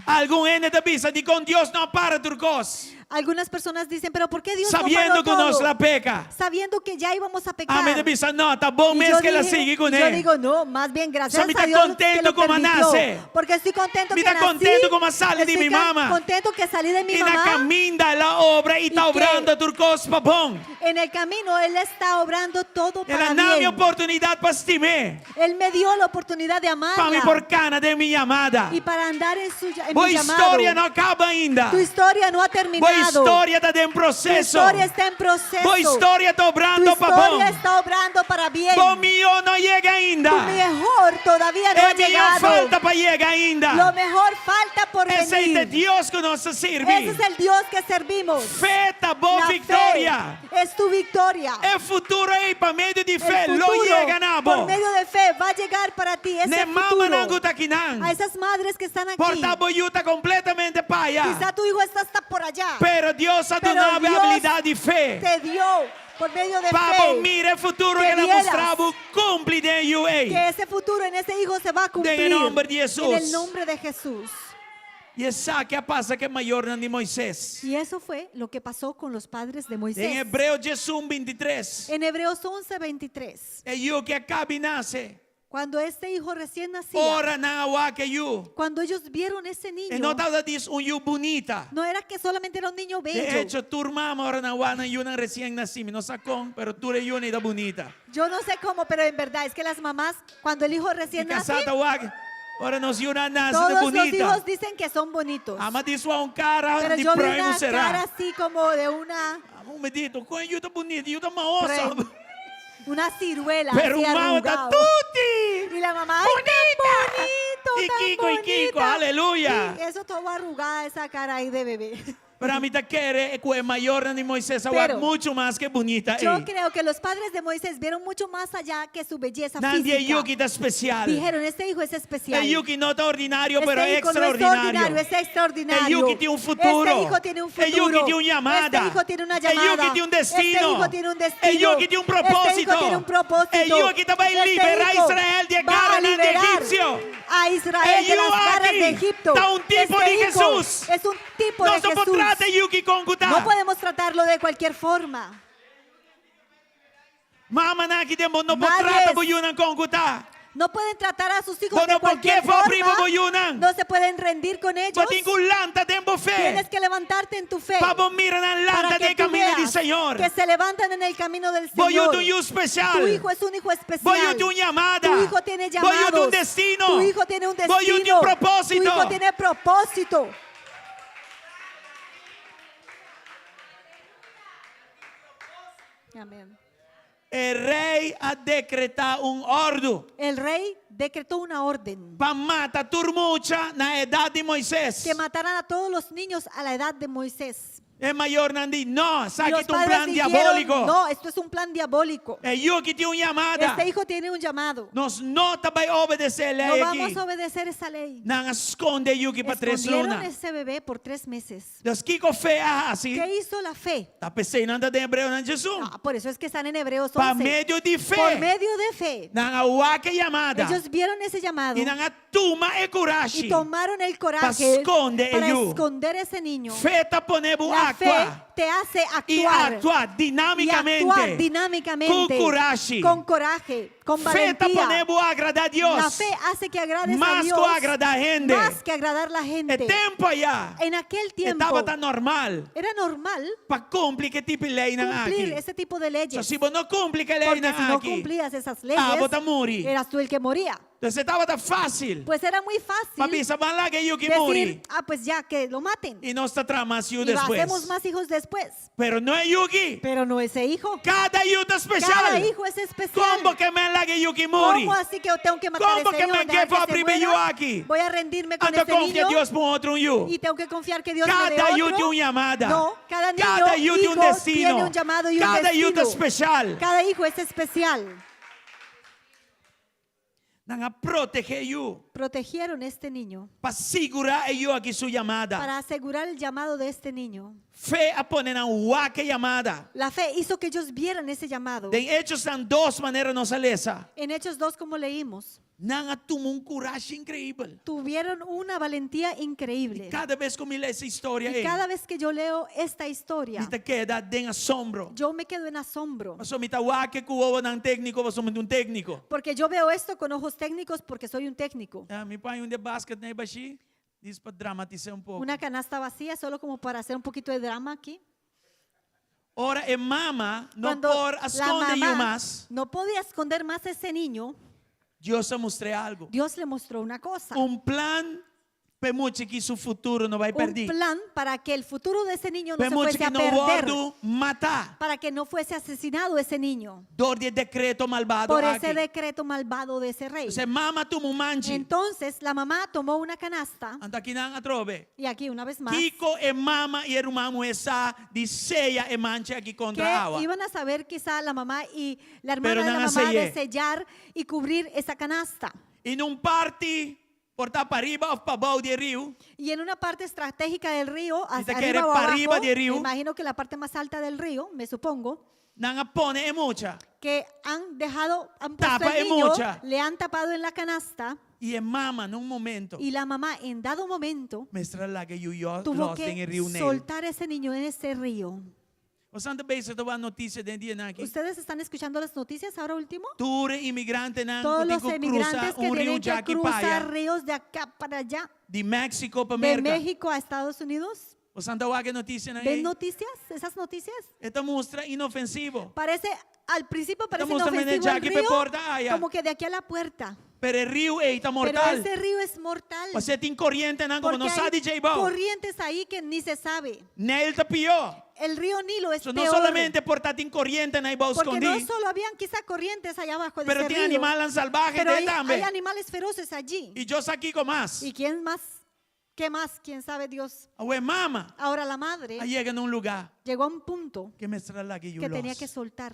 Algun hende ta bisa dikon Dios no a para tur kos. Algunas personas dicen, pero ¿por qué Dios no Sabiendo paró ku nos todo? lo a peka. Sabiendo que ya íbamos a pecar. Ami ta bisa no, ta bon Y mes yo ku el a dije- sigui y kuné. Yo digo, no, más bien gracias So, mi a ta Dios que contento lo como permitió. nace. Porque estoy contento Mi que ta nací. contento como sali di Estoy mi mama. contento que salí de mi I na mamá. kaminda el a obra i ta Y que obrando tur kos pa bon. En el camino Él está obrando todo El a para na mi bien. oportunidat pa stim'é. Él me dio la oportunidad de Pa mi amarla. por kana den mi yamada. Y para andar en su en Bo mi llamado. historia no a kaba ainda. Tu historia no ha terminado. Bo historia ta den Tu proseso. historia está en proceso. Bo historia ta obrando Tu pa bon. historia está obrando para bien. Bo mihó no a yega ainda. Tu mejor todavía no E ha mihó llegado. falta pa yega ainda. Lo mejor falta por Esei ta venir. Dios ku nos ta sirbi. Ese es el Dios que servimos. Fe ta bo La fe viktoria. es tu victoria. E futuro ei pa medio di El fe lo futuro, yega na bo. por medio de fe va a llegar para ti ese Ne futuro. mamanan ku ta akinan. A esas madres que están aquí. Por ta bo yu ta kompletamente pa aya. Quizá tu hijo está hasta por allá. Pero Dios a Pero duna bo Dios abilidat di fe. Te dio por medio de Pa fe. bo mira e futuro que ku el a vieras mustra bo kumpli den yu ei. Que ese futuro en ese hijo se va a cumplir. Den e nòmber di Hesus. En el nombre de Jesús. I esaki a pasa ku e mayornan di Moises. Y eso fue lo que pasó con los padres de Moisés. Den Hebreo 11, 23. En Hebreos 11, 23. E yu ku a kaba di nase. Cuando este hijo recién nacía, Ora nan a wak e yu. cuando ellos vieron ese niño, E no tabata djis un yu bunita. no era que solamente era un niño De bello. echo, tur mama ora nan wak nan yunan resien nasí. Mi no sa kon, pero tur e yunan ta bunita. Yo no sé cómo, pero en verdad es que las mamás, cuando el hijo recién Mi nace, kasá ta wak, ora nos yunan nase todos ta los bunita. hijos dicen que son bonitos. Ami a djis wak un kara Pero di yo vi pruim una será. cara así como de una, Un momentito, kon e yu ta bunita, yu ta mahos. Pre- una ciruela. Pero así un mama ta arrugado. tutti. Y la mamá, ¡ay, tan bonito! Y tan Kiko, y Kiko, bonita! aleluya. Y eso todo arrugada esa cara ahí de bebé. Pero ami ta kere ku e mayornan di Moises a wak Pero muchu mas ku e bunita Yo ei. creo que los padres de Moisés vieron mucho más allá que su belleza Nan di física. e yu aki ta spesial. Dijeron, este hijo es especial. E yu aki no ta ordinario, Este pero hijo no es ekstraordinario. ordinario, es extraordinario. E yu aki tin un futuro. Este hijo tiene un E yu futuro. aki tin un yamada. Este hijo tiene una E yu llamada. aki tin un destino. Este hijo tiene un destino. E yu aki tin un Este propósito. hijo tiene un propósito. E yu aki ta bai Este liberá hijo Israel di e va a garanan di liberar egipsio. a Israel E de las yu garras de aki Egipto. ta un tipo Este di hijo Jesús. Es un tipo de Nos no por Jesús. trata e yu aki kon ku ta. No podemos tratarlo de cualquier forma. Mamanan aki den bo no por Madres. trata bo yunan kon ku ta. No pueden tratar a sus hijos Bo de no por cualquier give up forma. riba bo yunan. No se pueden rendir con ellos. Bo tin ku lanta den bo fe. Tienes que levantarte en tu fe. Pa bo mira nan Para lanta que den tú kaminda di veas Señor. Que se levantan en el camino del Bo yu Señor. ta un yu spesial. Tu hijo es un hijo especial. Bo yu tin un yamada. Tu hijo tiene Bo yu tin un llamados. destino. Tu hijo tiene un Bo yu tin destino. un propósito. Tu hijo tiene propósito. Amén. E rei a dekretá un òrdu. El rey decretó una orden. Pa mata tur mucha na edat di Moisés. Que mataran a todos los niños a la edad de Moisés. E mayornan di, no, Y esaki los ta un padres plan dijeron, diabóliko. No, esto es un plan diabólico. E yu aki tin un yamada. Este hijo tiene un llamado. Nos no ta bai obedesé e No lei vamos aki. a obedecer esa ley. Nan a skonde e yu aki pa tres Escondieron luna. ese bebé por tres meses. Dus kiko fe a hasi? ¿Qué hizo la fe? Ta p'esei nan ta den Hebreonan 11. Ah, por eso es que están en Hebreos Pa 11. medio di fe. Por medio de fe. Nan a wak e yamada. Ellos vieron ese llamado. I nan a tuma e kurashi. Y tomaron el coraje Pa skonde e para yu. esconder ese niño. Fe ta pone bo La fe aktua. te hace I actuar. aktua dinámikamente. Y actuar dinámicamente. Ku kurashi. Con coraje, con Fe ta valentía. pone bo agradá Dios. La fe hace que agrades a Mas Dios. ku agradá hende. Más que agradar la gente. E tempu ayá. En aquel tiempo. E tabata normal. Era normal. Pa kumpli ku e tipo di leinan Cumplir aki. ese tipo de leyes. So, si bo no kumpli ku e Porque leinan si no aki. cumplías esas leyes, Abo ta muri. eras tú el que moría. Entonces e tabata fásil. Pues era muy fácil Pa bisa ban laga e yu aki decir, muri. ah, pues ya, que lo maten. I nos ta traha mas yu Y hacemos despues. más hijos después. Pero no e yu aki. Pero no ese hijo. Kada yu ta spesial. Cada hijo es especial. Kon bo ke men laga e yu aki muri? ¿Cómo así que tengo que matar a Kon bo ese ke niño? men Dejar give que up se riba e yu muera? aki? Voy a rendirme con Anto este konfia niño. Dios pa un otro yu. Y tengo que confiar que Dios me dé Kada yu otro. tin un yamada. No, cada niño, Kada yu tin un hijo, destino. tiene un llamado y un Kada yu ta destino. spesial. Cada hijo es especial. Nan a protegé e yu. Protegieron este niño. Pa sigurá e yu aki su yamada. Para asegurar el llamado de este niño. Fe a pone nan wak e yamada. La fe hizo que ellos vieran ese llamado. Den Echonan 2 manera nos a lesa. En Hechos 2, como leímos. Nan a tuma un kurashi inkreibel. Tuvieron una valentía increíble. Kada bes ku mi lesa e historia Y ei, cada vez que yo leo esta historia, mi ta keda den asombro. yo me quedo en asombro. Paso mi ta wak e ku wowonan tékniko, paso mi ta un tékniko. Porque yo veo esto con ojos técnicos porque soy un técnico. Ah, mi por haña un di e basket nan bashí, djis pa dramatisá un poko. Una canasta vacía, solo como para hacer un poquito de drama aquí. Ora e mama no Cuando por la skonde e yu mamá mas. no podía esconder más a ese niño, Dios a mustr'é algu. Dios le mostró una cosa. Un plan pa e mucha aki su futuro no bai Un pèrdí. plan para que el futuro de ese niño no Pa e se mucha fuese aki a no perder. wòrdu matá. Para que no fuese asesinado ese niño. Dor di e dekreto malbado Por ese aki. decreto malvado de ese rey. Entonces mama a tuma un manchi. Entonces la mamá tomó una canasta. Anto akinan atrobe. Y aquí una vez más. Kiko e mama i e ruman muhé sa di seya e manchi aki Que kontra awa. iban a saber quizá la mamá y la hermana Pero de la nan a mamá de sell'é. sellar y cubrir esa canasta. I na un parti por ta pariba òf pabou di e riu. Y en una parte estratégica del río, hacia Mi ta kere arriba o pariba abajo, di e riu. me imagino que la parte más alta del río, me supongo, Nan a pone e mucha. que han dejado, han puesto Tapa el e niño, mucha. le han tapado en la canasta I e mama na un momento. y la mamá en dado momento Mester a laga e yu yo tuvo los den e que riu Neil. soltar ese niño en ese río. Boso ta bezig ta wak notisia den dianan aki. ¿Ustedes están escuchando las noticias ahora último? Tur imigrantenan Todos ku los tin ku krusa emigrantes que un riu tienen que djaki pa cruzar aya. ríos de acá para allá, Di México pa de Merka. México a Estados Unidos. Boso ta wak e notisianan ¿Ven ei? noticias? ¿Esas noticias? E ta mustra inofensivo. Parece, al principio parece mustra mene inofensivo el djaki pa río, porta aya. como que de aquí a la puerta. Pero e riu ei ta Pero mortal. ese río es mortal. Pasobra tin korientenan ku Porque no sa hay di djei bou. corrientes ahí que ni se sabe. Neil ta pió. El río Nilo es So, no peor. solamente por ta tin korientenan eibou Porque no skondí. solo habían quizá corrientes allá abajo de Pero ese tin río, animalnan salvahe pero den hay, tambe. hay animales feroces allí. I Dios sa kiko mas. ¿Y quién más? ¿Qué más? ¿Quién sabe Dios? Awor e mama Ahora la madre a yega na un lugá llegó a un punto ku e mester a laga e yu que tenía los. que soltar.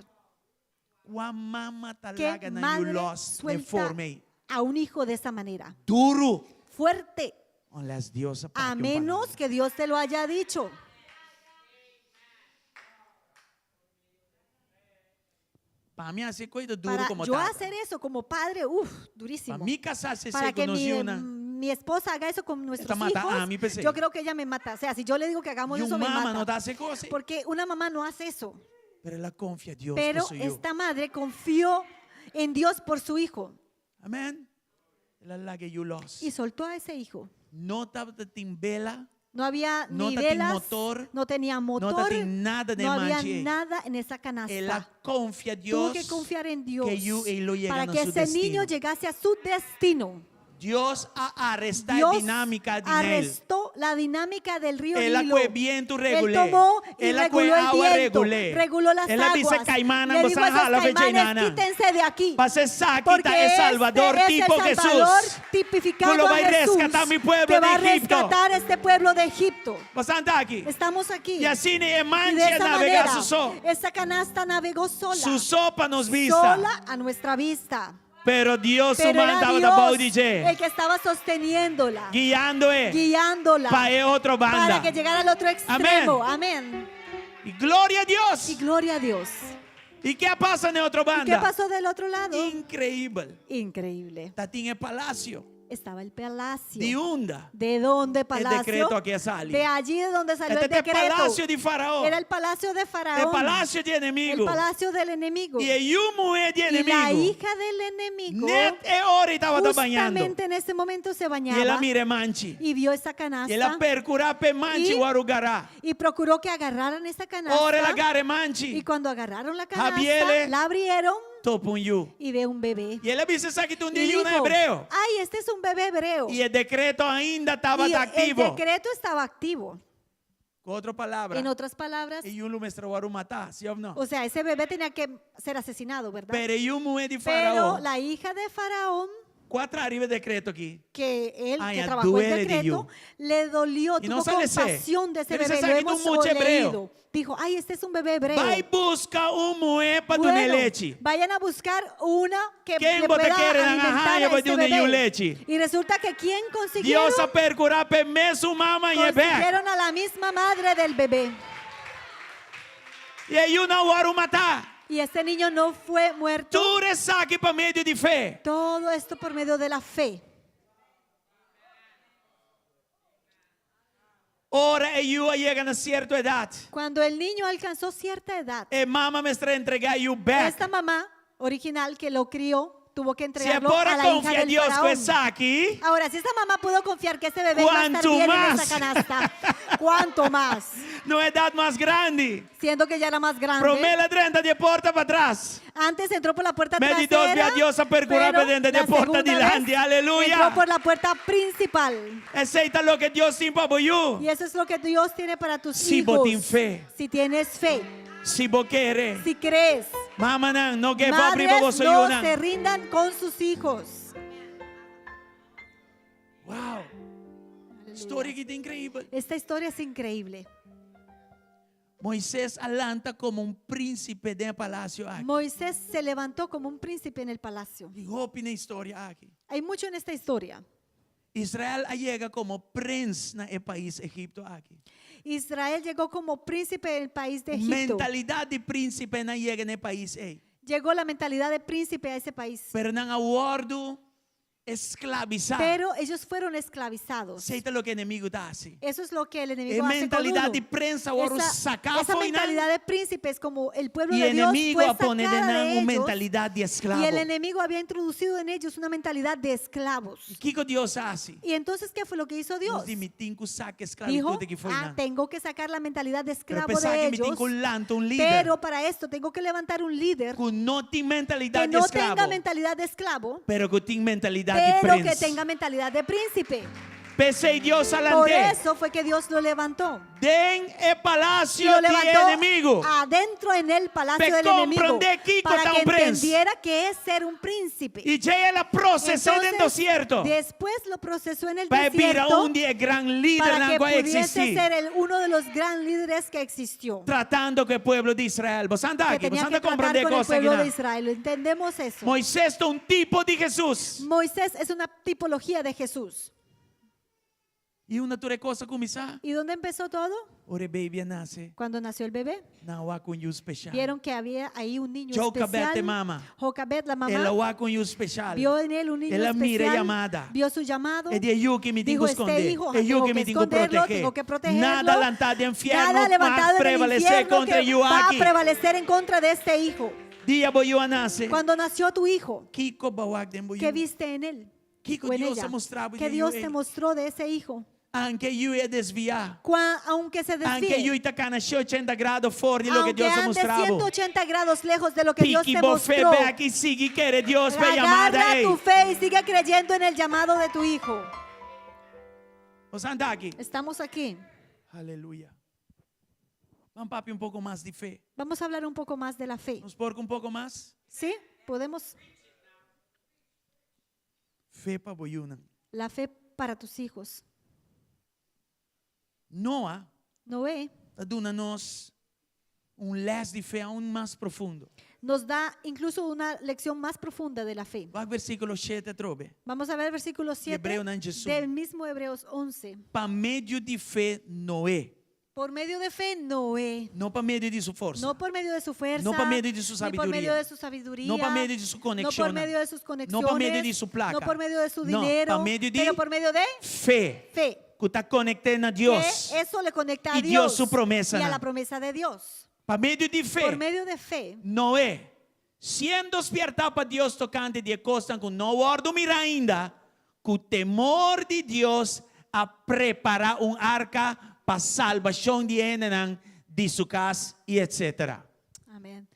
Kua mama ta ¿Qué laga nan yu madre los den suelta forma ei? a un hijo de esa manera? Duru. Fuerte. Unless Dios a A papia un menos palabra. que Dios te lo haya dicho. Pa mi hasi koi ta duru Para komo yo tata. hacer eso como padre, uff, durísimo. Pa mi kasá hasi Para esei ku que nos mi, yunan. mi esposa haga eso con nuestros mata hijos, a mi p'esei. yo creo que ella me mata. O sea, si yo le digo que hagamos Y un eso, me mama mata. no ta hasi kos ei. Porque una mamá no hace eso. Pero el a konfia Dios Pero pa su yu. esta madre confió en Dios por su hijo Amèn. El a laga e yu lòs. y soltó a ese hijo. No tabata tin bela. No había No ni tatin velas, motor, no tenía motor, no tatin nada den no había manchi ei. nada en esa canasta. El a konfia Tuvo Dios que confiar en Dios ku e yu ei lo yega para na que su ese niño destino. llegase a su destino. Dios a arestá e Dios dinámika di Nel. arrestó la dinámica del río El a Nilo. kue bientu Él regul'é. tomó y El a kue reguló el awa viento, regul'é. reguló las El a bisa aguas. kaimannan, Le boso dijo a a esos hala fe caimanes, djainana. quítense de aquí. Pase esaki Porque ta e este Salvador es el tipo Salvador Jesús. tipificado Ku lo a bai Jesús, reskatá mi pueblo que va a di Egipto. rescatar este pueblo de Egipto. Boso ta aki. Estamos aquí. I asina e Y de manchi a esa navegá manera, su so. esa canasta navegó sola. Su so pa nos vista. Sola a nuestra vista. Pero Dios su Pero man era tabata bou Dios di dje. el que estaba sosteniéndola, Guiando e. guiándola Pa e otro banda. para que llegara al otro extremo. Amén. I gloria a Dios. Y gloria a Dios. I ke a pasa na e otro ¿Y banda? qué pasó del otro lado? Inkreibel. Increíble. Tatin e palasio. Estaba el palacio. Di unda? ¿De dónde palacio? dekreto aki a sali. De allí de donde salió Este el es el decreto. palacio di Faraón. Era el palacio de Faraón. E palasio di enemigu. El palacio del enemigo. I e yu muhé di Y la enemigu. hija del enemigo. Net e ora ei tabata bañando. Justamente en ese momento se bañaba. I el a mira e manchi. Y vio esa canasta. I el a perkurá pa e manchi Y- wòrdu gará. Y procuró que agarraran esa canasta. Ora el a gara e manchi. Y cuando agarraron la canasta, Habrié e. la abrieron Topa un yu. y ve un bebé. I el a bisa esaki ta un Y yu dijo, hebreo. Ay, este es un bebé hebreo. I e dekreto ainda Y tabata el aktivo. decreto estaba activo. Ku otro palabra. En otras palabras, E yu lo mester a wòrdu matá, sí òf no? o sea, ese bebé tenía que ser asesinado, ¿verdad? Pero e yu muhé di Pero Faraón. la hija de Faraón, Ku a traha riba e dekreto aki. que él Ay, que a trabajó el duele de decreto, yu. le dolió, Y no tuvo sale ese. compasión de ese Pero ese bebé. Lo saquito hemos mucho hebreo. leído. Dijo, ay, este es un bebé hebreo. Bai buska un muhé pa dun'é Bueno, lechi. vayan a buscar una que Ken le bo ta pueda kere nan alimentar haña a pa este duna yu bebé. lechi? Y resulta que ¿quién consiguieron? Dios a perkurá pa e mesun mama hañ'é bèk. Consiguieron a la misma madre del bebé. I e yu no a wòrdu matá. Y este niño no fue muerto. Tur esaki pa medio di fe. Todo esto por medio de la fe. Ora e yu a yega na sierto edat. Cuando el niño alcanzó cierta edad, E mama mester a entregá e yu bèk. esta mamá original que lo crió tuvo que Si e entregarlo por a a la hija konfia del Dios ku faraón. esaki, Ahora, si esa mamá pudo confiar que ese bebé iba a estar Cuanto bien en más. esa canasta, ¿cuánto más? Na edat mas grandi. Siendo que ya era más grande. Promé el a drenta di e porta patras. Antes entró por la puerta Ma di dos trasera. bia Dios a perkurá pero pa drenta la di e porta segunda dilanti. vez Aleluya. Entró por la puerta principal. Esei ta loke Dios tin pa bo yu. Y eso es lo que Dios tiene para tus Si bo hijos. tin fe. Si tienes fe. Si bo kere. Si crees. Mamanan, no give up riba Madres boso no yunan. se rindan con sus hijos. Wow. Historia aki ta inkreibel. Esta historia es increíble. Moises a lanta komo un prínsipe den palasio aki. Moisés se levantó como un príncipe en el palacio. Tin hopi den e historia aki. Hay mucho en esta historia. Israel a yega komo prens na e pais Egipto aki. Israel llegó como príncipe en el país de Egipto. Mentalidat di prínsipe nan a yega na e pais ei. Llegó la mentalidad de príncipe a ese país. Pero nan a wòrdu esklabisá. Pero ellos fueron esclavizados. Esei ta loke enemigu ta hasi. Eso es lo que el E enemigo hace con mentalidat uno. di prens a wòrdu Esa, saká esa fo'i nan. mentalidad de príncipes como el pueblo I de Dios enemigu fue a pone sacada den de nan un ellos mentalidat di y el esklabo. enemigo había introducido en ellos una mentalidad de esclavos. Kiko Dios a hasi? Y entonces, ¿qué fue lo que hizo Dios? Dios di mi tin ku saka Dijo, esklabitut aki fo'i ah, nan. tengo que sacar la mentalidad de Pero esclavo p'esaki de mi tin ellos, ku lanta un lider. pero para esto tengo que levantar un líder Ku no tin que mentalidat di no tenga esklabo. mentalidad de esclavo, Pero ku tin mentalidat di pero que prens. tenga mentalidad de príncipe. P'esei Dios Por a lant'é. eso fue que Dios lo levantó. Den e Y palasio lo di levantó enemigu. adentro en el palacio Pe del enemigo komprondé kiko para ta que un prens. entendiera que es ser un príncipe. I djei el a proses'é den Entonces, desierto. después lo procesó en el Pa e bira desierto un di e gran lidernan para que ku a pudiese eksistí. ser el, uno de los gran líderes que existió. Tratando ku e pueblo di Israel. Bo ta Que aki, tenía bo que ta tratar komprondé con el kos aki pueblo de nan. Israel. Entendemos eso. Moises ta un tipo di Jesus. Moisés es una tipología de Jesús. I unda tur e kos a kuminsá? ¿Y dónde empezó todo? Ora e baby a nase, Cuando nació el bebé. nan a wak un yu speshal. Vieron que había ahí un niño Jocabed especial. e mama. Jocabed, la El a mamá, wak un yu speshal. vio en él un niño El a mira e especial. yamada. Vio su llamado. E di e yu ki mi tin Dijo, ku este skondé. hijo, E yu tengo ki mi que tin ku esconderlo, protegé. tengo que protegerlo. Nada lantá den fièrnu Nada pa levantado en el prevalesé infierno kontra e que yu va a aki. prevalecer en contra de este hijo. Dia bo yu a nase, Cuando nació tu hijo, kiko bo a wak den bo ¿qué yu? viste en él? Kiko O en Dios ella? a mustra bo ¿Qué den yu Dios ei? te mostró de ese hijo? Anke yu a desviá. Cua- aunque se Anke desvíe, yu ta kana 180 grado for di loke aunque Dios a ande mustra bo. 180 grados lejos de lo que Dios Piki te bo fe mostró, bèk i sigui kere Dios pa e yamada agarra ei. tu fe y sigue creyendo en el llamado de tu hijo. Nos anda aki. Estamos aquí. Aleluya. Ban papia un poko mas di fe. Vamos a hablar un poco más de la fe. Nos por ku un poko mas? ¿Sí? Podemos. Fe pa bo yunan. La fe para tus hijos. Noa Noé ta duna nos un lès di fe aun mas profundo. nos da incluso una lección más profunda de la fe. Wak versíkulo shete atrobe. Vamos a ver el versículo 7 Hebreonan diesun. del mismo Hebreos 11. Pa medio di fe Noé. Por medio de fe, Noé. No pa medio di su forsa. No por medio de su fuerza. No pa medio di su Ni por sabiduria. medio de su sabiduría. No pa medio di su No por konekshonnan. medio de sus conexiones. No pa medio di su plaka. No por medio de su No, dinero. pa medio di pero por medio de fe. fe. Ku ta konekt'é na Dios. Que eso le conecta a I Dios su promesa Y a nan. la promesa de Dios. Pa medio di fe. Por medio de fe. Noé, siendo spiertá pa Dios tokante di e kosnan ku no wòrdu mirá ainda, ku temor di Dios a prepará un arka pa salbashon di e hendenan di su kas i etsetera. Amén.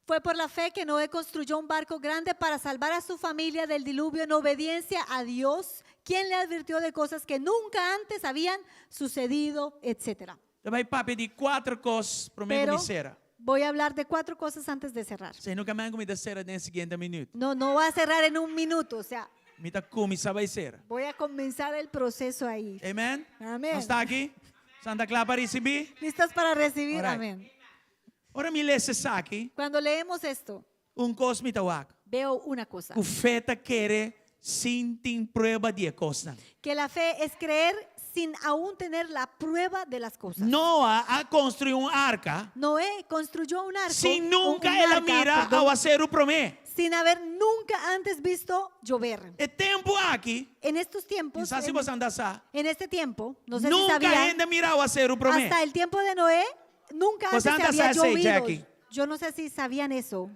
Fue por la fe que Noé construyó un barco grande para salvar a su familia del diluvio en obediencia a Dios, quien le advirtió de cosas que nunca antes habían sucedido, etcétera. Ta bai papia di kuater kos promé ku Pero mi sera. voy a hablar de cuatro cosas antes de cerrar. Esei no kamen ku mi ta sera den e siguiente minüt. No, no va a cerrar en un minuto, o sea, Mi ta kuminsá bai sera. voy a comenzar el proceso ahí. Amen? Amén. Nos ta aki? Santa kla pa risibí? ¿Listos para recibir? Alright. Amén. Ora mi lesa esaki, Cuando leemos esto, un kos mi ta wak. veo una cosa. Ku fe ta kere sin tin prueba di e kosnan. Que la fe es creer sin aún tener la prueba de las cosas. Noa a konstruí un arka Noé construyó un arco. sin un- nunka un el a arca, mira perdón, awaseru promé. sin haber nunca antes visto llover. E tempu aki, En estos tiempos, Mi sa si en, bo anda sa, en este tiempo, no sé si nunka sabían, hende a mira awaseru promé. hasta el tiempo de Noé, nunca Bo antes se anda había sa esei, llovido. Jackie. Yo no sé si sabían eso.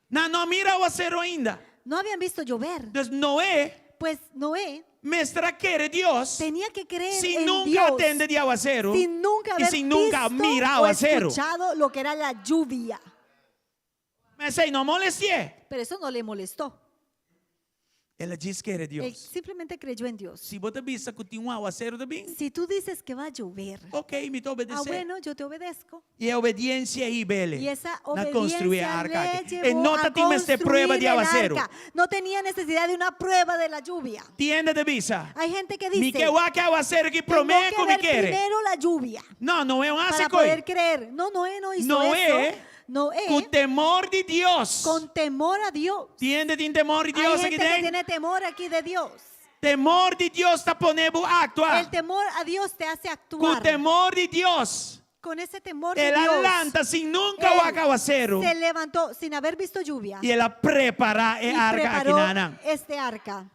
Nan no a mira awaseru ainda. No habían visto llover. Dus Noé Pues Noé mester a kere Dios tenía que creer sin en nunka Dios, tende di awaseru sin nunca i haber sin nunka visto mira o awaseru. escuchado lo que era la lluvia. Ma esei no a molesti'é. Pero eso no le molestó. El a djis kere Él Dios. simplemente creyó en Dios. Si bo ta bisa ku tin un awaseru ta bin, Si tú dices que va a llover, ok, mi ta ah, obedesé. bueno, yo te obedezco. I e obediensia ei hib'é Y esa na konstruí e obediencia arka le aki. E llevó no a ta tin mester prueba construir di el awaseru. arca. No tenía necesidad de una prueba de la lluvia. Tin hende ta bisa, Hay gente que Mi dice, ke wak e awaseru aki tengo promé que ku mi ver kere. primero la lluvia No, Noé no hasi para koi. poder creer. No, Noé no hizo Noé, eso. Noé, ku temor di Dios. con temor a Dios. Tin hende tin temor di Hay Dios aki gente que den? tiene temor aquí de Dios. Temor di Dios ta pone bo aktua. El temor a Dios te hace Ku actuar. temor di Dios. Con ese temor de El a Dios. lanta sin nunka Él wak awaseru. se levantó sin haber visto lluvia. I el a prepará e y arka preparó akinanan. este arca.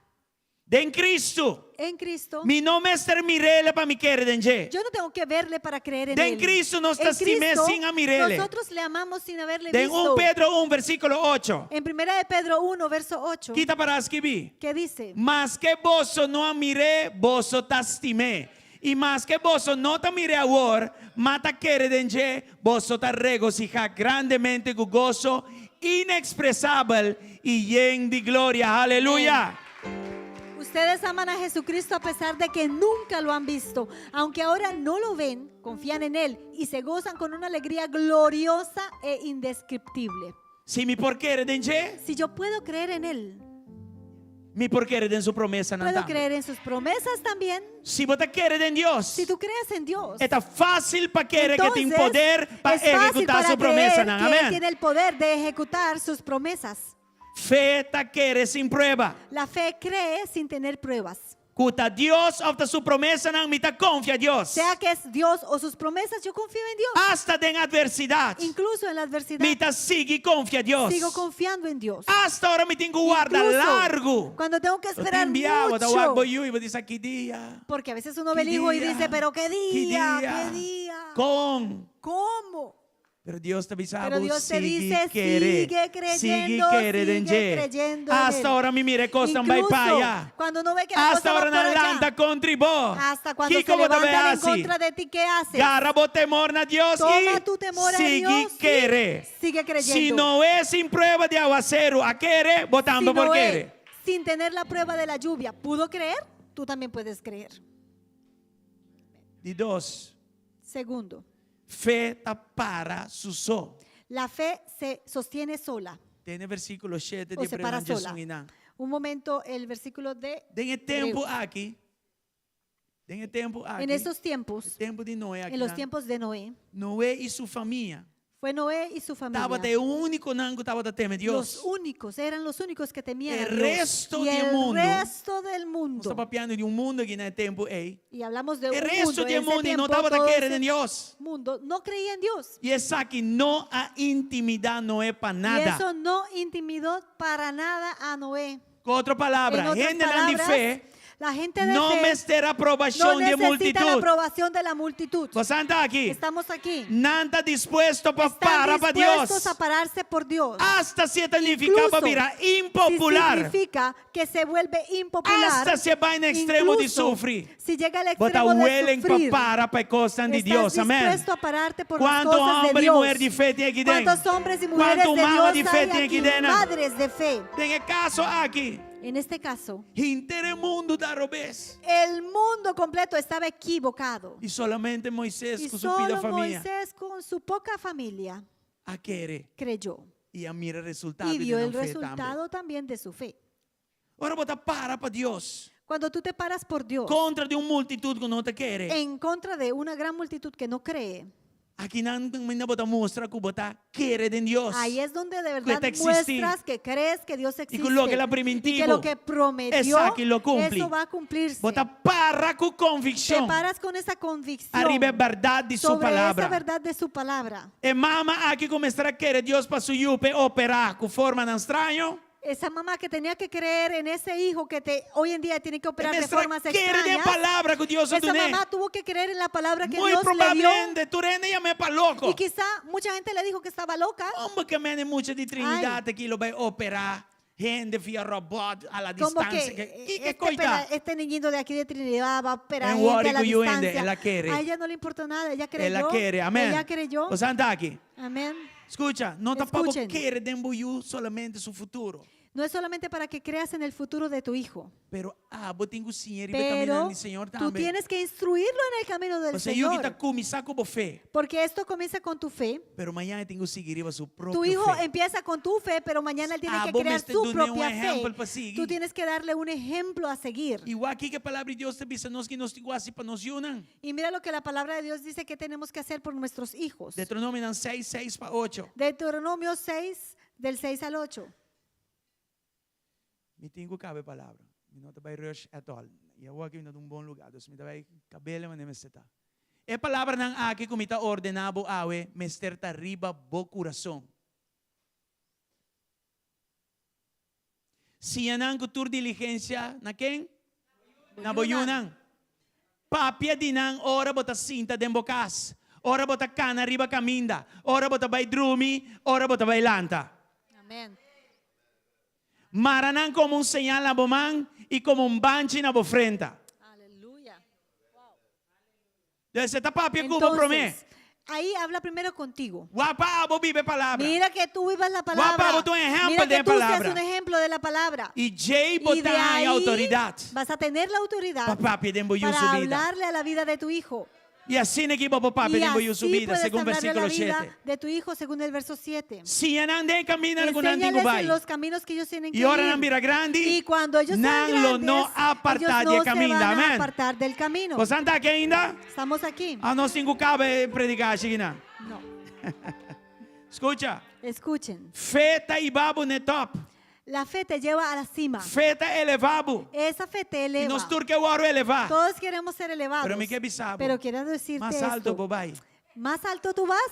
Den Cristo. En Cristo. Mi no mester mir'é pa mi kere den dje. Yo no tengo que verle para creer en Den él. Cristo nos En ta stim'é Cristo, sin a mir'é. Nosotros le amamos sin haberle Den visto. 1 Pedro 1, versíkulo 8. En primera de Pedro 1, verso 8. Ki ta pará skibí. ¿Qué dice? Maske boso no a mir'é, boso ta stim'é. I maske boso no ta mir'é awor, ma ta kere den dje, boso ta regosihá grandemente ku goso inexpresabel i yen di gloria. Aleluya! Ustedes aman a Jesucristo a pesar de que nunca lo han visto. Aunque ahora no lo ven, confían en Él y se gozan con una alegría gloriosa e indescriptible. Si mi por kere den dje, Si yo puedo creer en Él, mi por kere den su promesanan puedo tambe. creer en sus promesas también. Si bo ta kere den Dios, Si tú crees en Dios, e ta fásil pa kere ku e tin entonces poder pa es fácil ehekutá para su creer promesanan. que Él Amén. tiene el poder de ejecutar sus promesas. Fe ta kere sin prueba. La fe cree sin tener pruebas. Ku ta Dios òf ta su promesanan, mi ta konfia Dios. Sea que es Dios o sus promesas, yo confío en Dios. Asta den atversidat, Incluso en la adversidad, mi ta sigui konfia Dios. sigo confiando en Dios. Asta ora mi tin ku warda Incluso largu. cuando tengo que Lo esperar tin bia, bo ta wak bo mucho. yu i bo bisa ki dia, Porque a veces uno ve ki el hijo y dia, dice, pero qué ki día, dia, qué día, kon. ¿cómo? Pero Dios ta bisa Pero bo, Dios te sigui dice, kere, sigue sigui creyendo, kere den sigue dje. creyendo en Asta él. ora mi mira e kosnan bai pa Incluso allá. cuando uno ve que la Asta cosa va ora por nan allá, lanta kontra bo. hasta cuando se Kiko bo ta bai levantan en hasi? contra de ti, ¿qué haces? Gara bo temor na Dios Toma i tu temor a sigui Dios y kere. sigue Si creyendo. Noé sin prueba di awaseru a kere, bo Si tambe por Noé, kere. sin tener la prueba de la lluvia, pudo creer, tú también puedes creer. Di dos, Segundo, fe ta para su so. la fe se sostiene sola Den e versíkulo shete o di se para Hebreonan sola. djesun i nan. Un momento, el versículo de Den e tempu Hebreos. aki, den e tempu aki, En esos tiempos, e tempu di Noé en los akinan, tiempos de Noé, Noé i su famia fue Noé y su familia. tabata e únikonan ku tabata teme Los Dios. únicos, eran los únicos que temían E a Dios. resto Y di e el mundu, resto del nos ta mundo. papiando di un mundu aki na e tempu ei. Y hablamos de E un resto mundo. di e En ese mundu no tiempo, tabata todo kere ese den Dios. mundo no creía en Dios. I esaki no a intimidá Noé pa Y nada. eso no intimidó para nada a Noé. Ku otro En palabra, otras hendenan di palabras, fe la gente de no fe mester no aprobashon di e necesita la multitut. aprobación de la multitud. Bosan ta aki. Estamos aquí. Nan ta dispuesto pa Están para pa dispuestos Dios. a pararse por Dios. Asta si e ta nifiká pa Incluso bira si impopular. significa que se vuelve impopular. Asta si e bai na ekstremo di Incluso sufri. si llega al Bo ta extremo de willing pa sufrir. para pa e kosnan di Estás Dios. Amén. dispuesto a pararte por las Kuantu cosas de hòmber i Dios. muher di fe tin aki den? ¿Cuántos hombres y mujeres Kuantu de mama Dios di fe hay tin aki aquí? den? Madres de fe. Den e kaso aki, En este caso, henter e mundu ta robes. el mundo completo estaba equivocado. I solamente Moisés Y ku su pida solo famia Moisés con su poca familia a kere creyó i a mira e resultado y di vio nan el fe tambe. resultado también de su fe. Ora bo ta para pa Dios Cuando tú te paras por Dios kontra di un multitut ku no ta kere. en contra de una gran multitud que no cree, Aki nan kaminda bo ta mustra ku bo ta kere den Dios. ahí es donde de Ku verdad ta eksistí. muestras que crees que Dios I existe ku loke el a y primintí que bo, lo que prometió, esaki lo kumpli. eso va a cumplirse. Bo ta para ku Te konvikshon paras con esa convicción ariba e bèrdat di su sobre esa palabra. verdad de su palabra. E mama aki ku mester a kere Dios pa su yu p'e operá ku formanan straño. Esa mamá que tenía que creer en ese hijo que te, hoy en día tiene que operar de Mester a formas kere den extrañas. palabra ku Dios a Esa dun'é. mamá tuvo que creer en la palabra que Muy Dios le dio. probablemente tur hende a yam'é pa loko. Y quizá mucha gente le dijo que estaba loca. Kon ke men e mucha di Trinidad aki lo bai operá hende via robot a la Como que distansia. Ke este, ke koita? pela- este niñito de aquí de Trinidad va a operar En gente a wòri la ku yu hende, distancia. el a kere. A ella no le importó nada, ella El creyó. a kere, amèn. Ella creyó. Boso ta aki. Amén. Skucha, no ta pa bo Escuchen. kere den bo yu solamente su futuro. No es solamente para que creas en el futuro de tu hijo, Pero abo tin ku siñ'é riba e kaminda pero di Señor tú tambe. tienes que instruirlo en el camino del Pasobra e yu Señor. ta kuminsá ku bo fe. Porque esto comienza con tu fe. Pero mañan e tin ku sigui riba su propio Tu hijo fe. empieza con tu fe, pero mañana él tiene que Abo crear mester su dun'é un propia fe. ehèmpel pa sigui. Tú tienes que darle un ejemplo a seguir. I wak kiko e palabra di Dios ta bisa nos ku nos tin ku hasi pa nos yunan. Y mira lo que la palabra de Dios dice que tenemos que hacer por nuestros hijos. Deuteronomio 6, 6 pa 8. Deuteronomio 6, del 6 al 8. Mi tin ku kaba e palabra. Mi no ta bai rush at all. I awor aki mi ta den un bon lugá, dus mi ta bai kab'é manera mester ta. E palabranan aki ku mi ta ordená bo awe mester ta riba bo kurason. Siña nan ku tur diligensia na ken? Na bo yunan. Papia di nan ora bo ta sinta den bo kas, ora bo ta kana riba kaminda, ora bo ta bai drumi, ora bo ta bai lanta. Amén. Mara nan komo un señal na bo man i komo un banchi na bo frenta. Aleluya. Entonces, e ta papia ku bo promé. Entonces, ahí habla primero contigo. Wak pa abo biba e palabra. Mira que tú vivas la palabra. Wak pa abo ta un ehèmpel Mira di que tú seas palabra. un ejemplo de la palabra. I djei Y de bo ta haña ahí outoridat vas a tener la autoridad pa papia den bo yu para su bida. hablarle a la vida de tu hijo. I asina aki bo por papia Y den bo yu su así bida, puedes segun hablarle a la versíkulo vida 7. de tu hijo según el verso 7. Siña nan den e kamindanan ku nan tin ku Enséñales bai. en los caminos que ellos tienen que I ora ir. nan bira grandi, Y cuando ellos sean nan lo grandes, no apartá ellos di e no se kaminda. van a Amèn. apartar del camino. Boso ta aki ainda? Estamos aquí. Ah, nos tin ku kaba e prediká asina. No. Skucha. Escuchen. Fe ta hiba bo n'e tòp. La fe te lleva a la cima. Fe ta elevá bo. Esa fe te I eleva. nos tur ke wòrdu elevá. Todos queremos ser elevados. Pero mi ke bisa bo, Pero quiero decirte mas alto esto. bo bai, Más alto tú vas,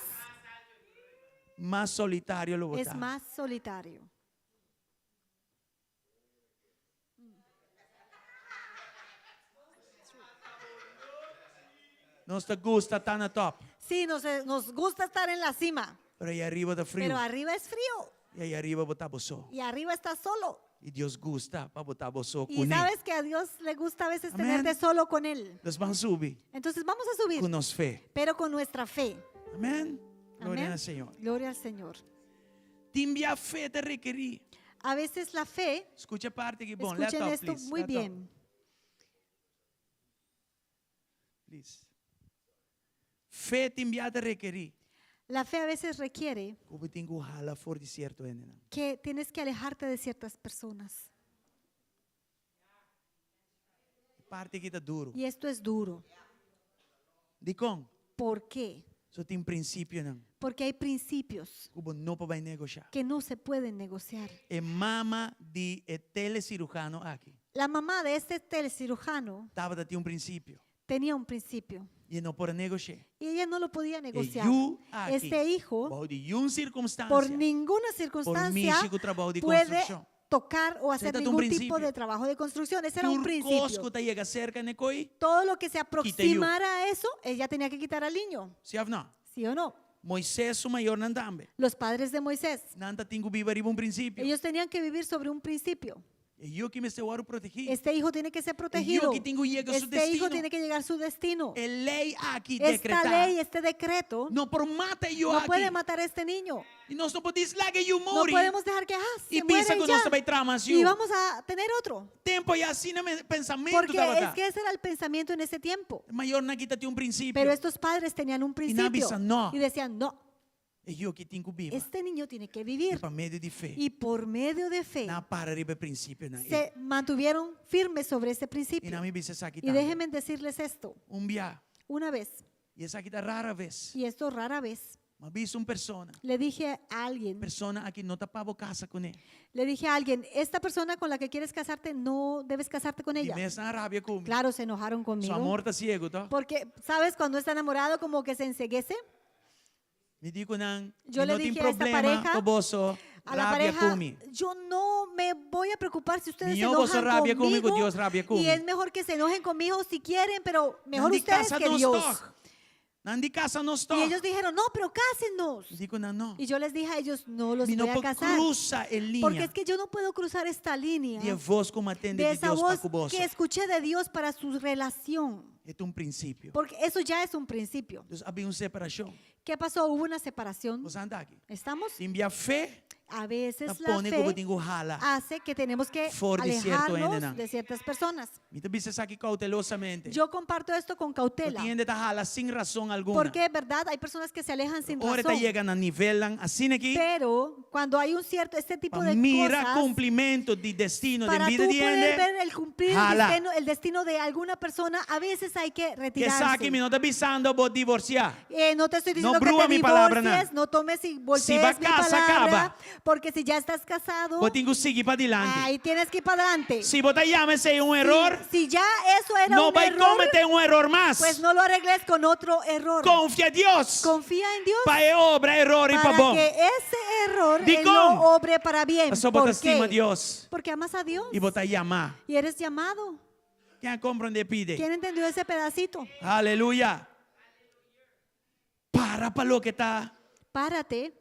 mas solitario lo bo es ta. más solitario. Nos ta gusta ta na top, Sí, nos, eh, nos gusta estar en la cima, pero ei ariba ta friu. pero arriba es frío I ei ariba bo ta bo so. y arriba estás solo. I Dios gusta pa bo ta bo so Y kuné. sabes que a Dios le gusta a veces Amén. tenerte solo con Él. Nos ban subi Entonces vamos a subir, ku nos fe. pero con nuestra fe. Amèn. Gloria Amén. na Señor. Gloria al Señor. Tin bia fe ta rekerí. A veces la fe, Skucha e parti aki bon. Let escuchen up, esto please. muy Let up, bien. please. Fe tin bia ta rekerí. La fe a veces requiere Ku bo tin ku hala for di sierto hendenan. que tienes que alejarte de ciertas personas. E parti aki ta duru. Y esto es duro. Dikon? ¿Por qué? So tin prinsipionan Porque hay principios ku bo no por bai negoshá. que no se pueden negociar. E mama di e telecirujano aki La mamá de este telecirujano tabatin un prinsipio tenía un principio i e no por a negosh'é. y ella no lo podía E negociar. yu aki, Este hijo, bou di niun por sirkunstansia, ninguna por circunstancia, mishi ku trabou di puede konstrukshon. tocar o hacer trata de un ningún tipo principio. de trabajo de construcción. Ese era un Tur kos principio. ku ta yega serka n'e koi, Todo lo que se kita e yu. aproximara a eso, ella tenía que quitar al niño. Si òf no? ¿Sí o no? Moisés su mayornan tambe. Los padres de Moisés, Nan tatin ku biba riba un prinsipio. ellos tenían que vivir sobre un principio. E yu aki mester wòrdu protegí. Este hijo tiene que ser protegido. aki tin ku yega su Este hijo destino. tiene que llegar a su destino. E lei aki Esta dekretá. ley, este decreto, No por mata e yu no aki. puede matar a este niño. I nos no por djis laga e yu No muri. podemos dejar que ah, se I bisa muera y ku nos ya. ta bai traha mas Y yu. vamos a tener otro. Tempu ei asina e pensamentu Porque tabata. es que ese era el pensamiento en ese tiempo. Mayornan aki tatin un prinsipio. Pero estos padres tenían un I nan principio bisa no. y decían, no, E yu aki tin ku biba. este niño tiene que I vivir. pa medio di fe. Y por medio de fe Nan a para riba e prinsipionan ei. se mantuvieron firmes sobre ese I principio. laga mi bisa esaki Y tambe. déjenme decirles esto, Un bia. una vez, I esaki ta rara bes. y esto rara vez, M'a bisa un persona. le dije a alguien, Persona aki no ta pa bo kasa kuné. le dije a alguien, esta persona con la que quieres casarte, no debes casarte con I ella. mes nan a rabia ku mi. Claro, se enojaron Su conmigo. amor ta siegu, to? Porque, ¿sabes? Cuando está enamorado, como que se enceguece. Mi di ku nan, Yo mi le no tin dije a esta problema pareja, ku boso a la rabia pareja, ku mi. yo no me voy a preocupar si ustedes se Mihó boso enojan rabia ku mi, ku conmigo. Dios rabia ku Y mi. es mejor que se enojen conmigo si quieren, pero mejor Nan di ustedes kasa que nos Dios. tòg. Nan di kasa nos Y tòg. ellos dijeron, no, pero cásennos. Mi di ku nan no. Y yo les dije a ellos, no los Mi no voy a por casar. krusa e Porque liña es que yo no puedo cruzar esta línea di e vos ku m'a tende de di esa Dios pa voz ku boso. que escuché de Dios para su relación. E ta un prinsipio. Porque eso ya es un principio. Entonces, a bin un separashon. ¿Qué pasó? Hubo una separación. Boso ta aki. ¿Estamos? Tin bia fe, A veces ta la pone ku bo fe tin ku hala. hace que tenemos que For di sierto alejarnos hendenan. de ciertas personas. Mi ta bisa esaki koutelosamente. Yo comparto esto con cautela. Tin hende ta hala sin rason alguna. Porque, verdad, hay personas que se alejan sin Ora ta razón. yega na nivelnan asina aki. Pero cuando hay un cierto, este tipo Pa de mira cosas, kumplimentu di destino para den bida tú di poder hende. ver el cumplir el Hala. destino, el destino de alguna persona, a veces hay que Ku retirarse. esaki mi no ta bisando bo divorsiá. Eh, no te estoy diciendo No que brua te mi palabra, divorcies, nan. no tomes y Si voltees b'a mi kasa, palabra, kaba. porque si ya estás casado, Bo tin ku sigui padilanti. ahí tienes que ir para adelante. Si bo ta yama esei un eror, Si ya eso era no un bai error, kometé un eror mas. pues no lo arregles con otro error. Konfia Dios. Confía en Dios Pa e obra eror pa para bon. que ese error Di él kon. lo obre para bien. Pasobra bo ¿Por ta stima qué? Dios. Porque amas a Dios I bo ta yamá. y eres llamado. Ken a komprondé e pida? ¿Quién entendió ese pedacito? Aleluya. Para pa loke ta, Párate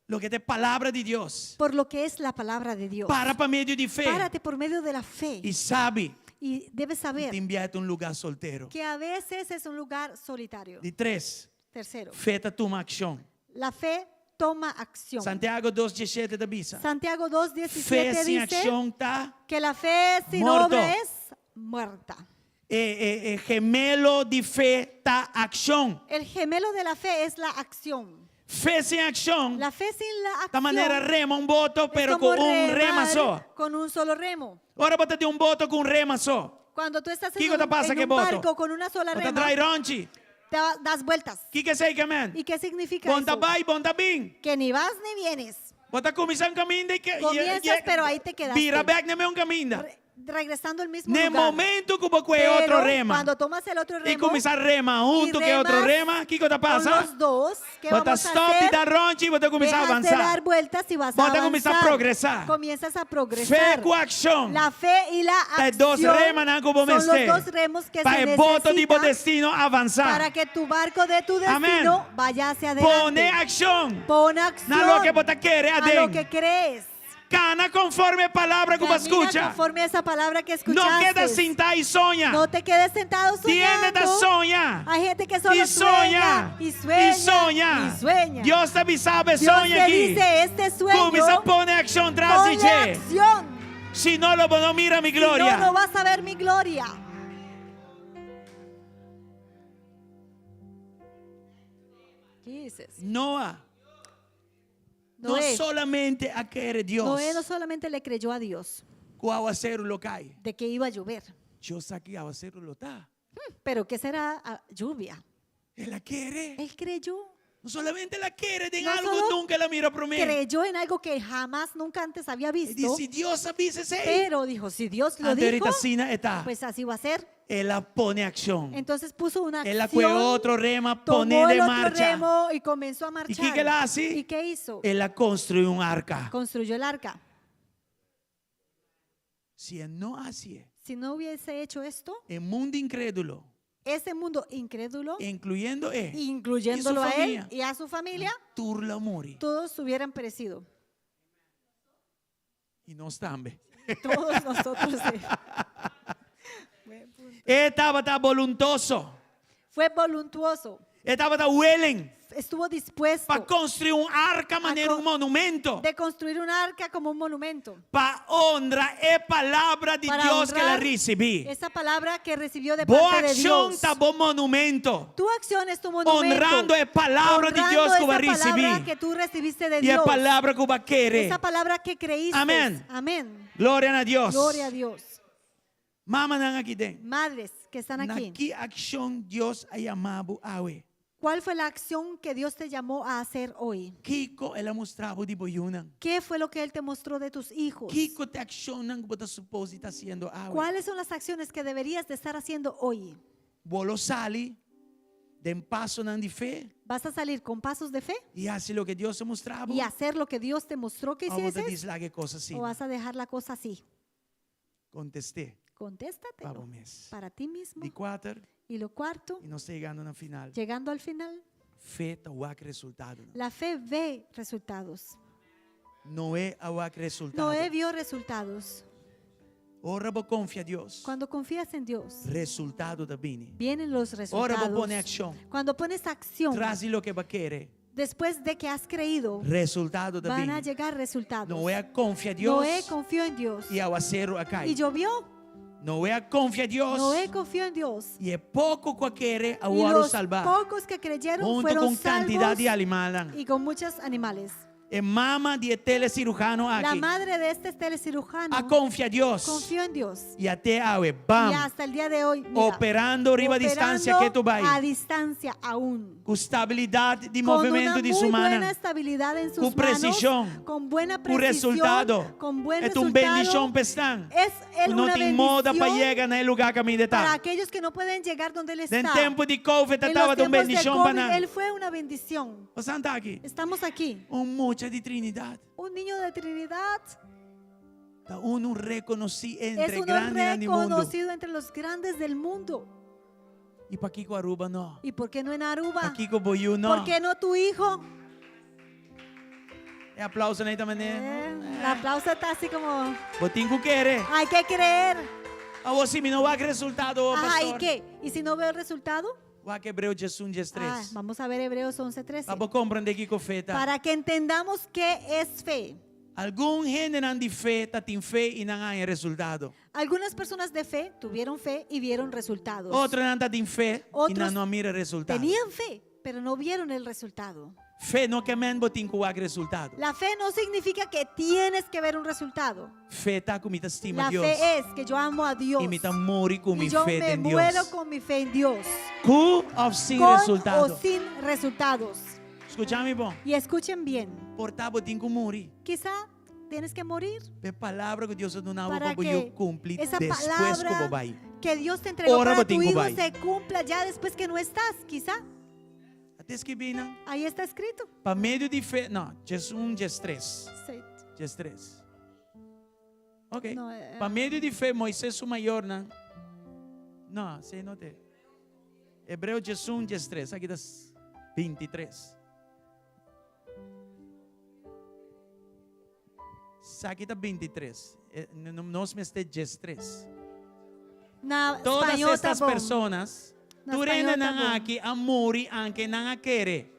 loke ta palabra di Dios. por lo que es la palabra de Dios. Para pa medio di fe. Párate por medio de la fe. I sabi, Y debes saber tin bia ta un lugá soltero. que a veces es un lugar solitario. Di tres, Tercero, fe ta tuma akshon. la fe toma acción. Santiago 2.17 ta bisa. Santiago Fe 2.17 sin dice akshon ta que la fe sin morto. obra es muerta. E, e, e gemelo di fe ta akshon. El gemelo de la fe es la acción. Fe sin akshon La fe sin la ta manera acción rema un boto, es pero como ku un rema remar so. con un solo remo. Ora bo tin un boto ku un rema so. Cuando tú estás en Kiko un, ta pasa en ku un boto? barco con una sola Bo ta rema, drai ronchi. te va- das vueltas. Kiko esei ke men? ¿Y qué significa Bo n' ta eso? bai, bo n' ta bin. Que ni vas ni vienes. Bo ta kuminsá un kaminda i ke Comienzas, pero ahí te quedaste. bira bèk na e mesun kaminda. Regresando al mismo Na e lugar. momento ku bo kue e otro Pero rema cuando tomas el otro i remo kuminsá rema huntu y ku e otro remas rema, kiko ta con pasa? los dos, ¿qué Bo ta vamos a stòp di hacer? da rònchi i bo ta kuminsá Dejas de avansá. dar vueltas y vas Bo a ta kuminsá avanzar. progresá. Comienzas a Fe progresar. ku akshon La fe y la ta e dos acción remanan ku bo son los mester dos remos que pa se e boto di bo necesitan destino avansá. para que tu barco de tu Amén. destino vaya hacia adelante. Pone akshon Pon acción na loke bo ta kere a lo aden. que crees. Kana konforme e palabra ku bo a Camina skucha. conforme a esa palabra que No escuchaste. keda sintá i soña. No te quedes sentado Tin hende ta soñando. soña. Hay gente que solo I soña. sueña y sueña I soña. y sueña. Dios ta bisa bo e Dios soño te aki. dice este sueño. Kuminsá pone akshon tras di Ponle dje. acción. Si no, lo bo no mira mi Si no, gloria. no vas a ver mi gloria. Jesus. Noa no Noé. solamente a kere Dios Noé no solamente le creyó a Dios ku awaseru lo kai. de que iba a llover. Dios sa ki awaseru lo ta. Pero ¿qué será ah, lluvia? El a kere. Él creyó. No solamente el a kere den No algo solo nunka el a mira promé. Creyó en algo que jamás, nunca antes había E visto. di, si Dios a bisa esei. Pero dijo, si Dios lo Anto dijo, ahorita asina e ta. pues así va a ser. El a pone akshon. Entonces puso una El a acción. kue otro rema, tomó pone el den otro marcha. remo y comenzó a marchar. ¿Y qué el a hasi? ¿Y qué hizo? El a konstruí un arka. Construyó el arca. Si e no hasié, Si no hubiese hecho esto, e mundu inkrédulo, ese mundo incrédulo, incluyendo e, incluyéndolo y su a él familia, y a su familia, tur lo muri. todos hubieran perecido. I nos tambe. Todos nosotros. sí. E tabata boluntoso. Fue voluntuoso. E tabata willing. Estuvo dispuesto. Pa konstruí un arka manera un monumento. De construir un arca como un monumento. Pa honra e palabra di Para Dios ku el a honrar risibí. Esa palabra que recibió de Bo parte de akshon Dios. ta bo monumento. Tu acción es tu monumento. Honrando e palabra di Honrando Dios ku bo a esa palabra risibí. que tú recibiste de I e Dios. palabra ku bo a kere. Esa palabra que creíste. Amén. Amén. Gloria na Dios. Gloria a Dios. Mamanan aki den. Madres que están Na aquí. ki akshon Dios a yama bo awe? ¿Cuál fue la acción que Dios te llamó a hacer hoy? Kiko el a mustra bo di bo yunan? ¿Qué fue lo que Él te mostró de tus hijos? Kiko ta e akshonnan ku bo ta supose di ta hasiendo awe? ¿Cuáles son las acciones que deberías de estar haciendo hoy? Bo lo sali den pasonan di fe ¿Vas a salir con pasos de fe i hasi loke Dios a mustra bo? y hacer lo que Dios te mostró que Òf bo ta hicieses? djis laga e kos asina? ¿O vas a dejar la cosa así? Kontest'é. Contéstatelo Pa bo mes. para ti mismo. Di kuater. Y lo cuarto, I nos ta yegando na final. llegando al final, Fe ta wak resultado. la fe ve resultados. Noé a wak resultado. Noé vio resultados. Ora bo konfia Dios. Cuando confías en Dios, Resultado ta bini. vienen los Ora bo pone resultados. akshon. Cuando pones acción, Tras di loke bo a kere. después de que has creído, Resultado ta van a bini. llegar resultados. Noé a konfia Dios. Noé confió en Dios I awaseru a kai. y llovió. Noé a konfia Dios. Noé confió en Dios. I e poko ku a kere a Y wòrdu los salvá. pocos que creyeron Huntu fueron ku kantidat di salvos animalnan. y con muchos animales. E mama di e telecirujano La aki. madre de este telecirujano A konfia Dios. confió en Dios. I te awe, bam. Y hasta el día de hoy, mira, Operando riba distansia operando ketu bai. a distancia aún. Ku stabilidat di Con una movementu di muy su buena man. estabilidad en sus Ku presishon. manos, con buena Ku precisión, resultado. con buen E ta un resultado. bendishon pa esnan. Es él No una tin moda pa bendición yega na e lugá kaminda para ta. aquellos que no pueden llegar donde él Den está. tempu di COVID En los tabata un tiempos de bendishon pa COVID, nan. él fue una bendición. Boso ta aki. Estamos aquí. Un mucha di Trinidad. Un niño de Trinidad Ta unu rekonosí es entre uno grandenan di mundu. reconocido entre los grandes del mundo. I pakiko Aruba no? ¿Y por qué no en Aruba? Pakiko bo yu no? ¿Por qué no tu hijo? E aplousonan ei ta manera. Eh, el aplauso está así como, Bo tin ku kere. hay que creer. Awor si mi no wak resultado, Ajá, ¿y pastor. qué? ¿Y si no veo el resultado? Wak Hebreo 11, Ah, 13. vamos a ver Hebreos 11:13. Pa bo komprondé kiko fe ta. Para que entendamos qué es fe. Algun hendenan di fe tatin fe i nan a haña resultado. Algunas personas de fe tuvieron fe y vieron resultados. Otronan tatin fe i Otros nan no a mira resultado. Tenían fe, pero no vieron el resultado. Fe no ke men bo tin ku wak resultado. La fe no significa que tienes que ver un resultado. Fe ta ku mi ta stima La Dios. fe es que yo amo a Dios. I mi ta muri ku Y mi yo fe me den muero Dios. con mi fe en Dios. Ku òf sin Con resultado. o sin resultados. Skucha mi bon. Y escuchen bien. Por ta bo tin ku muri. Quizá tienes que morir Pa e palabra ku Dios a duna bo para pa bo que yu kumpli esa despues ku bo palabra bai. que Dios te entregó Ora para bo tin tu ku hijo bai. se cumpla ya después que no estás, quizá. A ta skirbí nan. Ahí está escrito. Pa medio di fe, no, 11, 13. Sí. 13. Ok. No, eh, Pa medio di fe, Moises su mayornan. No, esei no te. Hebreo 11, 13. Aki ta 23. Esaki ta 23. Eh, nos mester 13. Na Todas spañó ta estas bon. personas, Na tur spañó ta hendenan bon. aki a muri anke nan a kere.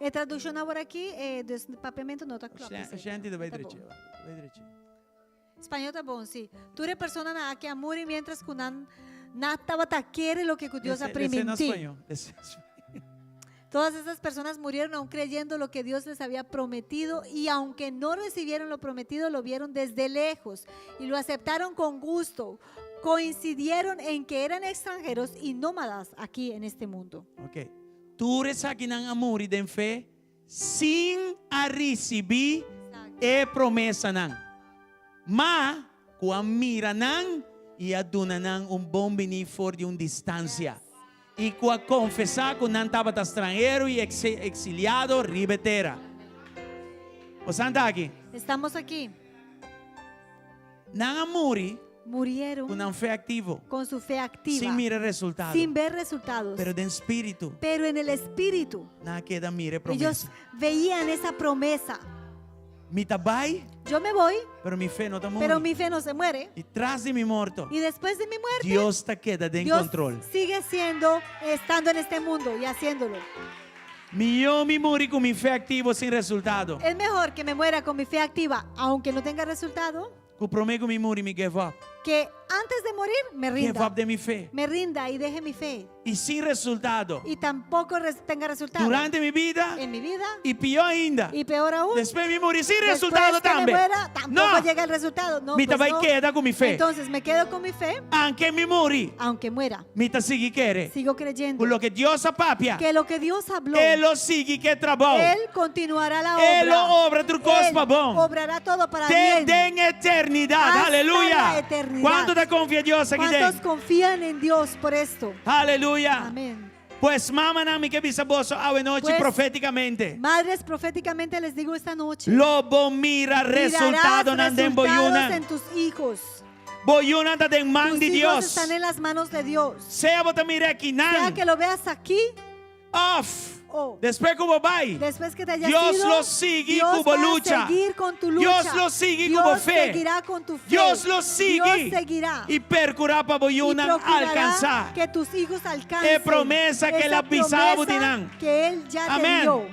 E traduccion awor aki, eh, dus papiamento no ta klopt. esei. Shenti ta bai Ta bon. drechi, bai drechi. Spañó ta bon, si. Tur e personanan aki a muri mientras ku nan na tabata kere loke ku Dios a Lese, lese na primintí. spañó. Lese na spañó. Todas esas personas murieron aún creyendo lo que Dios les había prometido y aunque no recibieron lo prometido, lo vieron desde lejos y lo aceptaron con gusto. Coincidieron en que eran extranjeros y nómadas aquí en este mundo. Ok. Tur esakinan a muri den fe sin a risibí e promesanan. Ma ku a mira nan i a duna nan un bon biní for di un distansia, i ku a konfesá ku nan tabata stranhero i eksiliado riba e tera. Bosan ta aki? Estamos aquí. Nan a muri Murieron ku nan fe aktivo, con su fe activa, sin mira resultado, sin ver resultados, pero den spiritu pero en el espíritu nan a keda mira e ellos promesa. veían esa promesa. Mi ta bai, Yo me voy, pero mi fe no ta muri. pero mi fe no se muere. I tras di mi morto, Y después de mi muerte, Dios ta keda den Dios control. sigue siendo, estando en este mundo y haciéndolo. Mihó mi muri ku mi fe aktivo sin resultado. Es mejor que me muera con mi fe activa, aunque no tenga resultado, Ku promé ku mi muri mi give up. que antes de morir me Give rinda. up den mi fe. Me rinda y deje mi fe. I sin resultado. Y tampoco res- tenga resultado. Durante mi bida. En mi vida. I pió ainda. Y peor aún. Despues mi muri sin Después resultado que me tambe. muera, tampoco No. llega el resultado. No, Mi pues ta bai no. keda ku mi fe. Entonces me quedo con mi fe. Aunke mi muri. Aunque muera. Mi ta sigui kere. Sigo creyendo. Ku loke Dios a papia. Que lo que Dios habló. E lo sigui ku e trabou. Él continuará la obra. E lo obra tur kos Él pa bon. Obrará todo para Te bien. den eternidat. Hasta Aleluya. la eternidad. Kuantu ta konfia Dios aki ¿Cuántos den? confían en Dios por esto? Aleluya. Amén. Pues mamanan mi ke bisa boso awe nochi Pues, profétikamente. Madres, proféticamente les digo esta noche. Lo bo mira Mirarás resultadonan den resultados bo yunan. en tus hijos. Bo yunan ta den man Tus di hijos Dios. están en las manos de Dios. Sea bo ta mira akinan. Sea que lo veas aquí Òf. o Despues ku bo bai. después que te hayas Dios ido, lo sigui Dios ku bo va a lucha. seguir con tu lucha. Dios lo sigui ku bo Dios fe. seguirá con tu fe. Dios lo sigui. Dios seguirá. I perkurá pa bo Y yunan procurará alkansá. que tus hijos alcancen E promesa ku esa el a bisa bo promesa nan. que él ya te Amén. dio.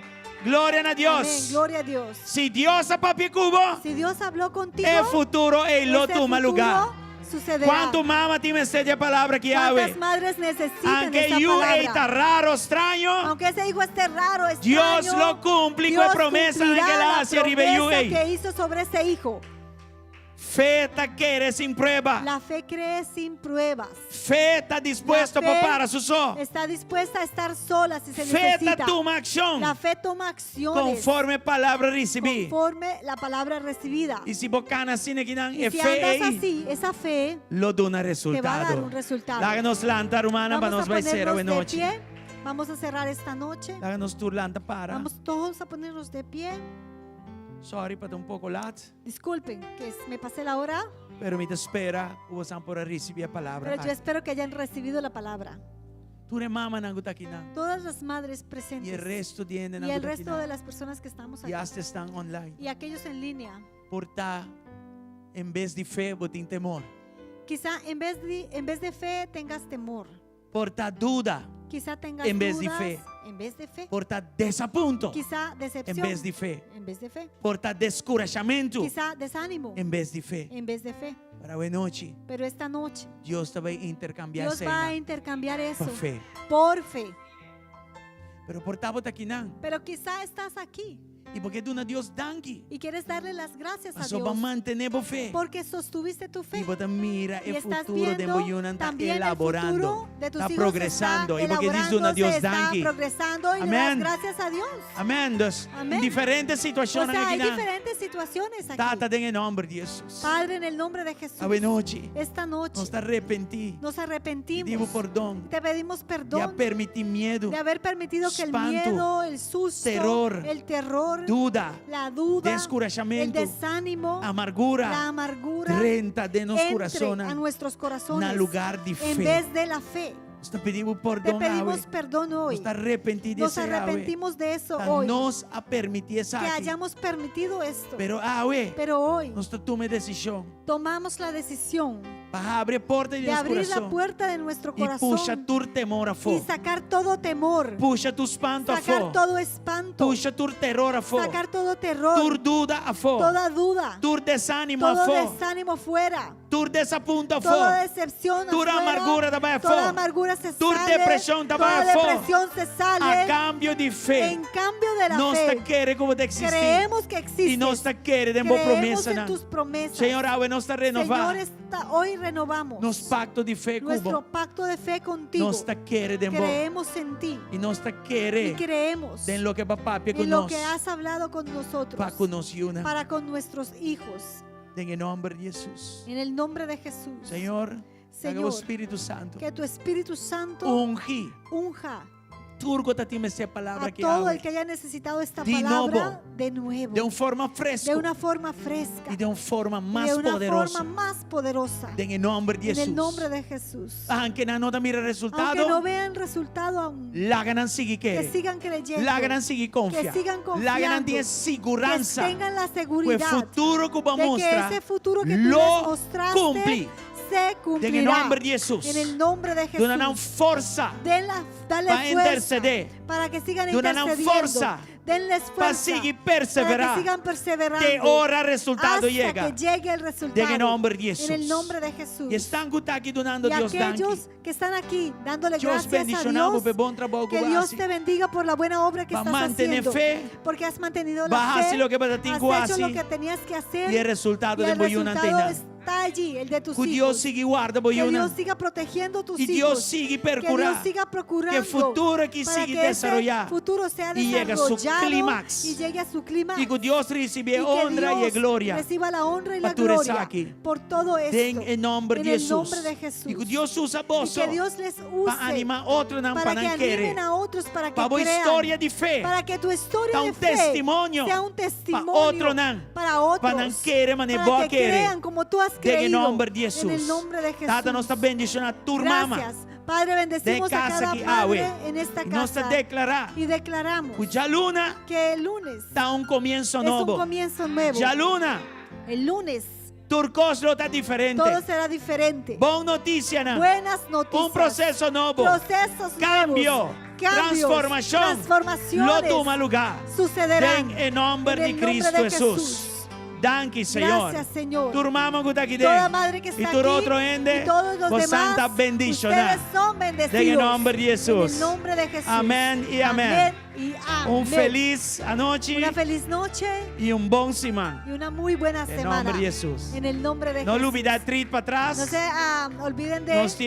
Gloria na Dios. Amén. Gloria a Dios. Si Dios a papia ku bo, Si Dios habló contigo, e futuro ei lo ese tuma futuro lugá. sucederá. Kuantu mama tin mester di e palabra aki awe? ¿Cuántas madres necesitan Aunke esta yu ei palabra? ta raro, straño, Aunque ese hijo esté raro, extraño, Dios lo kumpli ku e Dios promesa cumplirá ku el a la hasi riba e yu promesa ei. que hizo sobre ese hijo. Fe ta kere sin prueba. La fe cree sin pruebas. Fe ta dispuesto La fe pa para su so. Está dispuesta a estar sola si se Fe ta necesita. tuma akshon. La fe toma acciones Konforme palabra risibí. conforme la palabra recibida. I si bo kana asina akinan, Y e si fe andas ei así, esa fe lo duna te va a dar resultado. un resultado. Laga nos lanta, rumannan, pa Vamos nos a bai sera ponernos de anochi. pie. Vamos a cerrar esta noche. Laga nos tur lanta para. Vamos todos a ponernos de pie. Sorry pa ta un poko lat. Disculpen que es- me pasé la hora, Pero mi ta spera ku boso por a risibí e palabra. pero yo espero que hayan recibido la palabra. Tur e mamanan ku ta akinan. Todas las madres I e presentes resto di hende y el resto de las personas que estamos I aquí hasta esnan online. y aquellos en línea. Por ta en bes di fe, bo tin temor. Quizá en vez de, en vez de fe tengas temor. Por ta duda. Quizá tengas En bes di dudas fe. en vez de fe. Por ta desapunto. Quizá decepción En bes di fe. en vez de fe. Por ta deskurashamentu. Quizá desánimo En bes di fe. en vez de fe. Pero awe nochi, Pero esta noche Dios ta bai interkambiá Dios va a esei intercambiar eso pa fe. por fe. Pero por ta bo ta akinan. Pero quizá estás aquí. I bo ke duna Dios danki. Y quieres darle las gracias a Paso b'a Dios mantené bo fe. porque sostuviste tu fe. I bo ta mira Y e estás futuro den bo viendo yunan ta también el elaborando, futuro de tus ta hijos progresando. está I bo ke duna elaborándose, Dios está danki. progresando y le das Amén. gracias a Dios. Amèn. Dus, Amén. diferente O situashonnan sea, hay akinan. diferentes situaciones aquí. Tata, den e nòmber di Hesus. Padre, en el nombre de Jesús. Awe nochi, Esta noche nos ta arepentí. nos arrepentimos. Pidi bo pordon. Te pedimos Di a perdón permití miedu, de haber permitido que el spantu, miedo, el susto, teror, el terror, duda, la duda, el deskurashamentu, desánimo, amargura, la amargura, drenta den nos entre kurason a nuestros corazones na lugá di en fe. vez de la fe. Nos ta pidi Te pordon, pedimos awe. perdón hoy. Nos ta arepentí di Nos esei, awe. arrepentimos de eso Ta hoy. nos a permití Que esaki. hayamos permitido esto. Pero awe, Pero hoy nos ta tuma e desishon tomamos la decisión pa habri e porta di de nos abrir la kurason puerta de nuestro i pusha corazón tur temor afó. y sacar todo temor, Pusha tur spantu sacar afó. todo espanto, Pusha tur teror afó. sacar todo terror, Tur duda afó. toda duda, Tur desánimo todo afó. desánimo fuera, Tur desapunto afó. toda decepción Tur afuera, amargura ta bai afó. toda amargura se Tur sale, depreshon ta bai toda afó. depresión se sale. A kambio di fe. En cambio de la Nos ta fe, kere ku bo ta eksistí. creemos que existes. I nos ta kere den bo Creemos promesa. en tus promesas. Señor, awe nos ta renová Señor, esta, hoy renovamos nos pakto di fe ku nuestro bo. pacto de fe contigo. Nos ta kere den bo. Creemos en ti I nos ta kere y creemos den loke b'a papia ku en lo nos. que has hablado con nosotros Pa ku nos yunan. para con nuestros hijos. Den e nòmber di Hesus. En el nombre de Jesús. Señor, Señor, Spiritu Santu que tu Espíritu Santo ungi unja tur ku tabatin mester e palabra a aki todo awe. el que haya necesitado esta Di palabra nobo. de nuevo, Den un forma fresku. de una forma fresca I den un forma y mas de una poderoso. forma más poderosa. Den e nòmber di En el Hesus. nombre de Jesús. Aunke nan no ta mira resultado, Aunque no vean resultado aún, laga nan sigui que kere. sigan creyendo, Laga nan sigui konfia. que sigan Laga nan confiando, tin que siguransa. tengan la Ku e seguridad futuro ku bo a de que mustra, ese futuro que tú lo les mostraste kumpli. se Den e cumplirá. nòmber di Hesus. En el nombre de Jesús. Duna nan forsa Den la, dale pa fuerza intersedé. para que sigan Duna nan intercediendo. forsa Denles pa fuerza sigui para perseverá. que sigan perseverando. Te ora resultado hasta yega. que llegue el resultado. Den e nòmber di Hesus. En el nombre de Jesús. I esnan ku ta aki dunando Y Dios danki. aquellos que están aquí dándole Dios gracias a bendishoná bo Dios, pa e bon trabou que ku Dios hasi. te bendiga por la buena obra que Pa estás mantené haciendo. fe. Porque has mantenido B'a la hasi fe, loke bo tabatin ku has hecho hasi. lo que tenías que hacer. I e resultado y de el bo yunan resultado ta einan. está allí, el de tus Ku hijos. Dios sigui warda Que bo yunan. Dios siga protegiendo tus I Dios hijos. sigui Que perkurá. Dios siga procurando. Ku e futuro aki para sigui que ese desaroyá. futuro sea I yega su desarrollado klímaks. y llegue a su clímax. I ku Dios risibí Y que honra i Dios gloria. reciba la honra y la Pa tur gloria esaki. por todo esto. Den e nòmber en di el Hesus. nombre de Jesús. I ku Dios usa Y boso que Dios les use pa animá otronan para pa que nan kere. animen a otros para que Pa bo crean, historia di fe. para que tu historia Ta de un fe testimonio sea un pa testimonio otronan. para otros, Pa nan kere manera para bo a que kere. crean como tú has Den e creído nòmber di Hesus. en el nombre de Jesús. Tata nos ta bendishoná tur mama. Gracias. Padre, bendecimos De a kas cada aki, madre awe. en esta I nos ta casa deklará y declaramos ku djaluna que el lunes ta un komienso es un nobo. comienzo nuevo. Djaluna, El lunes tur kos lo ta diferente. todo será diferente. Bon notisianan. Buenas noticias. Un proseso nobo. Procesos Kambio. nuevos. Cambios. Transformashon. Transformaciones. Lo tuma lugá. Sucederán. Den e nòmber En di el nombre Kristu de Hesus. Jesús. Danki, Señor. Gracias, Señor. Tur mama ku ta aki Toda den. madre que está I tur aquí otro hende. y todos los Boso demás, ta bendishoná. ustedes son bendecidos. Den e nòmber di Hesus. En el nombre de Jesús. Amèn i amèn. Amén y amén. Un felis anochi Una feliz noche i un bon siman. y una muy buena En semana. nòmber di Hesus. En el nombre de No Jesús. lubidá treat patras. No se ah, olviden de Nos tin